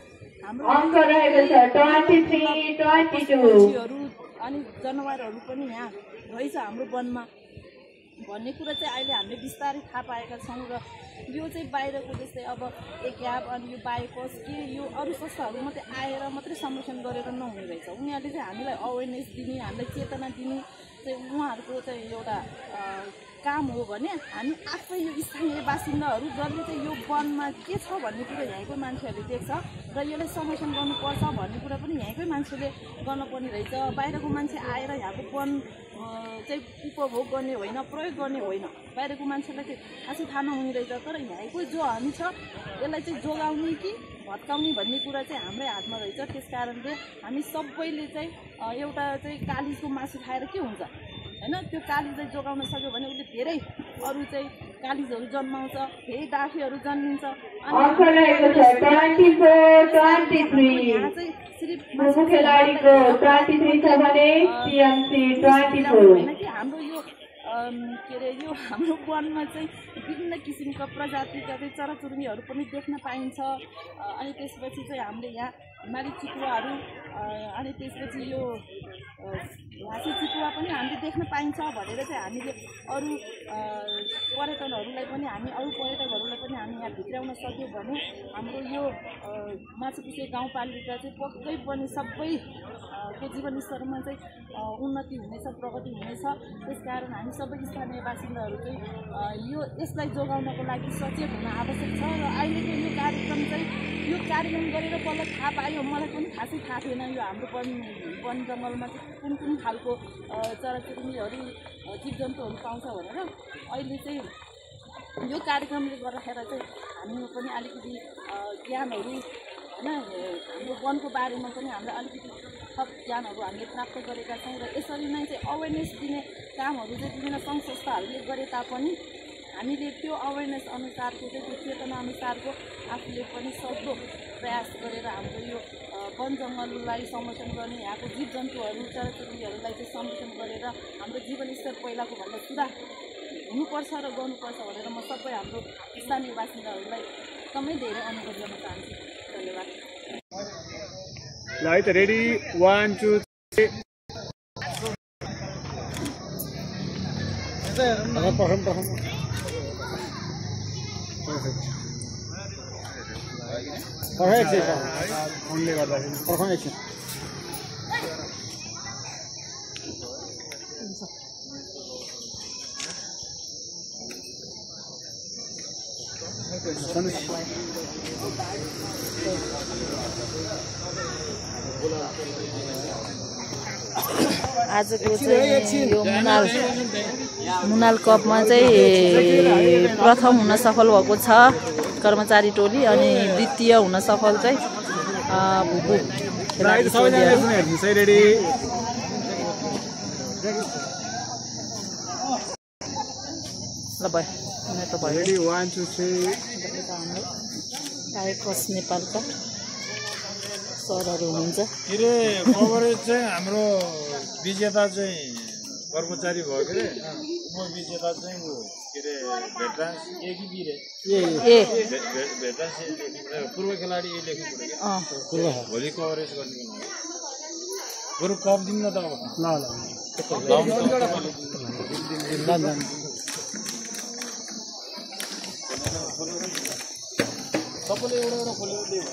[SPEAKER 15] अनि जनावरहरू पनि यहाँ रहेछ हाम्रो वनमा भन्ने कुरा चाहिँ अहिले हामीले बिस्तारै थाहा पाएका छौँ। र यो चाहिँ बाहिरको जस्तै अब एग्याप अनि यो बायोकस के यो अरू संस्थाहरू मात्रै आएर मात्रै संरक्षण गरेर नहुने रहेछ। उनीहरूले चाहिँ हामीलाई अवेरनेस दिने, हामीलाई चेतना दिने चाहिँ उहाँहरूको चाहिँ एउटा काम हो भने हामी आफै यो स्थानीय बासिन्दाहरू जसले चाहिँ यो वनमा के छ भन्ने कुरा यहीँकै मान्छेहरूले देख्छ र यसलाई संरक्षण गर्नुपर्छ भन्ने कुरा पनि यहीँकै मान्छेले गर्नुपर्ने रहेछ। बाहिरको मान्छे आएर यहाँको वन चाहिँ उपभोग गर्ने होइन, प्रयोग गर्ने होइन, बाहिरको मान्छेलाई चाहिँ खासै थाहा नहुने रहेछ। तर यहीँको जो हामी छ यसलाई चाहिँ जोगाउने कि भत्काउने भन्ने कुरा चाहिँ हाम्रै हातमा रहेछ। त्यस कारणले हामी सबैले चाहिँ एउटा चाहिँ कालिजको मासु खाएर के हुन्छ होइन, त्यो कालिज चाहिँ जोगाउन सक्यो भने उसले धेरै अरू चाहिँ कालिजहरू जन्माउँछ, धेरै डाँफेहरू जन्मिन्छ। यहाँ चाहिँ सिर्फ होइन कि हाम्रो यो के अरे यो हाम्रो वनमा चाहिँ विभिन्न किसिमका प्रजातिका चाहिँ चराचुरुङ्गीहरू पनि देख्न पाइन्छ। अनि त्यसपछि चाहिँ हामीले यहाँ हिमाली चितुवाहरू अनि त्यसपछि यो घाँसे चितुवा पनि हामीले देख्न पाइन्छ भनेर चाहिँ हामीले अरू पर्यटकहरूलाई पनि हामी यहाँ भित्राउन सक्यौँ भने हाम्रो यो माछापुच्छ्रे गाउँपालिका चाहिँ पक्कै पनि सबैको जीवनस्तरमा चाहिँ उन्नति हुनेछ, प्रगति हुनेछ। त्यसकारण हामी सबै स्थानीय बासिन्दाहरू चाहिँ यसलाई जोगाउनको लागि सचेत हुन आवश्यक छ। र अहिलेको यो कार्यक्रम गरेर बल्ल थाहा पायो, मलाई पनि खासै थाहा थिएन यो हाम्रो वन जङ्गलमा चाहिँ कुन खालको चराचुरुङ्गीहरू जीवजन्तुहरू पाउँछ भनेर। अहिले चाहिँ यो कार्यक्रमले गर्दाखेरि चाहिँ हामीमा पनि अलिकति ज्ञानहरू होइन, हाम्रो वनको बारेमा पनि हामीले अलिकति थप ज्ञानहरू हामीले प्राप्त गरेका छौँ। र यसरी नै चाहिँ अवेरनेस दिने कामहरू चाहिँ विभिन्न सङ्घ संस्थाहरूले गरे तापनि हामीले त्यो अवेरनेस अनुसारको चाहिँ त्यो चेतना अनुसारको आफूले पनि सक्दो प्रयास गरेर हाम्रो यो वन जङ्गललाई संरक्षण गर्ने, यहाँको जीवजन्तुहरू चराचुरुङ्गीहरूलाई चाहिँ संरक्षण गरेर हाम्रो जीवनस्तर पहिलाको भन्दा सुधार हुनुपर्छ र गर्नुपर्छ भनेर म सबै हाम्रो स्थानीय बासिन्दाहरूलाई एकदमै धेरै अनुरोध गर्न चाहन्छु। धन्यवाद।
[SPEAKER 7] ल है त रेडी 1 2 3
[SPEAKER 1] आजको चाहिँ यो मुनाल कपमा चाहिँ प्रथम हुन सफल भएको छ कर्मचारी टोली अनि द्वितीय हुन सफल चाहिँ भुपु खेलाडी टोलीहरू। ल भयो
[SPEAKER 7] रेडी 1 2 3
[SPEAKER 1] बायोकस नेपालका सरहरू हुनुहुन्छ।
[SPEAKER 16] के अरे कभरेज चाहिँ हाम्रो विजेता चाहिँ कर्मचारी भयो के अरे, म विजेता चाहिँ के अरे भेटरान्स ए कि बी रे भेटरान्स पूर्व खेलाडी ए लेख्नु पऱ्यो भोलि कभरेज गर्ने बरु कप दिनु न त अब ल सबैले एउटा एउटा खोलेर दियो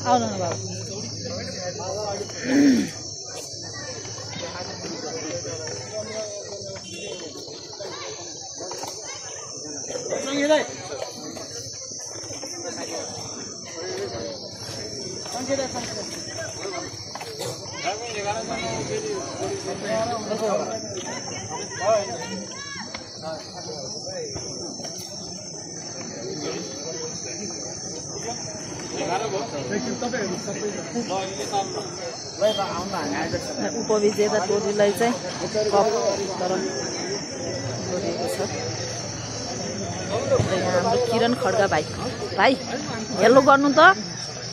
[SPEAKER 1] आउनु न बाबु। उपविजेता टोलीलाई चाहिँ कप गरिएको छ। यहाँ हाम्रो किरण खड्का भाइ भाइ हेलो गर्नु त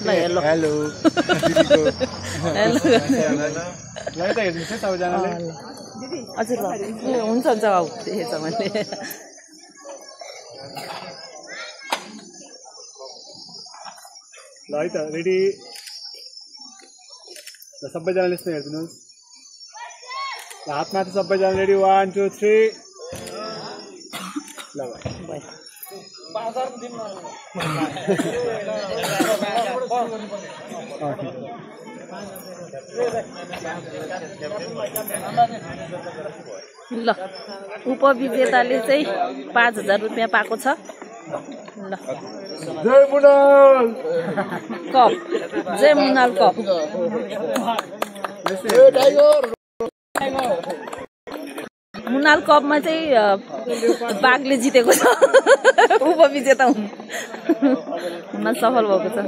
[SPEAKER 1] ल हेलो
[SPEAKER 17] हेलो
[SPEAKER 1] हेलो
[SPEAKER 17] सबैजनाले
[SPEAKER 1] हजुर ल हुन्छ हुन्छ आऊ देखेछ मैले
[SPEAKER 17] ल है त रेडी ल सबैजनाले यस्तो हेरिदिनुहोस् ल हातमाथि सबैजना रेडी 1 2 3 ल भाइ
[SPEAKER 1] ल उपविजेताले चाहिँ 5000 रुपियाँ पाएको छ ल
[SPEAKER 17] जय मुनाल
[SPEAKER 1] कप जय मुनाल कप मुनाल कपमा चाहिँ बाघले जितेको छ उपविजेता हुन सफल भएको छ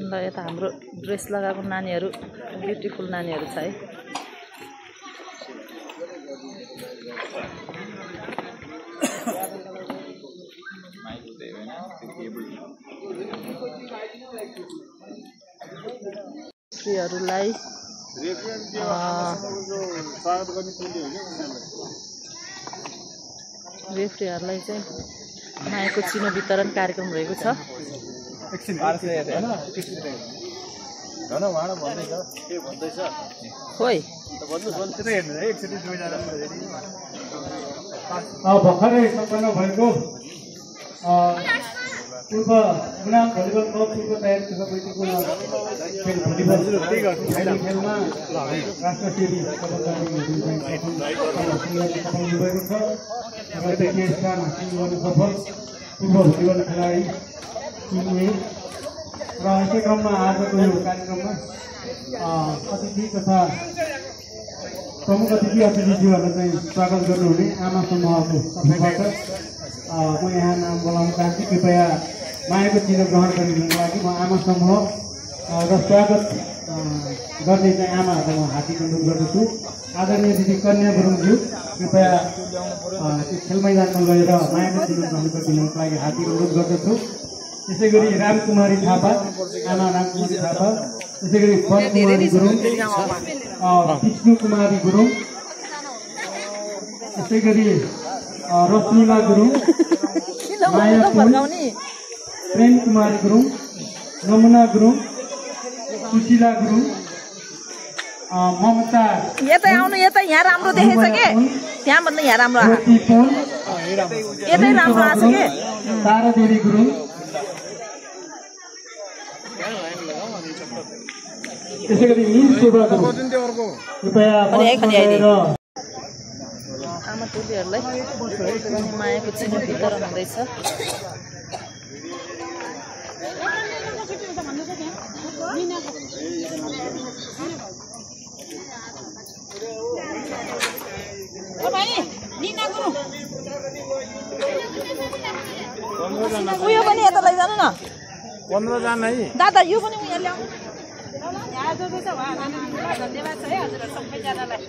[SPEAKER 1] ल यता हाम्रो ड्रेस लगाएको नानीहरू ब्युटिफुल नानीहरू छ है हरूलाई रेफ्रीहरूलाई चाहिँ मायाको चिनो वितरण कार्यक्रम रहेको छ खोइ
[SPEAKER 6] भर्खरै सम्पन्न भएको पूर्व मुनाल भलिबल क्लब पूर्व तयारी समितिको खेलमा राष्ट्रिय स्थान हासिल गर्नु सफल पूर्व भलिबल खेलाडी चुनिए र यसै क्रममा आजको यो कार्यक्रममा अतिथि तथा प्रमुख अतिथिज्यूहरूलाई चाहिँ स्वागत गर्नुहुने आमा समूहको तर्फबाट म यहाँ नाम बोलाउन चाहन्छु कृपया मायाको चिनो ग्रहण गरिदिनुको लागि म आमा समूह र स्वागत गर्ने चाहिँ आमाहरूलाई म हार्दिक अनुरोध गर्दछु आदरणीय दिदी कन्या गुरुङज्यू कृपया त्यो खेल मैदानमा गएर मायाको चिनो ग्रहण गरिदिनुको लागि हार्दिक अनुरोध गर्दछु त्यसै गरी रामकुमारी थापा आमा रामकुमारी थापा त्यसै गरी फलकुमारी गुरुङ विष्णु कुमारी गुरुङ त्यसै गरी रश्मिला गुरुङ माया प्रेम कुमारी गुरुङ नमुना गुरुङ सुशीला गुरुङ ममता
[SPEAKER 1] यतै आउनु यतै यहाँ राम्रो देखेछ के त्यहाँ भन्दा यहाँ राम्रो यतै राम्रो आछ के
[SPEAKER 6] तारादेवी गुरुङ त्यसै गरी निल शोभा गुरुङ कृपया
[SPEAKER 1] आमा टोलीहरूलाई मायाको चिनो वितरण हुँदैछ उयो पनि यता लैजानु न
[SPEAKER 16] 15 जना है
[SPEAKER 1] दादा यो पनि उयो ल्याउनु
[SPEAKER 15] धन्यवाद छ है हजुर सबैजनालाई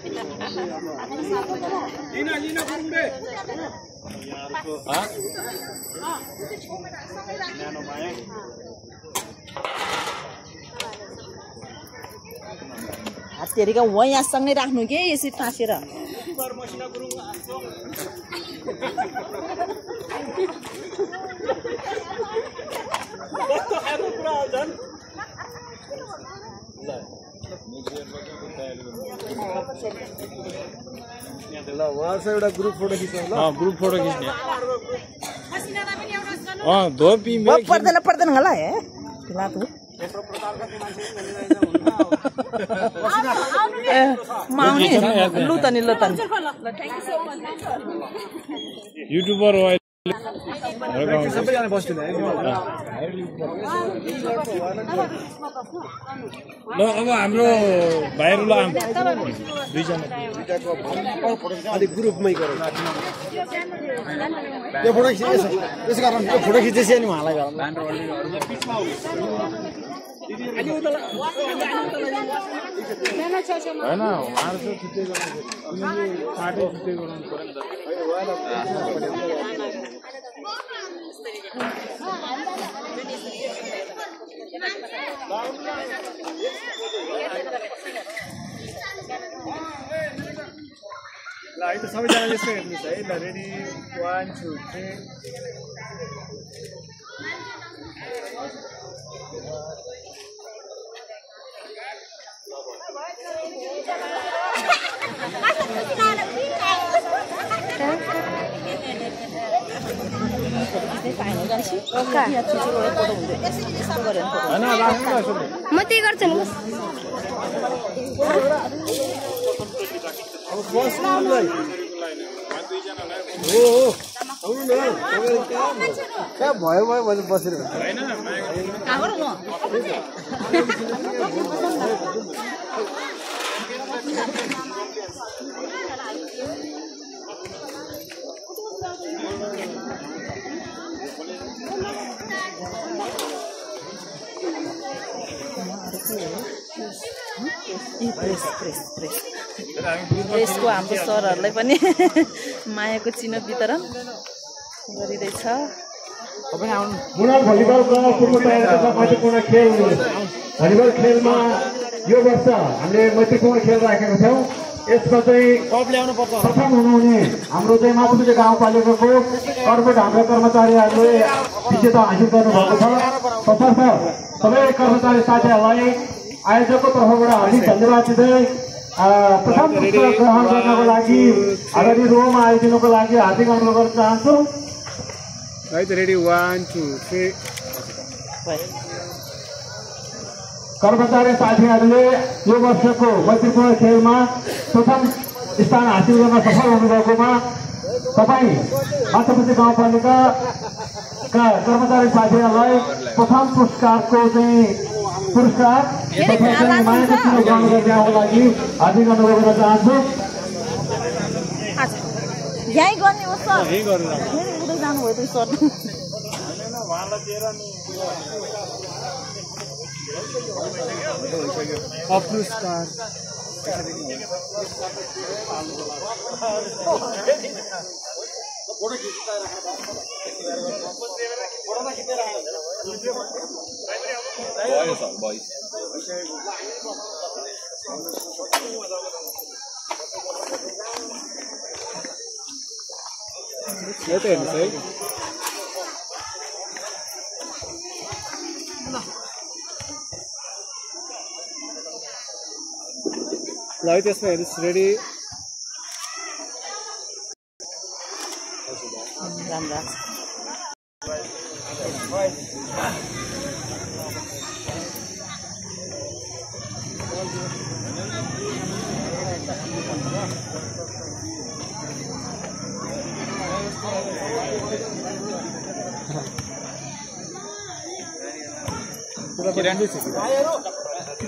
[SPEAKER 1] हात्तीहरीका हो यहाँसँग नै राख्नु के यसरी टाँसेर
[SPEAKER 16] ल वहाँ से एउटा ग्रुप फोटो खिच्नु ल ग्रुप फोटो खिच्ने धोपी
[SPEAKER 1] पर्दैन पर्दैन होला है लु त नि
[SPEAKER 16] युट्युबर हो
[SPEAKER 17] सबैजना बस्दैन
[SPEAKER 16] ल अब हाम्रो भाइहरुलाई दुईजना
[SPEAKER 14] अलिक ग्रुपमै गरौँ यो फोटो त्यसै कारण यो फोटो खिचेपछि अनि उहाँलाई गरौँ
[SPEAKER 16] हैन उहाँहरु चाहिँ छुट्टै गर्नु पार्टी छुट्टै गर्नु पर्यो
[SPEAKER 17] ल है त सबैजना यसो हेर्नुहोस् है ल रेडी 1 2 3
[SPEAKER 18] म त्यही गर्छु नि
[SPEAKER 14] भयो भयो भने बसेर
[SPEAKER 1] प्रेसको हाम्रो सरहरूलाई पनि मायाको चिनो वितरण गरिँदैछ।
[SPEAKER 6] मुनाल भलिबल पूर्व तयारीका महत्त्वपूर्ण खेल भलिबल खेलमा यो वर्ष हामीले महत्त्वपूर्ण खेल राखेका छौँ। यसमा चाहिँ प्रथम हुनुहुने हाम्रो चाहिँ माथुपुजे गाउँपालिकाको कर्पोरेट हाम्रा कर्मचारीहरूले विजेता हासिल गर्नुभएको छ। तसर्थ सबै कर्मचारी साथीहरूलाई आयोजकको तर्फबाट हार्दिक धन्यवाद दिँदै प्रथम पुरस्कार ग्रहण गर्नको लागि अगाडि रोमा आइदिनुको लागि हार्दिक अनुरोध गर्न चाहन्छु।
[SPEAKER 17] रेडी 1 2 3
[SPEAKER 6] कर्मचारी साथीहरूले यो वर्षको मैत्रीपूर्ण खेलमा प्रथम स्थान हासिल गर्न सफल हुनुभएकोमा तपाईँ माछापुछी गाउँपालिकाका कर्मचारी साथीहरूलाई प्रथम पुरस्कारको चाहिँ पुरस्कार मायाको चिनो ग्रहण गर्नको लागि हार्दिक अनुरोध गर्न चाहन्छु।
[SPEAKER 1] यही गर्ने हो सर उतै जानुभयो त सर
[SPEAKER 17] पुरस्कार यो त हेर्नुहोस् है ल है त्यसमा हेर्नुहोस् रेडी
[SPEAKER 1] राम्रो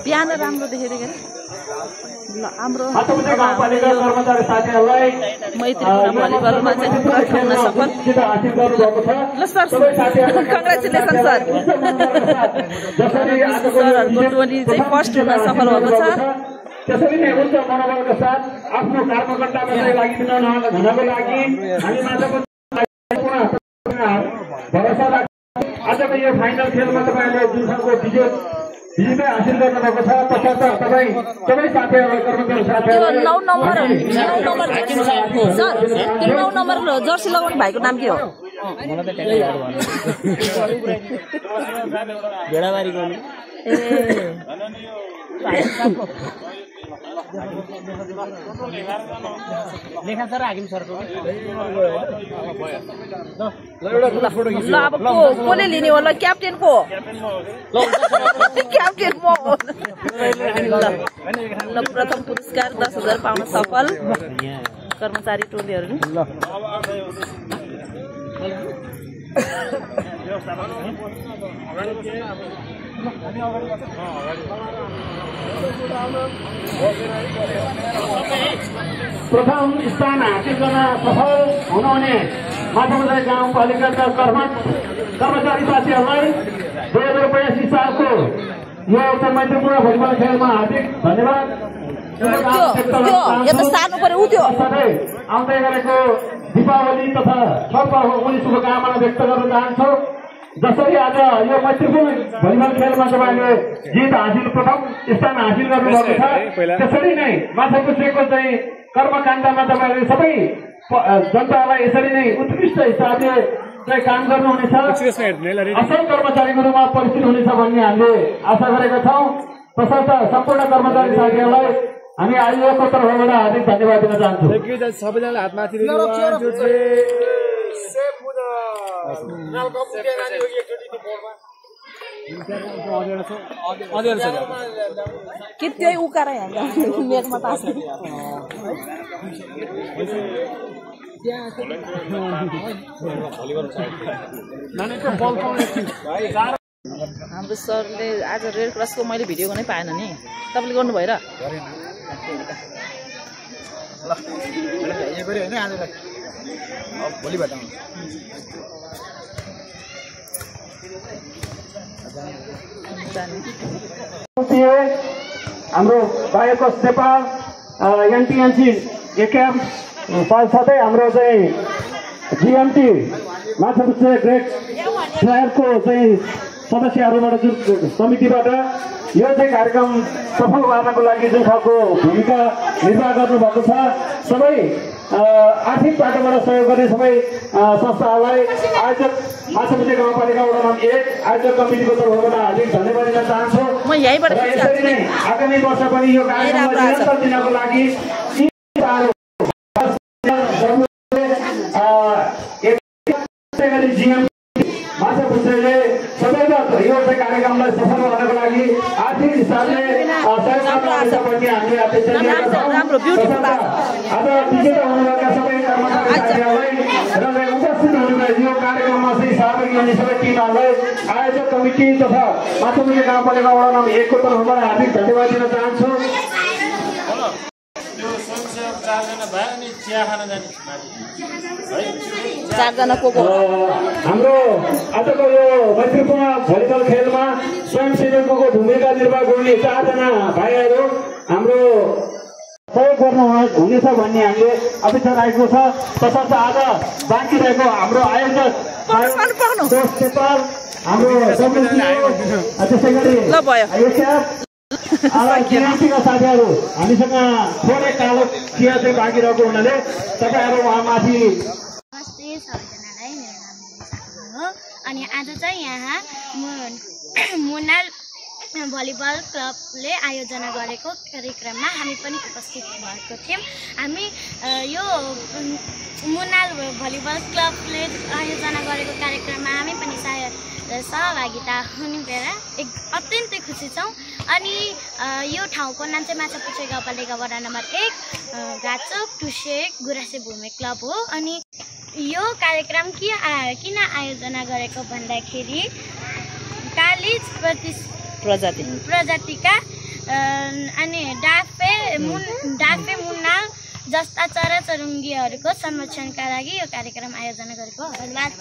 [SPEAKER 1] बिहान राम्रो देखेको थिएँ ल हाम्रो मैत्रीपूर्ण भलिबलमा चाहिँ प्रथम सफल ल सर कङ्ग्रेचुलेसन सर सरहरूको टोली चाहिँ फर्स्ट हुन सफल भएको छ।
[SPEAKER 6] त्यसरी नै उच्च मनोबलका साथ आफ्नो कर्मकर्तामा चाहिँ लागिदिन हुनको लागि हामी भरोसा राख्छौँ। आजको यो फाइनल खेलमा तपाईँहरूले जुन खालको विजय हासिल गर्नुभएको छ तसर्थ तपाईँ सबै साथीहरूलाई कर्मचारी साथीहरूलाई
[SPEAKER 1] 9 नम्बर जर्सी लगाउनु भएको नाम के हो?
[SPEAKER 14] लेखा सर हाकिम सरको
[SPEAKER 1] ल अब कसले लिने होला? क्याप्टेन को? क्याप्टेन म हो। ल प्रथम पुरस्कार 10,000 पाउन सफल कर्मचारी टोलीहरू।
[SPEAKER 5] प्रथम स्थान हासिल गर्न सफल हुनुहुने माछाबजार गाउँपालिकाका कर्मचारी साथीहरूलाई 2082 सालको यो एउटा मैत्रीपूर्ण भलिबल खेलमा हार्दिक धन्यवाद। आउँदै गरेको दीपावली तथा छठ पर्वको शुभकामना व्यक्त गर्न चाहन्छु। जसरी आज यो मैत्रीपूर्ण भलिबल खेलमा तपाईँले जित हासिल प्रथम स्थान हासिल गर्नुभएको छ, त्यसरी नै माछापुच्छ्रेको चाहिँ कर्मकाण्डमा तपाईँले सबै जनतालाई यसरी नै उत्कृष्ट हिसाबले चाहिँ काम गर्नुहुनेछ, असल कर्मचारीको रूपमा परिचित हुनेछ भन्ने हामीले आशा गरेका छौँ। तसर्थ सम्पूर्ण कर्मचारी साथीहरूलाई हामी आयोगको तर्फबाट हार्दिक धन्यवाद दिन चाहन्छौँ।
[SPEAKER 17] सबैजनाले हात माथि
[SPEAKER 1] कि त्यही उकाएर मेघमा पास हाम्रो सरले आज रेड क्रसको मैले भिडियो गर्नै पाएन नि, तपाईँले गर्नु भएर
[SPEAKER 5] हाम्रो बायोको नेपाल एनटिएनसी एकेएम साथै हाम्रो चाहिँ जिएमटी माछापुच्छ्रे ग्रेड ट्रायलको चाहिँ सदस्यहरूबाट जुन समितिबाट यो चाहिँ कार्यक्रम सफल पार्नको लागि जुन खालको भूमिका निर्वाह गर्नुभएको छ, सबै आर्थिक बाटोबाट सहयोग गर्ने सबै संस्थाहरूलाई आयोजक माछापुच्छ्रे गाउँपालिका वडा नम्बर 1 आयोजक कमिटीको तर्फबाट हार्दिक धन्यवाद दिन चाहन्छु। यसरी नै आगामी वर्ष पनि यो कार्यक्रमलाई निरन्तर दिनको लागि माछापुच्छ्रेले सदैव यो कार्यक्रमलाई सफल बनाउनको लागि आर्थिक हिसाबले आज विजेता हुनुभएका सबै कर्मचारी साथीहरूलाई र उपस्थित हुनुभएका यो कार्यक्रममा चाहिँ सहभागी हुने सबै टिमहरूलाई आयोजक कमिटी तथा माछापुच्छ्रे गाउँपालिका वडा नम्बर 1 को तर्फबाट हार्दिक धन्यवाद दिन चाहन्छु। हाम्रो आजको यो मैत्रीपूर्ण भलिबल खेलमा स्वयंसेवकको भूमिका निर्वाह गर्ने 4 जना भाइहरू हाम्रो सहयोग गर्नुहुनेछ भन्ने हामीले अपेक्षा राखेको छ। तसर्थ आज बाँकी रहेको हाम्रो आयोजक हाम्रो त्यसै गरी जिएमटीका साथीहरू हामीसँग थोरै कालो चिया चाहिँ बाँकी रहेको हुनाले तपाईँहरू उहाँमाथि।
[SPEAKER 18] नमस्ते सबैजनालाई, मेरो नाम निशा हो अनि आज चाहिँ यहाँ मुनाल भलिबल क्लबले आयोजना गरेको कार्यक्रममा हामी पनि उपस्थित भएको थियौँ। हामी यो मुनाल भलिबल क्लबले आयोजना गरेको कार्यक्रममा हामी पनि सहभागिता हुने बेला अत्यन्तै खुसी छौँ। अनि यो ठाउँको नाम चाहिँ माछापुच्छ्रे गाउँपालिका वडा नम्बर 1 गाचोक टुसेक गुराँसे भूमि क्लब हो। अनि यो कार्यक्रम किन आयोजना गरेको भन्दाखेरि कालिज प्रजातिका अनि डाफे मुन्नाल जस्ता चराचुरुङ्गीहरूको संरक्षणका लागि यो कार्यक्रम आयोजना गरेको हो। धन्यवाद।